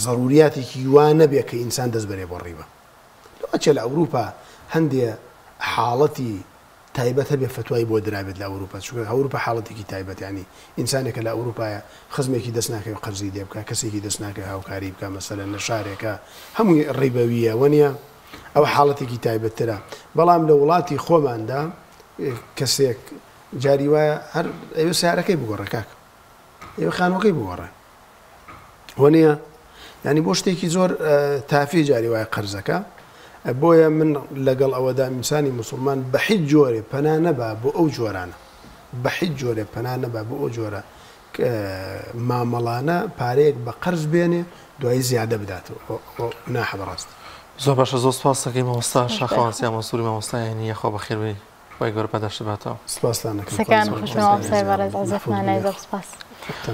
زەروریاتێکی وا نەبێ کە ئینسان دەست بەرێ بۆ ڕیبا لەوەچێ لە ئەوروپا هەندێ حاڵەتی تایبەت هەبێ فەتوای بۆ درابێت لە ئەوروپا چونکە ئەوروپا حاڵەتێکی تایبەت یانی ئینسانێکە لە ئەوروپایە خزمێکی دەست ناکەوێ قەرزی لێ بکا کەسێکی دەست ناکەوێ هاوکاری بکا مەسەلەن لە شارێکە هەمووی ڕیبەویە وەنیە ئەوە حاڵەتێکی تایبەتترە بەڵام لە وڵاتی خۆماندا کەسێک جاری وایە هەر ئەوێ سیارەکەی بگۆڕێ کاک ئەوێ خانوەکەی بگۆڕێ وەنیە یعنی بۆ شتێکی زۆر تافی جاری وایە قەرزەکە بۆیە من لەگەڵ ئەوەدا ئینسانی مسلمان بە هیچ جۆرێ پەنا نەبا بۆ ئەو جۆرانە بە هیچ جۆرێ پەنا نەبا بۆ ئەو جۆرە مامەڵانە پارەیەک بە قەرز بێنێ دوایی زیادە بداتەوە ناحە بەڕاستی. زۆر باشە زۆر سپاس دەکەین مامۆستا شاخەوان سیا مەنسوری مامۆستای ئاینی یاخوا بەخێر بێی خوای گەورە پاداشتت باتەوە. سپاستان دەکەم. قسەکان خۆش مامۆستای بەڕێز عزەتمان لای زۆر سپاس.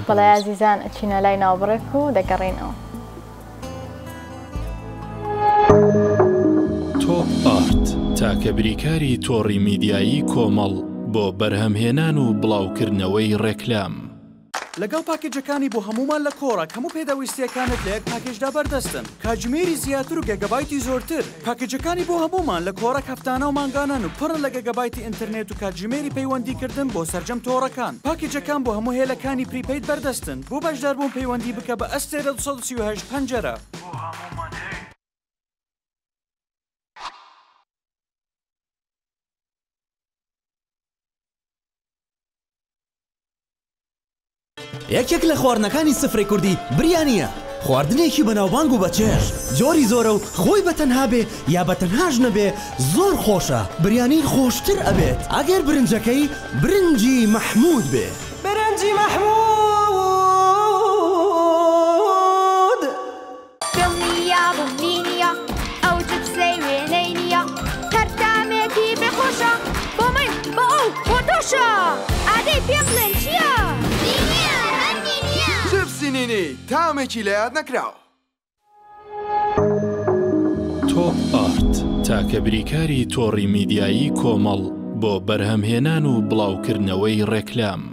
بەڵێ ئازیزان ئەچینە لای ناوبڕێک و دەگەڕێینەوە. تۆپ ئارت تاکە بریکاری تۆڕی میدیایی کۆمەڵ بۆ بەرهەمهێنان و بڵاوکردنەوەی ڕێکلام. لەگەڵ پاکێجەکانی بۆ هەموومان لە کۆڕەک هەموو پێداویستییەکانت لە یەک پاکێجدا بەردەستن، کاتژمێری زیاتر و گێگابایتی زۆرتر. پاکێجەکانی بۆ هەموومان لە کۆڕەک هەفتانە و مانگانەن و پڕن لە گێگابایتی ئینتەرنێت و کاتژمێری پەیوەندیکردن بۆ سەرجەم تۆڕەکان. پاکێجەکان بۆ هەموو هێلەکانی prepaid بەردەستن. بۆ بەشداربوون پەیوەندی بکە بە ئەستێرە 238 پەنجەرە. بۆ هەموومان هەیە. یەکێک لە خواردنەکانی سفرەی کوردی بریانییە، خواردنێکی بەناوبانگ و بەچێژ، جۆری زۆرە و خۆی بە تەنها بێ یا بە تەنهاش نەبێ زۆر خۆشە، بریانی خۆشتر ئەبێت ئەگەر برنجەکەی برنجی مەحموود بێ. برنجی مەحموود. دڵنیابم لینیە ئەو جپسەی وێنەی نیە هەر تامێکی بێ خۆشە بۆ من بۆ ئەو بۆ تۆشە ئادەی پێم بڵێن چیە؟ نینیە هەر نینیە. جپسی نینی تامێکی لەیاد نەکراو. تۆپ ئارت تاکە بریکاری تۆڕی میدیایی کۆمەڵ بۆ بەرهەمهێنان و بڵاوکردنەوەی ڕێکلام.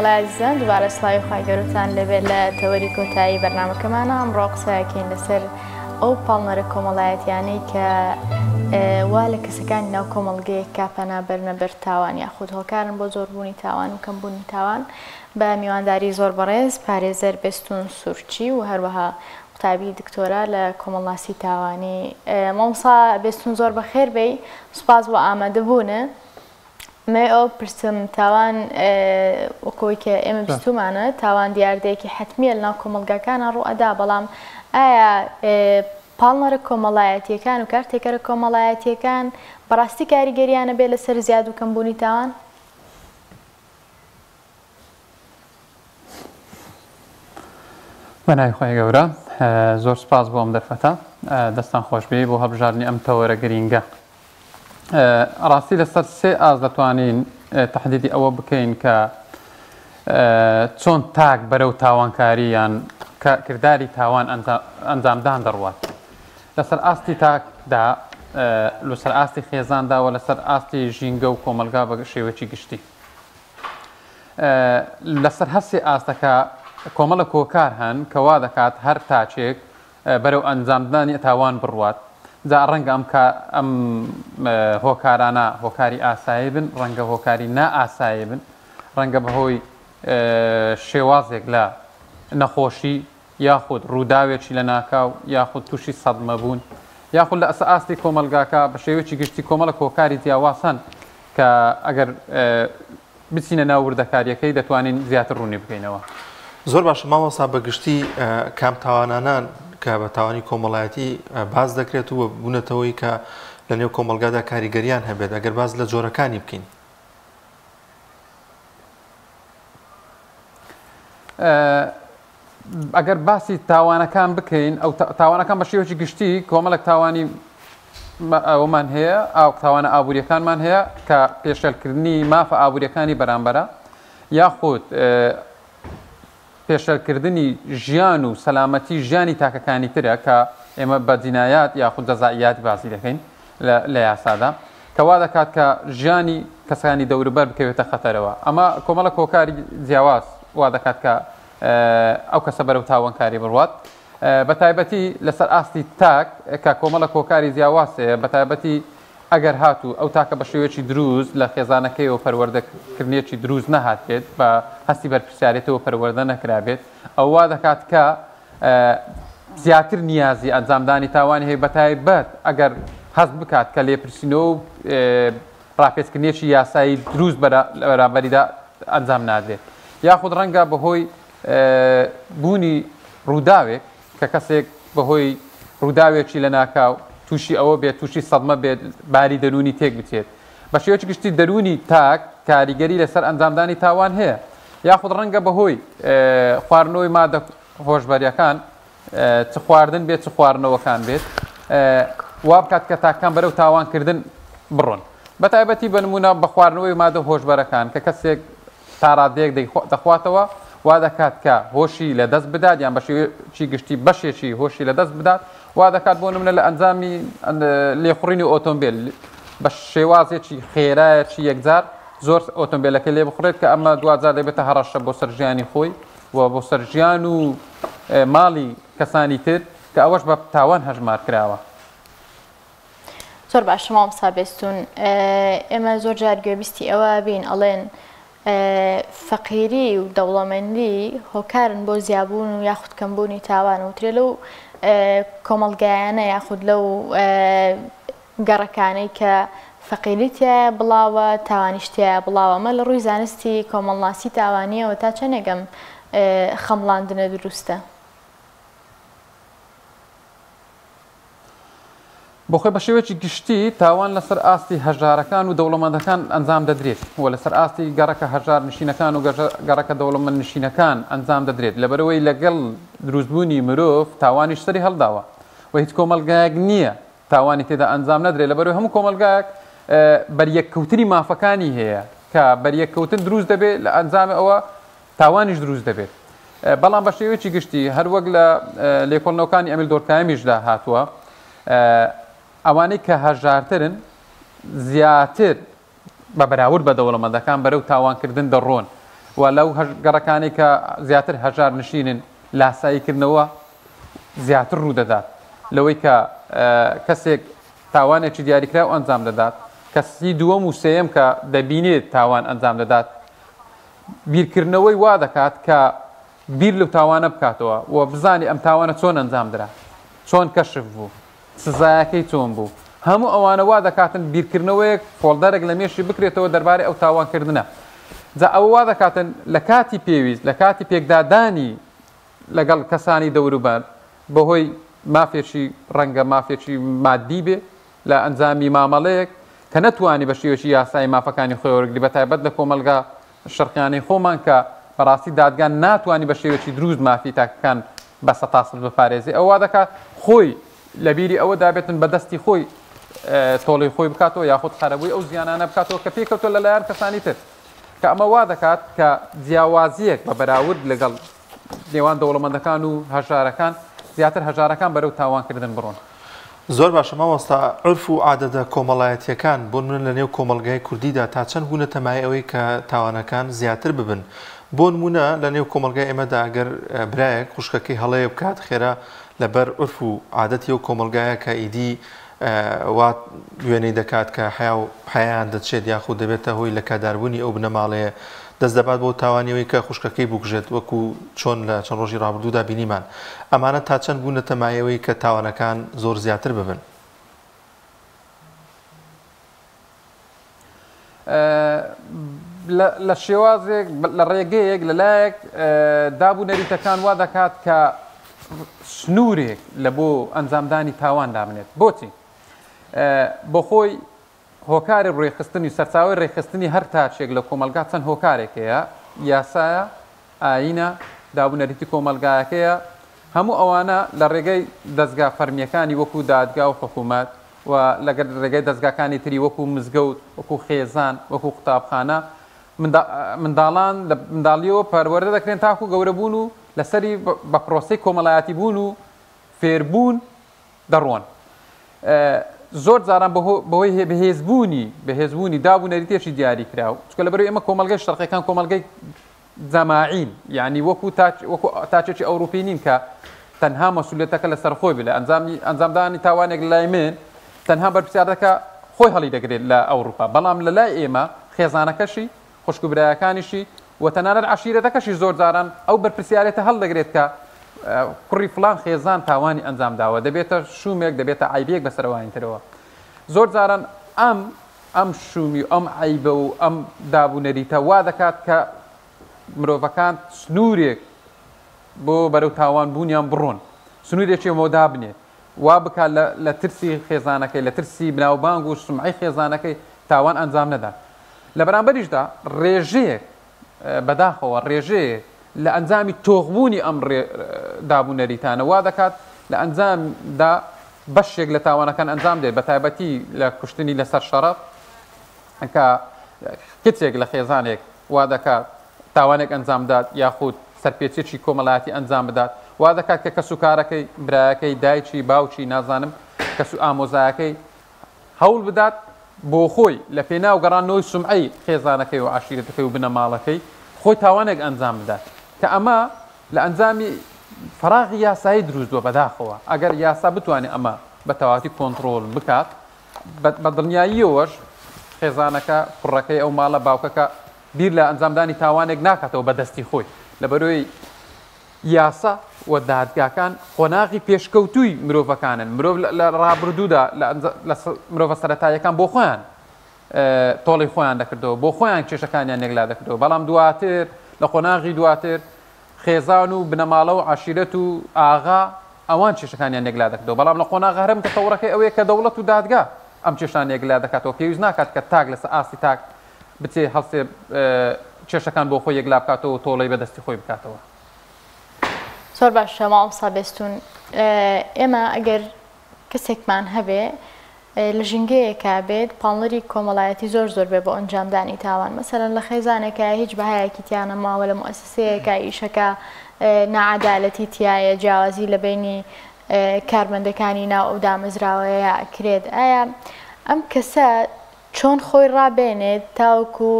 بەڵێ ئازیزان دووبارە سڵاوی خوای گەورەتان لێبێت لە تەوەری کۆتایی بەرنامەکەمانە ئەمڕۆ قسەکەین لەسەر ئەو پاڵنەرە کۆمەڵایەتیانەی کە وا لە کەسەکانی ناو کۆمەڵگەیەک کا پەنا بەرنە بەر تاوان یاخود هۆکارن بۆ زۆربوونی تاوان و کەمبوونی تاوان بە میوانداری زۆر بەڕێز پارێزەر بێستون سورچی و هەروەها قوتابی دکتۆرا لە کۆمەڵناسی تاوانی مامۆستا بێستون زۆر بەخێر بێی سوپاس بۆ ئامادەبوونە. مەوێ ئەوە بپرسم تاوان وەک ئەوەی کە ئێمە بیستومانە تاوان دیاردەیەکی حەتمیە لەناو کۆمەڵگاکانە ڕوو ئەدا بەڵام ئایا پاڵنەرە کۆمەڵایەتیەکان و کارتێکەرە کۆمەڵایەتیەکان بەڕاستی کاریگەریانە بێ لەسەر زیاد و کەمبوونی تاوان؟ بە ناوی خوای گەورە زۆر سپاس بۆ ئەم دەرفەتە دەستان خۆشبێ بۆ هەڵبژاردنی ئەم تەوەرە گرینگە ڕاستی لەسەر سێ ئاست دەتوانین تهدیدی ئەوە بکەین کە چۆن تاک بەرەو تاوانکاری یان کرداری تاوان ئەنجامدان دەڕوات لەسەر ئاستی تاکدا لەسەر ئاستی خێزاندا و لەسەر ئاستی ژینگە و کۆمەلگا بە شێوەیەکی گشتی لەسەر هەر سێ ئاستەکە کۆمەڵە کۆکار هەن کە وا دەکات هەر تاکێک بەرەو ئەنجامدانی تاوان بڕوات جا ڕەنگە ئەم ئەم هۆکارانە هۆکاری ئاسایی بن ڕەنگە هۆکاری نائاسایی بن ڕەنگە بەهۆی شێوازێک لە نەخۆشی یاخود ڕووداوێکی لەناکاو یاخود تووشی سەدمە بوون یاخود لە ئەسە ئاستی کۆمەلگاکە بە شێوەیەکی گشتی کۆمەڵە هۆکاری جیاواز هەن کە ئەگەر بچینە ناو وردەکاریەکەی دەتوانین زیاتر ڕوونی بکەینەوە. زۆر باشە مامۆستا بە گشتی کام تاوانانە کە بە تاوانی کۆمەڵایەتی باس دەکرێت و بوونەتەوەی کە لە نێو کۆمەڵگادا کاریگەریان هەبێت ئەگەر باس لە جۆرەکانی بکەین؟ ئەگەر باسی تاوانەکان بکەین ئەو تاوانەکان بە شێوەیەکی گشتی کۆمەڵێک تاوانی ئەومان هەیە ئاو تاوانە ئابوووریەکانمان هەیە کە پێشێلکردنی مافە ئابوووریەکانی بەرامبەرە یاخود پێشێلکردنی ژیان و سەلامەتی ژیانی تاکەکانی ترە کە ئێمە بە جینایات یاخود جەزائیات باسی دەکەین لە یاسادا کە وا دەکات کە ژیانی کەسانی دەوروبەر بکەوێتە خەتەرەوە ئەمە کۆمەڵە کۆکاری جیاواز وا دەکات کە ئەو کەسە بەرەو تاوانکاری بڕوات بە تایبەتی لەسەر ئاستی تاک کە کۆمەڵە کۆکاری جیاواز هەیە بە تایبەتی ئەگەر هاتوو ئەو تاکە بە شێوەیەکی دروست لە خێزانەکەیەوە پەروەردەکردنێکی دروست نەهاتبێت بە هەستی بەرپرسیارێتەوە پەروەردە نەکرابێت ئەو وا دەکات کە زیاتر نیازی ئەنجامدانی تاوانی هەیە بەتایبەت ئەگەر هەست بکات کە لێپرسینەوە و ڕاپێچکردنێکی یاسایی دروست بەرامبەریدا ئەنجام نادرێت یاخود ڕەنگە بەهۆی بوونی ڕووداوێک کە کەسێک بەهۆی ڕووداوێکی لەناکاو تووشی ئەوە بێت تووشی سەدمە بێت باری دەروونی تێک بچێت بە شێوەیەکی گشتی دەروونی تاک کاریگەری لەسەر ئەنجامدانی تاوان هەیە یاخود ڕەنگە بەهۆی خواردنەوەی مادە هۆشبەریەکان چ خواردن بێت چ خواردنەوەکان بێت وا بکات کە تاکان بەرەو تاوانکردن بڕۆن بە تایبەتی بە نمونە بە خواردنەوەی مادە هۆشبەرەکان کە کەسێک تا ڕادەیەک دەخواتەوە وا دەکات کە هۆشی لە دەست بدات یان بە شێوەیەکی گشتی بەشێکی هۆشی لە دەست بدات وا دەکات بۆ نمونە لە ئەنجامی لێخوڕینی ئۆتۆمبیل بە شێوازێکی خێرایەکی یەکجار زۆر ئۆتۆمبیلەکە لێ بخورێت کە ئەمە دواجار دەبێتە هەڕەشە بۆ سەر ژیانی خۆی و بۆ سەر ژیان و ماڵی کەسانی تر کە ئەوەش بە تاوان هەژمار کراوە. زۆر باشە مامۆستا بێستون ئێمە زۆر جار گوێبیستی ئەوە بین ئەڵێن فەقیری و دەوڵەمەندی هۆکارن بۆ زیابوون و یاخود کەمبوونی تاوان وترێ لەو کۆمەڵگایانە یاخود لەو گەڕەکانەی کە فەقیری تیایە بڵاوە تاوانیش تیایە بڵاوە ئەمە لە ڕووی زانستی کۆمەڵناسی تاوانیەوە تا چەندێک ئەم خەمڵاندنە دروستە؟ بۆخۆی بە شێوەیەکی گشتی تاوان لەسەر ئاستی هەژارەکان و دەوڵەمەندەکان ئەنجام دەدرێت و لەسەر ئاستی گەڕەکە هەژار نشینەکان و گەڕەکە دەوڵەمەند نشینەکان ئەنجام دەدرێت لەبەرئەوەی لەگەڵ دروستبوونی مرۆڤ تاوانیش سەری هەڵداوە و هیچ کۆمەڵگایەک نییە تاوانی تێدا ئەنجام نەدرێت لەبەرئەوەی هەموو کۆمەڵگایەک بەریەککەوتنی مافەکانی هەیە کە بەریەککەوتن دروست دەبێت لە ئەنجامی ئەوە تاوانیش دروست دەبێت بەڵام بە شێوەیەکی گشتی هەروەک لە لێکۆڵنەوەکانی ئەمیل دۆرکایمیشدا هاتووە ئەوانەی کە هەژارترن زیاتر بە بەراورد بە دەوڵەمەندەکان بەرەو تاوانکردن دەڕۆن. و لەو گەڕەکانەی کە زیاتر هەژار نشینن لاساییکردنەوە زیاتر ڕوودەدات لەوەی کە کەسێک تاوانێکی دیاریکراو ئەنجام دەدات، کەسی دووەم و سێیەم کە دەبینێت تاوان ئەنجام دەدات بیرکردنەوەی وا دەکات کە بیر لەو تاوانە بکاتەوە و بزانێ ئەم تاوانە چۆن ئەنجام درا، چۆن کەشف بوو، سزایەکەی چۆن بوو، هەموو ئەوانە وا دەکاتن بیرکردنەوەیەک فۆڵدەرێک لە مێشکی بکرێتەوە دەربارەی ئەو تاوانکردنە. جا ئەوە وا دەکاتن لە کاتی پێویست، لە کاتی پێکدادانی لەگەڵ کەسانی دەوروبەر بەهۆی مافێکی ڕەنگە مافێکی مادی بێ لە ئەنجامی مامەڵەیەک کە نەتوانی بە شێوەیەکی یاسایی مافەکانی خۆی وەرگری بەتایبەت لە کۆمەڵگا شەرقیانەی خۆمان کە بەڕاستی دادگا ناتوانی بە شێوەیەکی دروست مافی تاکەکان بە سەتاسەد بپارێزێ ئەو وا دەکات خۆی لە بیری ئەوە دابێتن بە دەستی خۆی تۆڵەی خۆی بکاتەوە یاخود قەرەبووی ئەو زیانانە بکاتەوە کە پێکەوتوە لەلایەن کەسانی تر کە ئەمە وا دەکات کە جیاوازییەک بە بەراورد لەگەڵ نێوان دەوڵەمەندەکان و هەژارەکان زیاتر هەژارەکان بەرەو تاوانکردن بڕۆن. زۆر باشە مامۆستا عورف و عادەتە کۆمەڵایەتیەکان بۆ نمونە لە نێو کۆمەڵگای کوردیدا تا چەند بوونەتە مایەی ئەوەی کە تاوانەکان زیاتر ببن بۆ نمونە لە نێو کۆمەڵگای ئێمەدا ئەگەر برایەک خوشکەکەی هەڵەیە بکات خێرا لەبەر عورف و عادەتی ئەو کۆمەڵگایە کە ئیدی وا وێنەی دەکات کە حەیا و حەیایان دەچێت یاخود دەبێتە هۆی لەکەداربوونی ئەو بنەماڵەیە دەست دەبات بۆ تاوانی ئەوەی کە خوشکەکەی بکوژێت وەکو چۆن لە چەند ڕۆژی ڕابردوودا بینیمان ئەمانە تا چەند بوونەتە مایەی ئەوەی کە تاوانەکان زۆر زیاتر ببن؟ لە شێوازێک لە ڕێگەیەک لە لایەک داب و نەریتەکان وا دەکات کە سنوورێک لە بۆ ئەنجامدانی تاوان دابنێت بۆچی بۆ خۆی هۆکاری ڕێکخستنی سەرچاوی ڕێکخستنی هەر تاچێک لە کۆمەلگا چەند هۆکارێک هەیە یاسایە ئایینە داب و نەریتی کۆمەلگایەکەیە هەموو ئەوانە لە ڕێگەی دەزگا فەرمیەکانی وەکو دادگا و حکوومەت و لە ڕێگەی دەزگاکانی تری وەکو مزگەوت، وەکو خێزان، وەکو قوتابخانە منداڵان لە منداڵیەوە پەروەردە دەکرێن تاکو گەورە بوون و لەسەری بە پرۆسەی کۆمەڵایەتی بوون و فێربوون دەڕۆن. زۆر جاران بەهۆی بەهێزبوونی بەهێزبوونی داب و نەریتێکی دیاریکراو، چونکە لەبەرئەوەی ئێمە کۆمەڵگەی شەرقیەکان کۆمەڵگەی جەماعین یانی وەکو تاچ وەکو تاچێکی ئەوروپی نین کە تەنها مەسولیەتەکە لەسەر خۆی بێت لە ئەنجامی ئەنجامدانی تاوانێک لە لای من تەنها بەرپرسیارەکە خۆی هەڵی دەگرێت لە ئەوروپا بەڵام لە لای ئێمە خێزانەکەشی خوشک و برایەکانیشی و تەنانەت عەشیرەتەکەشی زۆر جاران ئەو بەرپرسیارێتە هەڵدەگرێت کە کوڕی فڵان خێزان تاوانی ئەنجام داوە دەبێتە شومێک دەبێتە عەیبەیەک بەسەر ئەوانی ترەوە زۆر جاران ئەم ئەم شومی و ئەم عەیبە و ئەم داب و نەریتە وا دەکات کە مرۆڤەکان سنوورێک بۆ بەرەو تاوان بوونیان بڕۆن، سنوورێکی بۆ دابنێ، وا بکات لە ترسی خێزانەکەی، لە ترسی ناوبانگ و سومعەی خێزانەکەی تاوان ئەنجام نەدات. لە بەرامبەریشدا ڕێژەیەک، بەداخەوە ڕێژەیەک لە ئەنجامی تۆخبوونی ئەم داب و نەریتانە وا دەکات لە ئەنجامدا بەشێک لە تاوانەکان ئەنجام دێت بەتایبەتی لە کوشتنی لەسەر شەڕەف کە کچێک لە خێزانێک وا دەکات تاوانێک ئەنجام بدات یاخود سەرپێچێکی کۆمەڵایەتی ئەنجام بدات وا دەکات کە کەس و کارەکەی برایەکەی دایکی باوکی نازانم کەس و ئامۆزایەکەی هەوڵ بدات بۆ خۆی لە پێناو گەڕاندنەوەی سومعەی خێزانەکەی و عەشیرەتەکەی و بنەماڵەکەی خۆی تاوانێک ئەنجام بدات کە ئەمە لە ئەنجامی فەراغی یاسایی دروست بووە بەداخەوە ئەگەر یاسا بتوانێت ئەمە بە تەواوەتی کۆنتڕۆڵ بکات بە دڵنیاییەوەش خێزانەکە کوڕەکەی ئەو ماڵە باوکەکە بیر لە ئەنجامدانی تاوانێک ناکاتەوە بە دەستی خۆی لەبەرەوەی یاسا و دادگاکان قۆناغی پێشکەوتووی مرۆڤەکانن، مرۆڤ لە ڕابردوودا لە مرۆڤە سەرەتاییەکان بۆ خۆیان تۆڵەی خۆیان دەکردەوە، بۆ خۆیان کێشەکانیان یەکلا دەکردەوە، بەڵام دواتر لە قۆناغی دواتر خێزان و بنەماڵە و عەشیرەت و ئاغا ئەوان کێشەکانیان یەکلا دەکردەوە، بەڵام لە قۆناغە هەرە متەتەوڕەکەی ئەوەیە کە دەوڵەت و دادگا ئەم کێشانە یەکلا دەکاتەوە، پێویست ناکات کە تاک لەسەر ئاستی تاک بچێ هەڵسێ کێشەکان بۆ خۆی یەکلا بکاتەوە و تۆڵەی بە دەستی خۆی بکاتەوە. زۆر باشە مامۆستا بێستون ئێمە ئەگەر کەسێکمان هەبێ لە ژینگەیەکا بێت پاڵنەری کۆمەڵایەتی زۆر زۆر بێ بۆ ئەنجامدانی تاوان مەسەلەن لە خێزانێکا هیچ بەهایەکی تیا نەماوە لە موئەسەسەیەکا ئیشەکە ناعەدالەتی تیایە جیاوازی لە بەینی کارمەندەکانی ناو ئەو دامەزراوەیە ئەکرێت ئایا ئەم کەسە چۆن خۆی ڕابێنێت تاوەکو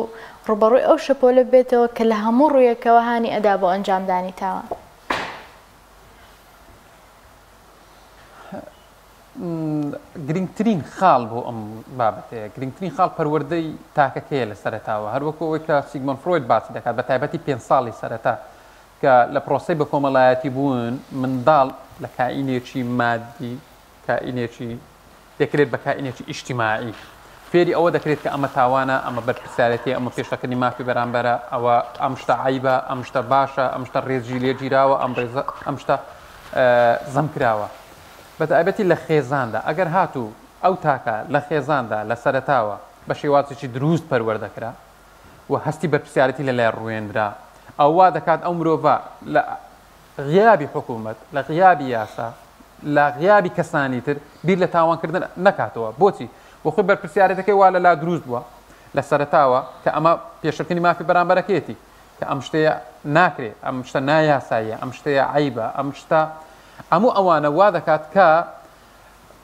ڕووبەڕووی ئەو شەپۆلە ببێتەوە کە لە هەموو ڕوویەکەوە هانی ئەدا بۆ ئەنجامدانی تاوان؟ گرنگترین خاڵ بۆ ئەم بابەتەیە گرنگترین خاڵ پەروەردەی تاکەکەیە لە سەرەتاوە هەروەکو ئەوەی کە سیگمۆند فرۆید باسی دەکات بە تایبەتی پێنج ساڵی سەرەتا کە لە پرۆسەی بە کۆمەڵایەتی بوون منداڵ لە کائینێکی مادی کائینێکی دەکرێت بە کائینێکی ئیجتیماعی فێری ئەوە دەکرێت کە ئەمە تاوانە، ئەمە بەرپرسیارێتیە، ئەمە پێشەکردنی مافی بەرامبەرە، ئەوە ئەم شتە عەیبە، ئەم شتە باشە، ئەم شتە ڕێزی لێ گیراوە، ئەم ڕێزە ئەم شتە زەم کراوە. بە تایبەتی لە خێزاندا ئەگەر هاتوو ئەو تاکە لە خێزاندا لە سەرەتاوە بە شێوازێکی دروست پەروەردە کرا و هەستی بەرپرسیارێتی لە لای ڕوێنرا ئەو وا دەکات ئەو مرۆڤە لە غیابی حکوومەت، لە غیابی یاسا، لە غیابی کەسانی تر بیر لە تاوانکردن نەکاتەوە. بۆچی؟ بۆ خۆی بەرپرسیارێتەکەی وا لە لا دروست بووە لە سەرەتاوە کە ئەمە پێشەکردنی مافی بەرامبەرەکەیەتی کە ئەم شتەیە ناکرێ، ئەم شتە نایاساییە، ئەم شتەیە عەیبە، ئەم شتە هەموو ئەوانە وا دەکات کە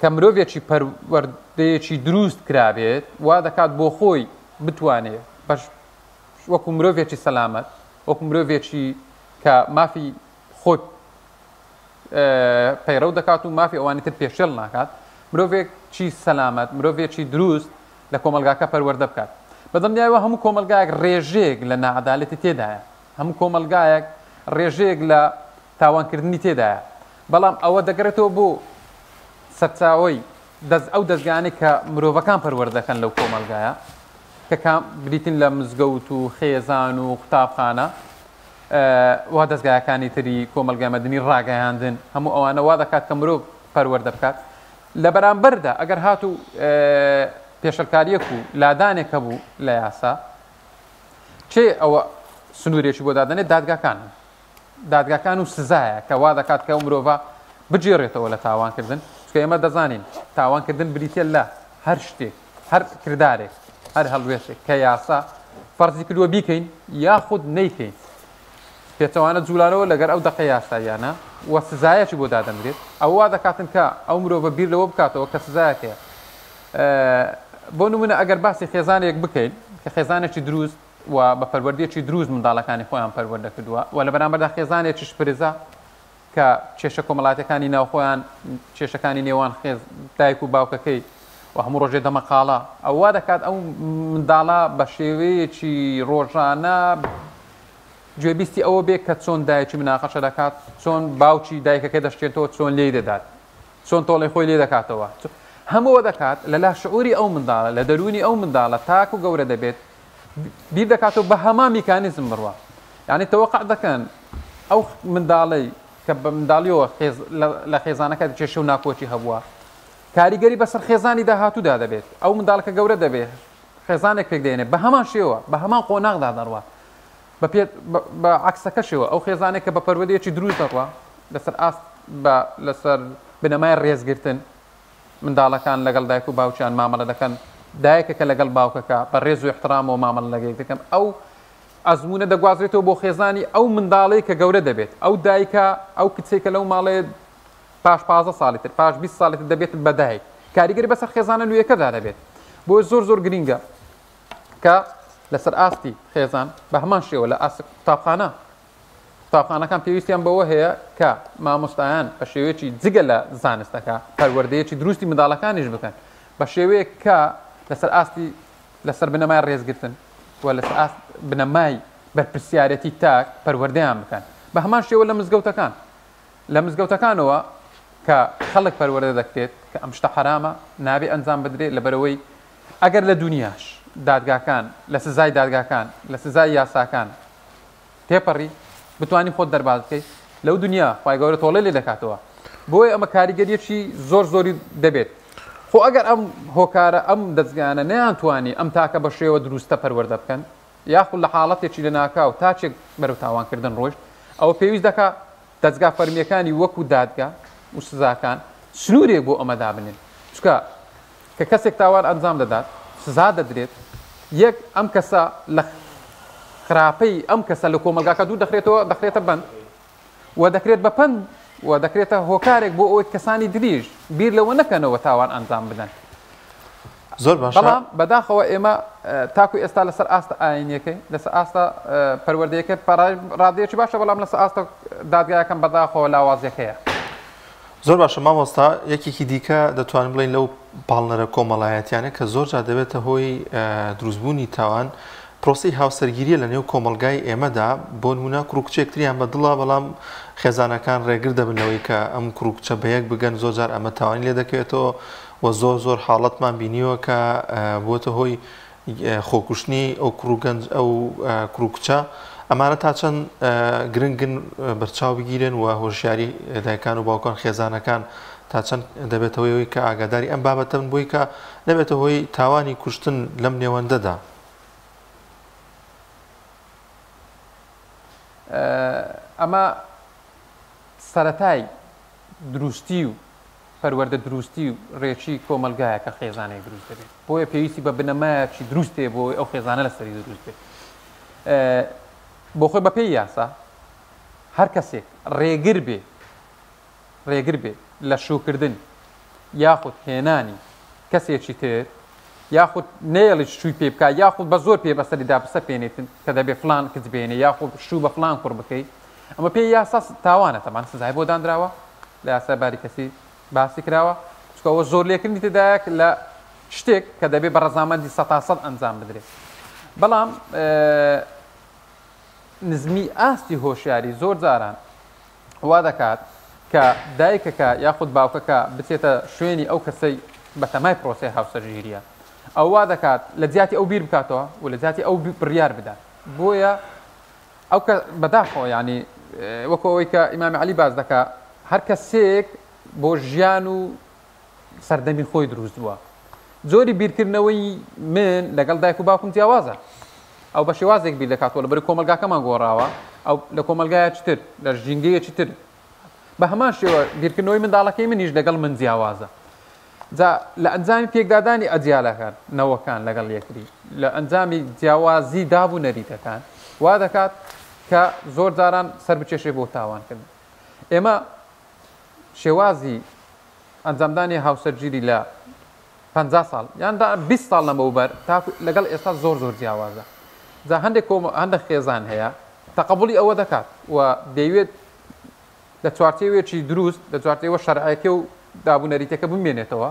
کە مرۆڤێکی پەروەردەیەکی دروست کرابێت وا دەکات بۆ خۆی بتوانێ بەش وەکو مرۆڤێکی سەلامەت وەکو مرۆڤێکی کە مافی خۆی پەیڕەو دەکات و مافی ئەوانی تر پێشێل ناکات، مرۆڤێکی سەلامەت، مرۆڤێکی دروست لە کۆمەڵگاکە پەروەردە بکات. بە دڵنیایەوە هەموو کۆمەڵگایەک ڕێژەیەک لە ناعەدالەتی تێدایە، هەموو کۆمەڵگایەک ڕێژەیەک لە تاوانکردنی تێدایە، بەڵام ئەوە دەگەڕێتەوە بۆ سەرچاوەی دەست ئەو دەزگایانەی کە مرۆڤەکان پەروەردە دەکەن لەو کۆمەڵگایە کە کام بریتین لە مزگەوت و خێزان و قوتابخانە و دەزگایەکانی تری کۆمەڵگای مەدەنی ڕاگەیاندن هەموو ئەوانە وا دەکات کە مرۆڤ پەروەردە بکات لە بەرامبەردا ئەگەر هاتوو پێشەلکاریەک و لادانێک هەبوو لە یاسا چێ ئەوە سنوورێکی بۆ دادەنێت دادگاکان دادگاکان و سزایە کە وا دەکات کە ئەو مرۆڤە بگێڕێتەوە لە تاوانکردن چونکە ئێمە دەزانین تاوانکردن بریتە لە هەر شتێک هەر کردارێک هەر هەڵوێستێک کە یاسا فەرزی کردووە بیکەین یاخود نەیکەین پێچەوانە جوولانەوە لەگەر ئەو دەقە یاساییانە و سزایەکی بۆ دادەنرێت ئەوە وا دەکاتن کە ئەو مرۆڤە بیر لەوە بکاتەوە کە سزایەکەیە بۆ نمونە ئەگەر باسی خێزانێک بکەین کە خێزانێکی دروست و بە پەروەردەیەکی دروست منداڵەکانی خۆیان پەروەردە کردووە و لە بەرامبەردا خێزانێکی شپرزە کە کێشە کۆمەڵاتیەکانی ناوخۆیان کێشەکانی نێوان خێز دایک و باوکەکەی و هەموو ڕۆژێ دەمەقاڵە ئەو وا دەکات ئەو منداڵە بە شێوەیەکی ڕۆژانە گوێبیستی ئەوە بێ کە چۆن دایکی مناقەشە دەکات چۆن باوکی دایکەکەی دەشکێنتەوە چۆن لێی دەدات چۆن تۆڵەی خۆی لێ دەکاتەوە هەموو دەکات لە لا شعوری ئەو منداڵە لە دەروونی ئەو منداڵە تاکو گەورە دەبێت بیر دەکاتەوە بە هەمان میکانیزم بڕوا یعنی تەوەقع دەکەن ئەو منداڵەی کە بە منداڵیەوە لە خێزانەکە کێشە و ناکۆکی هەبووە کاریگەری بەسەر خێزانی داهاتوودا دەبێت ئەو منداڵەکە گەورە دەبێت خێزانێک پێک دێنێ بە هەمان شێوە بە هەمان قۆناغدا دەڕوات بە پێ بە عەکسەکەشەوە ئەو خێزانێک کە بە پەروەردەیەکی دروست دەڕوا لەسەر ئاست بە لەسەر بنەمای ڕێزگرتن منداڵەکان لەگەڵ دایک و باوکیان مامەڵە دەکەن، دایکەکە لەگەڵ باوکەکە بە ڕێز و ئیحترامەوە مامەڵە لەگەڵ یەک دەکەن، ئەو ئەزموونە دەگوازرێتەوە بۆ خێزانی ئەو منداڵەی کە گەورە دەبێت، ئەو دایکە، ئەو کچەی کە لەو ماڵەیە پاش 15 ساڵی تر، پاش 20 ساڵی تر دەبێت بە دایک، کاریگەری بەسەر خێزانە نوێیەکەدا دەبێت. بۆیە زۆر زۆر گرینگە کە لەسەر ئاستی خێزان بە هەمان شێوە لە ئاست قوتابخانە قوتابخانەکان پێویستیان بەوە هەیە کە مامۆستایان بە شێوەیەکی جگە لە زانستەکە پەروەردەیەکی دروستی منداڵەکانیش بکەن بە شێوەیەک کە لەسەر ئاستی لەسەر بنەمای ڕێزگرتن و لەسەر ئاست بنەمای بەرپرسیارەتی تاک پەروەردەیان بکەن بە هەمان شێوە لە مزگەوتەکان لە مزگەوتەکانەوە کە خەڵک پەروەردە دەکرێت کە ئەم شتە حەرامە نابێ ئەنجام بدرێت لەبەرەوەی ئەگەر لە دونیاش دادگاکان لە سزای دادگاکان لە سزای یاساکان تێپەڕی بتوانی خۆت دەرباز بکەیت لەو دنیا خوای گەورە تۆڵەی لێ دەکاتەوە بۆیە ئەمە کاریگەریەکی زۆر زۆری دەبێت خۆ ئەگەر ئەم هۆکارە ئەم دەستگانە نەیانتوانی ئەم تاکە بە شێوە دروستە پەروەردە بکەن یاخود لە حاڵەتێکی لەناکاو تاچێک بەرەو تاوانکردن ڕۆیشت ئەوە پێویست دەکا دەزگا فەرمییەکانی وەکو دادگا و سزاکان سنوورێک بۆ ئەمە دابنێن چونکە کە کەسێک تاوان ئەنجام دەدات سزا دەدرێت یەک ئەم کەسە لە خراپەی ئەم کەسە لە کۆمەلگاکە دوور دەخرێتەوە دەخرێتە بەند و دەکرێت بە پەند و دەکرێتە هۆکارێک بۆ ئەوەی کەسانی دریژ بیر لەوە نەکەنەوە تاوان ئەنجام بدەن. زۆر باشە. بەڵام بەداخەوە ئێمە تاکو ئێستا لەسەر ئاستە ئاینیەکەی لەسەر ئاستە پەروەردەیەکە ڕادەیەکی باشە بەڵام لەسەر ئاستە دادگایەکەم بەداخەوە لاوازیەکەیە. زۆر باشە مامۆستا یەکێکی دیکە دەتوانین بڵێین لەو پاڵنەرە کۆمەڵایەتیانە کە زۆر جار دەبێتە هۆی دروستبوونی تاوان پرۆسەی هاوسەرگیریە لە نێو کۆمەڵگای ئێمەدا بۆ نمونە کوڕ و کچێکتریان بە دڵە بەڵام خێزانەکان ڕێگر دەبن لەوەی کە ئەم کوڕ و کچە بەیەک بگەن زۆر جار ئەمە تاوانی لێ دەکەوێتەوە و زۆر زۆر حاڵەتمان بینیوە کە بووەتە هۆی خۆکوشتنی ئەو کوڕ و گەنج ئەو کوڕ و کچە ئەمانە تا چەند گرنگن بەرچاو بگیرێن و هۆشیاری دایکان و باوکان خێزانەکان تا چەند دەبێتە هۆی ئەوەی کە ئاگاداری ئەم بابەتە بن بۆی کە نەبێتە هۆی تاوانی کوشتن لەم نێوەندەدا. ئەمە سەرەتای دروستی و پەروەردە دروستی و رێکی کۆمەلگایە کە خێزانێک دروست دەبێت بۆیە پێویستی بە بنەمایەکی دروست هەیە بۆ ئەوەی ئەو خێزانە لەسەری دروست بێت بۆ خۆی بەپێی یاسا هەر کەسێک ڕێگر بێ ڕێگر بێ لە شووکردن یاخود هێنانی کەسێکی تر یاخود نەیەڵیت شووی پێ بکات یاخود بە زۆر پێ بەسەریدا بسەپێنێتن کە دەبێ فلان کچ بێنێ یاخود شوو بە فلان کوڕ بکەی ئەمە پێی یاسا تاوانە تەبان سزای بۆ دانراوە لە یاسای باری کەسی باسی کراوە چونکە ئەوە زۆر لێکردنی تێدایە لە شتێک کە دەبێ بە ڕەزامەندی سەتا سەد ئەنجام بدرێت بەڵام نزمی ئاستی هۆشیاری زۆر جاران وا دەکات کە دایکەکە یاخود باوکەکە بچێتە شوێنی ئەو کەسەی بەتەمای پرۆسەی هاوسەرگیریە ئەو وا دەکات لە جیاتی ئەو بیر بکاتەوە و لە جیاتی ئەو بڕیار بدات بۆیە ئەو کە بەداخەوە یانی وەکو ئەوەی کە ئیمامی عەلی باس دەکا هەر کەسێک بۆ ژیان و سەردەمی خۆی دروست بووە جۆری بیرکردنەوەی من لەگەڵ دایک و باوکم جیاوازە ئەو بە شێوازێک بیر دەکاتەوە لەبەر کۆمەلگاکەمان گۆڕاوە ئەو لە کۆمەلگایەکی تر لە ژینگەیەکی تر بە هەمان شێوە بیرکردنەوەی منداڵەکەی منیش لەگەڵ من جیاوازە جا لە ئەنجامی پێکدادانی ئەجیالەکان، نەوەکان لەگەڵ یەکتری، لە ئەنجامی جیاوازی داب و نەریتەکان، وا دەکات کە زۆر جاران سەر بکێشێ بۆ تاوانکردن. ئێمە شێوازی ئەنجامدانی هاوسەرگیری لە 50 ساڵ یان 20 ساڵ لەمەوبەر تاکو لەگەڵ ئێستا زۆر زۆر جیاوازە. جا هەندێک کۆم هەندێک خێزان هەیە تەقەبوڵی ئەوە دەکات و دەیوێت لە چوارچێوەیەکی دروست، لە چوارچێوە شەرعیەکە و داب و نەریتەکە بمێنێتەوە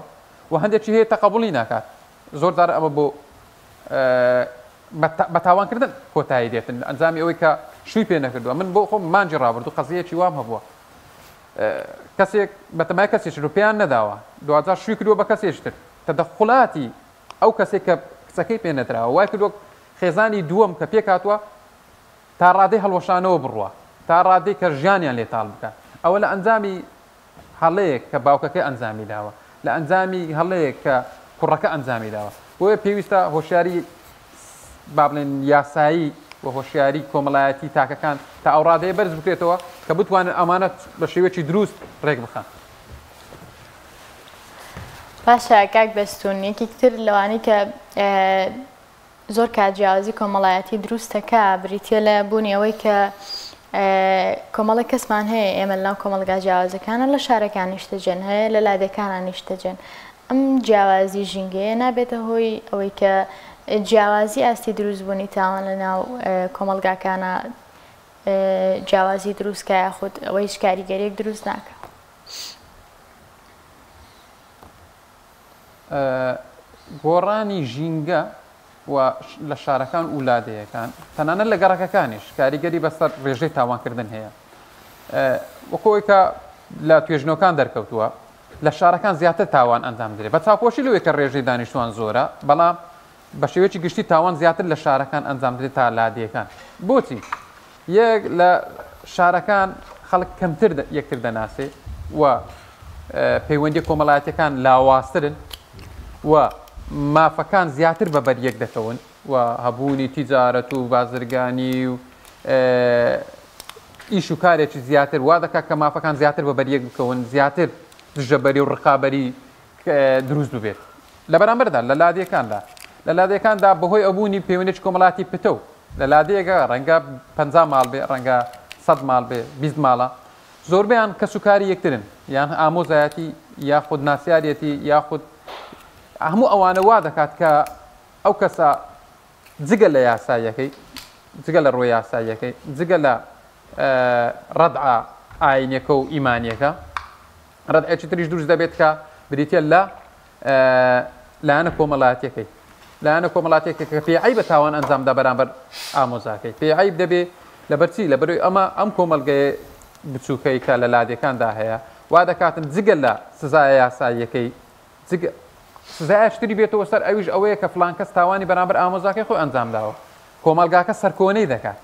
و هەندێکی هەیە تەقەبوڵی ناکات. زۆر جار ئەمە بۆ بە تاوانکردن کۆتایی دێتن لە ئەنجامی ئەوەی کە شووی پێ نەکردووە. من بۆ خۆم مانگی ڕابردوو قەزیەیەکی وام هەبووە. کەسێک بەتەمای کەسێکی تر و پێیان نەداوە. دواجار شووی کردووە بە کەسێکی تر. تەدەخولاتی ئەو کەسێک کە کچەکەی پێ نەدراوە وای کردووە خێزانی دووەم کە پێکهاتووە تا ڕادەی هەڵوەشانەوە بڕوا، تا ڕادەی کە ژیانیان لێ تاڵ بکات. ئەوە لە ئەنجامی هەڵەیەک کە باوکەکە ئەنجامی داوە، لە ئەنجامی هەڵەیەک کە کوڕەکە ئەنجامی داوە. بۆیە پێویستە هۆشیاری با بڵێین یاسایی و هۆشیاری کۆمەڵایەتی تاکەکان تا ئەو ڕادەیە بەرز بکرێتەوە کە بتوانن ئەمانە بە شێوەیەکی دروست ڕێک بخەن. باشە کاک بەستوون، یەکێکی تر لەوانەی کە زۆر کات جیاوازی کۆمەڵایەتی دروست دەکا بریتیە لە بوونی ئەوەی کە کۆمەڵێک کەسمان هەیە ئێمە لەناو کۆمەڵگا جیاوازەکانە لە شارەکان نیشتەجێن هەیە لە لادێکانە نیشتەجێن ئەم جیاوازی ژینگەیە نابێتە هۆی ئەوەی کە جیاوازی ئاستی دروستبوونی تاوان لە ناو کۆمەڵگاکانە جیاوازی دروستکە یاخود ئەوە هیچ کاریگەریەک دروست ناکە. گۆڕانی ژینگە و لە شارەکان و لادێیەکان تەنانەت لە گەڕەکەکانیش کاریگەری بەسەر ڕێژەی تاوانکردن هەیە وەکو ئەوەی کە لە توێژینەوەکان دەرکەوتووە لە شارەکان زیاتر تاوان ئەنجام درێت بە چاوپۆشی لەوەی کە ڕێژەی دانیشتوان زۆرە بەڵام بە شێوەیەکی گشتی تاوان زیاتر لە شارەکان ئەنجام درێت تا لادێکان بۆچی یەک لە شارەکان خەڵک کەمتر یەکتر دەناسێ و پەیوەندیە کۆمەڵایەتیەکان لاوازترن و مافەکان زیاتر بە بەر یەک دەکەون و هەبوونی تیجارەت و بازرگانی و ئیش و کارێکی زیاتر وا دەکات کە مافەکان زیاتر بە بەر یەک بکەون زیاتر دژەبەری و ڕقابەری دروست ببێت. لە بەرامبەردا لە لادێکاندا لە لادێکاندا بەهۆی ئەبوونی پەیوەندیی کۆمەڵایەتی پتەو لە لادێیەکە ڕەنگە 50 ماڵ بێ ڕەنگە 100 ماڵ بێ 20 ماڵە زۆربەیان کەس و کاری یەکترن یان ئامۆزایەتی یاخود ناسیارەتی یاخود هەموو ئەوانە وا دەکات کە ئەو کەسە جگە لە یاساییەکەی، جگە لە ڕووە یاساییەکەی، جگە لە ڕەدعە ئاینیەکە و ئیمانیەکە، ڕەدعێکی تریش دروست دەبێت کە بریتە لە لایەنە کۆمەڵایەتیەکەی. لایەنە کۆمەڵاتیەکە کە پێی عەیبە تاوان ئەنجامدا بەرامبەر ئامۆزاکەی پێی عەیب دەبێ لەبەر چی؟ لەبەرئەوەی ئەمە ئەم کۆمەڵگەیە بچووکەی کە لە لادێکاندا هەیە وا دەکاتن جگە لە سزایە یاساییەکەی جگە سزایەکی تری بێتەوە سەر ئەویش ئەوەیە کە فلان کەس تاوانی بەرامبەر ئامۆزاکەی خۆی ئەنجام داوە کۆمەڵگاکە سەرکۆنەی دەکات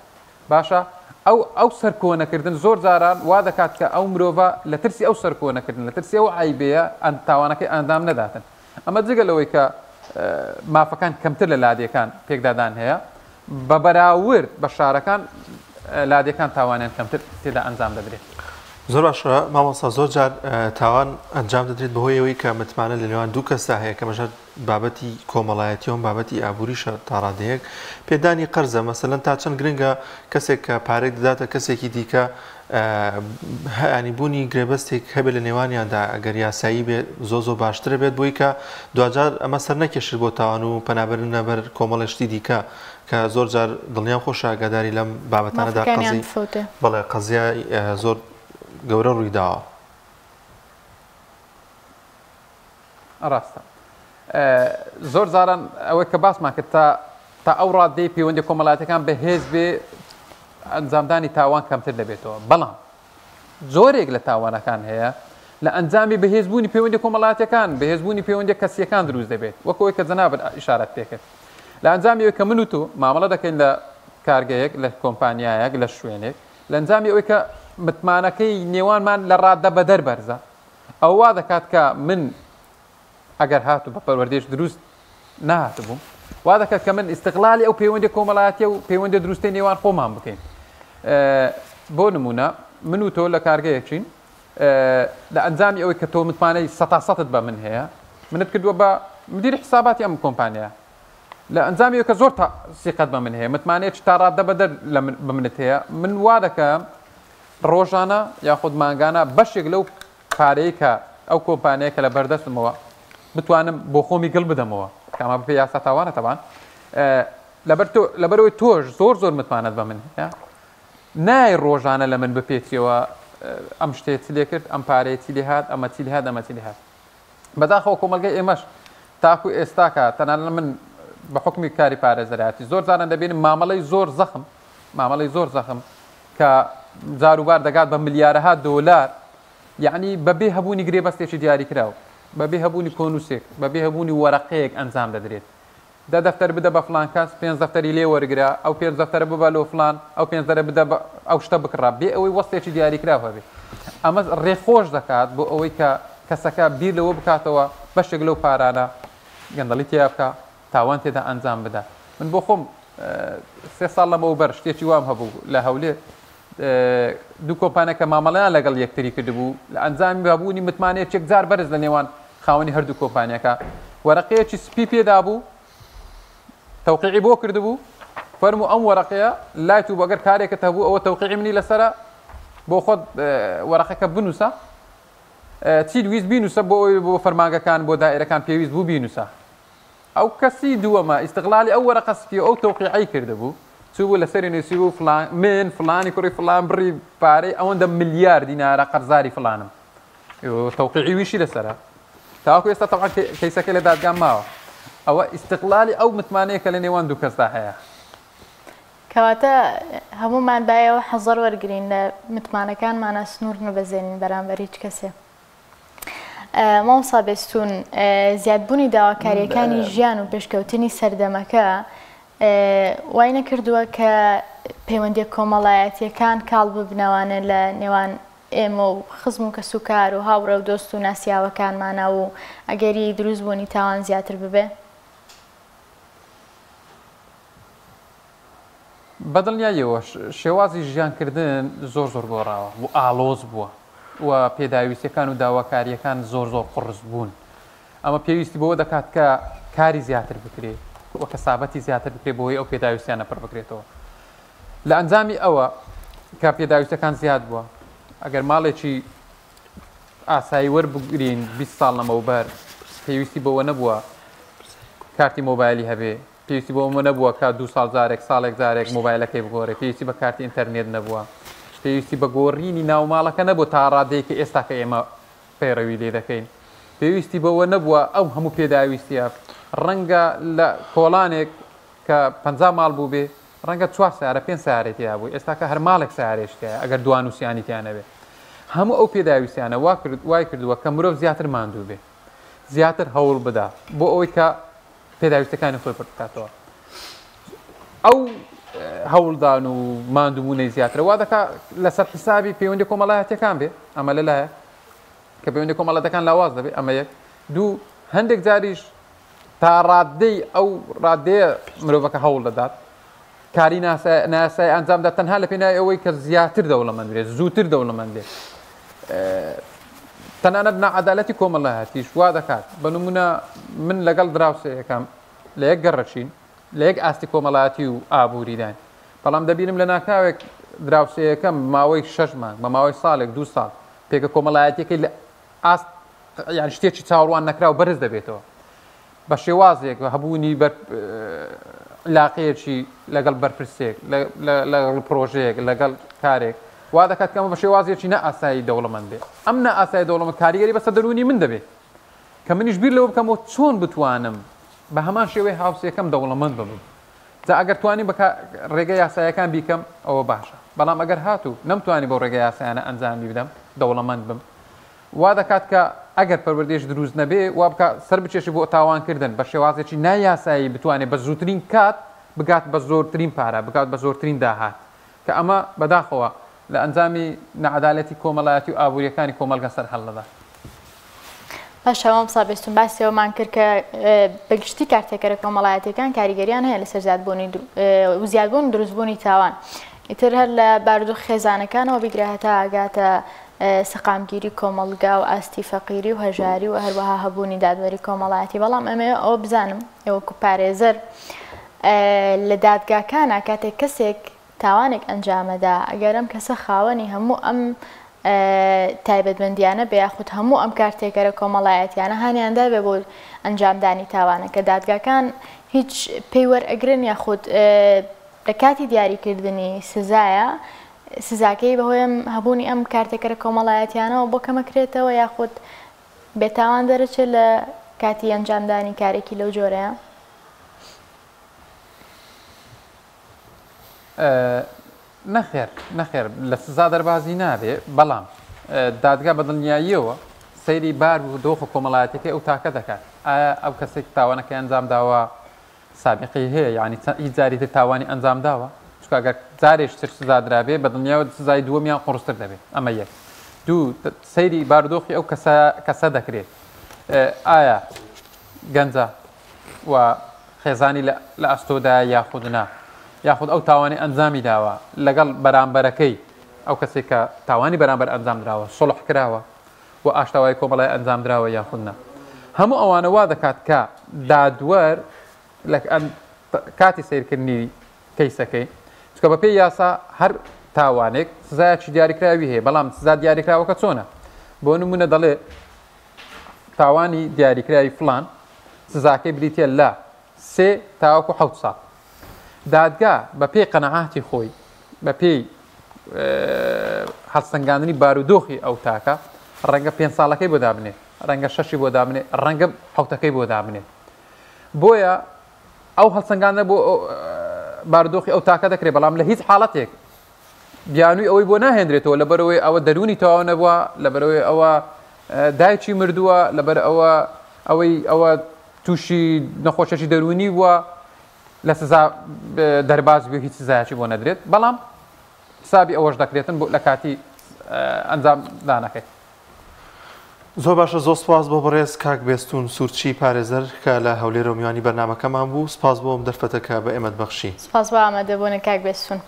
باشە ئەو ئەو سەرکۆنەکردن زۆر جاران وا دەکات کە ئەو مرۆڤە لە ترسی ئەو سەرکۆنەکردن لە ترسی ئەو عەیبەیە تاوانەکەی ئەندام نەداتن ئەمە جگە لەوەی کە مافەکان کەمتر لە لادێکان پێکدادان هەیە بە بەراورد بە شارەکان لادێکان تاوانیان کەمتر تێدا ئەنجام دەدرێت. زۆر باشە مامۆستا زۆر جار تاوان ئەنجام دەدرێت بەهۆی ئەوەی کە متمانە لە نێوان دوو کەسدا هەیە کە مەشەر بابەتی کۆمەڵایەتی و بابەتی ئابووریشە تا ڕادەیەک پێدانی قەرزە مەسەلەن تا چەند گرنگە کەسێک کە پارێک دەداتە کەسێکی دیکە هەیانی بوونی گرێبەستێک هەبێت لە نێوانیاندا ئەگەر یاسایی بێت زۆ زۆ باشترە بێت بۆی کە دواجار ئەمە سەر نەکێشێت بۆ تاوان و پەنابردنە بەر کۆمەڵێ شتی دیکە کە زۆر جار دڵنیام خۆش ئاگاداری لەم بابەتانەدا مافەکانیان قەزی بفەوتێ. بەڵێ قەزیای زۆر گەورە ڕووی داوە. ڕاستە زۆر جاران ئەوەی کە باسمان کرد تا تا ئەو ڕادەی پەیوەندی کۆمەڵاتەکان بەهێز بێ ئەنجامدانی تاوان کەمتر دەبێتەوە بەڵام جۆرێک لە تاوانەکان هەیە لە ئەنجامی بەهێزبوونی پەیوەندی کۆمەڵاتەکان بەهێزبوونی پەیوەندی کەسیەکان دروست دەبێت وەکەوەی کە جەنابت ئیشارەت پێکرد لە ئەنجامی ئەوەی کە من و تۆ مامەڵە دەکەین لە کارگەیەک لە کۆمپانیایەک لە شوێنێک لە ئەنجامی ئەوەی کە متمانەکەی نێوانمان لە ڕادە بەدەر بەرزە ئەوە وا دەکات کە من ئەگەر هاتوو بە پەروەردەیش دروست نەهاتبووم وا دەکات کە من ئیستغلالی ئەو پەیوەندی کۆمەڵایەتیە و پەیوەندی دروستەی نێوان خۆمان بکەین بۆ نمونە من و تۆ لە کارگەیەکین لە ئەنجامی ئەوەی کە تۆ متمانەی سەتا سەتت بە من هەیە منت کردووە بە مدیری حساباتی ئەم کۆمپانیا لە ئەنجامی ئەوەی کە زۆر تا سیقەت بە من هەیە متمانەیەکی تا ڕادە بەدەر لە من بە منت هەیە من وا دەکەم ڕۆژانە یاخود مانگانە بەشێک لەو پارەی کە ئەو کۆمپانیای کە لە بەردەستمەوە بتوانم بۆ خۆمی گڵ بدەمەوە کە ئەمە بەپێی یاسا تاوانە تەبان لەبەر تۆ لەبەرەوەی تۆش زۆر زۆر متمانەت بە من هەیە نای ڕۆژانە لە من بپێچیەوە ئەم شتێ چ لێ کرد ئەم پارەیە چی لێ هات ئەمە چی لێ هات ئەمە چی لێ هات بەداخەوە کۆمەڵگەی ئێمەش تاکو ئێستاکە تەنانەت من بە حوکمی کاری پارێزەرایەتی زۆر جاران دەبینم مامەڵەی زۆر زەخم مامەڵەی زۆر زەخم کە جاروبار دەگات بە ملیارەها دۆلار یعنی بەبێ هەبوونی گرێبەستێکی دیاریکراو بەبێ هەبوونی کۆنووسێک بەبێ هەبوونی وەرەقەیەک ئەنجام دەدرێت دە دەفتەر بدە بە فڵان کەس، پێنج دەفتەری لێ وەرگرە، ئەو پێنج دەفتەرە ببە لۆ فڵان، ئەو پێنج دەرە بدە بە ئەو شتە بکڕە، بێ ئەوەی وەستێکی دیاریکراو هەبێ. ئەمە ڕێ خۆش دەکات بۆ ئەوەی کە کەسەکە بیر لەوە بکاتەوە بەشێک لەو پارانە گەندەڵی تێیا بکا، تاوان تێدا ئەنجام بدا. من بۆ خۆم سێ ساڵ لەمەوبەر شتێکی وام هەبوو لە هەولێر، دوو کۆمپانیا کە مامەڵەیان لەگەڵ یەکتری کردبوو، لە ئەنجامی هەبوونی متمانەیەکی یەکجار بەرز لە نێوان خاوەنی هەردوو کۆمپانیاکە، وەرەقەیەکی سپی پێدابوو، تەوقیعی بۆ کردبوو، فەرموو ئەم وەرەقەیە لای تو بوو، ئەگەر کارێکت هەبوو ئەوە تەوقیعی منی لەسەرە، بۆ خۆت وەرەقەکە بنووسە، چیت ویست بینووسە، بۆ ئەوەی بۆ فەرمانگەکان، بۆ دائیرەکان پێویست بوو بینووسە. ئەو کەسی دووەمە ئیستغلالی ئەو وەرەقە سپیە و ئەو تەوقیعەی کردبوو، چووبوو لەسەری نووسیبوو فڵان من فڵانی کوڕی فڵان بڕی پارەی ئەوەندە ملیار دینارە قەرزاری فڵانم. تەوقیعی ویشی لەسەرە. تاوەکو ئێستا تەبعەن کەیسەکەی لە دادگا ماوە. ئەوە ئیستغلالی ئەو متمانەیە کە لە نێوان دوو کەسدا هەیە. کەواتە هەموومان بایەوە حەزەر وەرگرین لە متمانەکانمانا سنوور نەبەزێنین بەرامبەر هیچ کەسێ. مامۆستا بێستوون، زیادبوونی داواکارییەکانی ژیان و پێشکەوتنی سەردەمەکە وای نەکردووە کە پەیوەندییە کۆمەڵایەتییەکان کاڵ ببنەوانە لە نێوان ئێمە و خزم و کەسوکار و هاوڕێ و دۆست و ناسیاوەکانمانا و ئەگەری دروستبوونی تاوان زیاتر ببێ؟ بەدڵنیاییەوە شێوازی ژیانکردن زۆر زۆر گۆڕاوە و ئاڵۆز بووە و پێداویستیەکان و داواکارییەکان زۆر زۆر قوڕس بوون. ئەمە پێویستی بەوە دەکات کە کاری زیاتر بکرێت و کەسابەتی زیاتر بکرێت بۆ ئەوەی ئەو پێداویستیانە پڕ بکرێتەوە. لە ئەنجامی ئەوە کە پێداویستەکان زیاد بووە، ئەگەر ماڵێکی ئاسایی وەربگرین 20 ساڵ لەمەوبەر پێویستی بەوە نەبووە. کارتی مۆبایلی هەبێ، پێویستی بۆ ئەوە نەبووە کە دوو ساڵ جارێک، ساڵێک جارێک مۆبایلەکەی بگۆڕێ، پێویستی بە کارتی ئینتەرنێت نەبووە، پێویستی بە گۆڕینی ناوماڵەکە نەبووە تا ڕادەیەک کە ئێستا کە ئێمە پەیڕەوی لێ دەکەین. پێویستی بەوە نەبووە ئەو هەموو پێداویستییە، ڕەنگە لە کۆڵانێک کە 50 ماڵ بووبێ، ڕەنگە چوار سەیارە پێنج سەیارەی تیا بوو، ئێستا کە هەر ماڵێک سەیارەیەکی تیایە ئەگەر دوان و سیانی تیا نەبێ. هەموو ئەو پێداویستیانە وا کرد وای کردووە کە مرۆڤ زیاتر ماندوو بێ، زیاتر هەوڵ بدا بۆ ئەوەی کە پێداویستەکانی خۆی پڕ بکاتەوە. ئەو هەوڵدان و ماندووبوونەی زیاترە وا دەکا لەسەر حیسابی پەیوەندی کۆمەڵایەتیەکان بێ، ئەمە لەلایە کە پەیوەندی کۆمەڵاتەکان لاواز دەبێ، ئەمە یەک. دوو، هەندێک جاریش تا ڕاددەی ئەو ڕادەیە مرۆڤەکە هەوڵ دەدات کاری ناسای ئەنجامدا تەنها لە پێناوی ئەوەی کە زیاتر دەوڵەمەند بێت، زووتر دەوڵەمەند بێت. تەنانەت ناعەدالەتی کۆمەڵایەتیش وا دەکات. بە نمونە من لەگەڵ دراوسێیەکەم لە یەک گەڕەکین، لە یەک ئاستی کۆمەڵایەتی و ئابووریداین، بەڵام دەبینم لە ناکاوێک دراوسێیەکەم ماوەی شەش مانگ، بە ماوەی ساڵێک، دوو ساڵ پێگە کۆمەڵایەتیەکەی لە ئاست یان شتێکی چاوەڕوان نەکراو بەرز دەبێتەوە بە شێوازێک هەبوونی بەر علاقەیەکی لەگەڵ بەرپرسێک لەگەڵ پرۆژەیەک لەگەڵ کارێک وا دەکات کە ئەمە بە شێوازێکی نائاسایی دەوڵەمەند بێت. ئەم نائاسایی دەوڵەمەند کاریگەری بەسەر دەروونی من دەبێت کە منیش بیر لەوە بکەمەوە چۆن بتوانم بە هەمان شێوەی هاوسێکەم دەوڵەمەند ببم. جا ئەگەر توانیم بە ڕێگە یاساییەکان بیکەم ئەوە باشە، بەڵام ئەگەر هاتوو نەمتوانی بەو ڕێگە یاسایانە ئەنجامی بدەم دەوڵەمەند بم، وا دەکات کە ئەگەر پەروەردەیش دروست نەبێ وا بکا سەر بکێشێ بۆ تاوانکردن بە شێوازێکی نایاسایی بتوانێ بە زووترین کات بگات بە زۆرترین پارە، بگات بە زۆرترین داهات کە ئەمە بەداخەوە لە ئەنجامی ناعەدالەتی کۆمەڵایەتی و ئابوورییەکانی کۆمەڵگە سەر هەڵدەدات. باشە مامۆستا بێستون باسی ئەوەمان کرد کە بە گشتی کارتێکەرە کۆمەڵایەتیەکان کاریگەریان هەیە لەسەر زیادبوونی و زیادبوون و دروستبوونی تاوان ئیتر هەر لە بارودۆخی خێزانەکانەوە بیگرە هەتا ئاگاتە سەقامگیری کۆمەڵگا و ئاستی فەقیری و هەژاری و هەروەها هەبوونی دادوەری کۆمەڵایەتی بەڵام ئەمەوێ ئەوە بزانم وەکو پارێزەر لە دادگاکانە کاتێک کەسێک تاوانێک ئەنجامەدا ئەگەر ئەم کەسە خاوەنی هەموو ئەم تایبەتمەندیانە بێ یاخود هەموو ئەم کارتێکەرە کۆمەڵایەتیانە هانیان دابێ بۆ ئەنجامدانی تاوانەکە دادگاکان هیچ پێی وەرئەگرن یاخود لە کاتی دیاریکردنی سزایە سزاکەی بەهۆی هەبوونی ئەم کارتێکەرە کۆمەڵایەتیانەوە بۆ کەمەکرێتەوە یاخود بێتاوان دەرەچێت لە کاتی ئەنجامدانی کارێکی لەو جۆرەیە؟ نەخێر نەخێر لە سزا دەربازی نابێ، بەڵام دادگا بە دڵنیاییەوە سەیری بار و دۆخە کۆمەڵایەتیەکەی ئەو تاکە دەکات. ئایا ئەو کەسێک تاوانەکەی ئەنجام داوە سابیقەی هەیە یانی هیچ جاری تر تاوانی ئەنجام داوە؟ چونکە ئەگەر جارێکی تر سزا درابێ بە دڵنیایەوە سزای دووەمیان قوڕستر دەبێت. ئەمە یەک. دوو سەیری بارودۆخی ئەو کەسە کەسە دەکرێت. ئایا گەنجە و خێزانی لە ئەستۆدایە یاخود نا، یاخود ئەو تاوانەی ئەنجامی داوە لەگەڵ بەرامبەرەکەی ئەو کەسێک کە تاوانی بەرامبەر ئەنجام دراوە سوڵح کراوە و ئاشتەوایی کۆمەڵای ئەنجام دراوە یاخود نا. هەموو ئەوانە وا دەکات کە دادوەر لە کاتی سەیرکردنی کەیسەکەی، چونکە بەپێی یاسا هەر تاوانێک سزایەکی دیاریکراوی هەیە، بەڵام سزا دیاریکراوەکە چۆنە؟ بۆ نمونە دەڵێ تاوانی دیاریکراوی فڵان سزاکەی بریتیە لە سێ تاوەکو حەوت ساڵ. دادگا بە پێی قەناعاتی خۆی، بە پێی هەڵسەنگاندنی بارودۆخی ئەو تاکە، ڕەنگە پێنج ساڵەکەی بۆ دابنێت، ڕەنگە شەشی بۆ دابنێت، ڕەنگە حەوتەکەی بۆ دابنێت. بۆیە ئەو هەڵسەنگاندنە بۆ بارودۆخی ئەو تاکە دەکرێت، بەڵام لە هیچ حاڵەتێک بیانووی ئەوەی بۆ ناهێنرێتەوە لەبەرئەوەی ئەوە دەروونی تەواو نەبووە، لەبەرئەوەی ئەوە دایکی مردووە، لەبەر ئەوە ئەوەی ئەوە تووشی نەخۆشیی دەروونی بووە، لە سزا دەرباز بێ هیچ سزایەکی بۆ نەدرێت، بەڵام حسابی ئەوەش دەکرێتن بۆ لە کاتی ئەنجام دانەکەی. زۆر باشە زۆر سپاس بۆ بەڕێز کاک بێستون سورچی پارێزەر کە لە هەولێرەوە میوانی بەرنامەکەمان بوو سپاس بۆ ئەم دەرفەتە کە بە ئێمەت بەخشی. سپاس بۆ ئامادەبوونت کاک بێستون.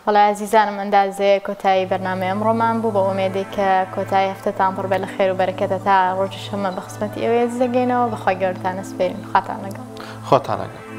وەڵا ئازیزانم ئەندازەیە کۆتایی بەرنامەی ئەمڕۆمان بوو بە ئومێدێک کە کۆتایی هەفتەتان پڕ بێت لە خێر و بەرەکەت هەتا ڕۆژی شەممە بە خزمەتی ئێوەی ئازیز دەگەینەوە بەخوای گەورەتان ئەسپێرین خواتان لەگەڵ. خواتان لەگەڵ.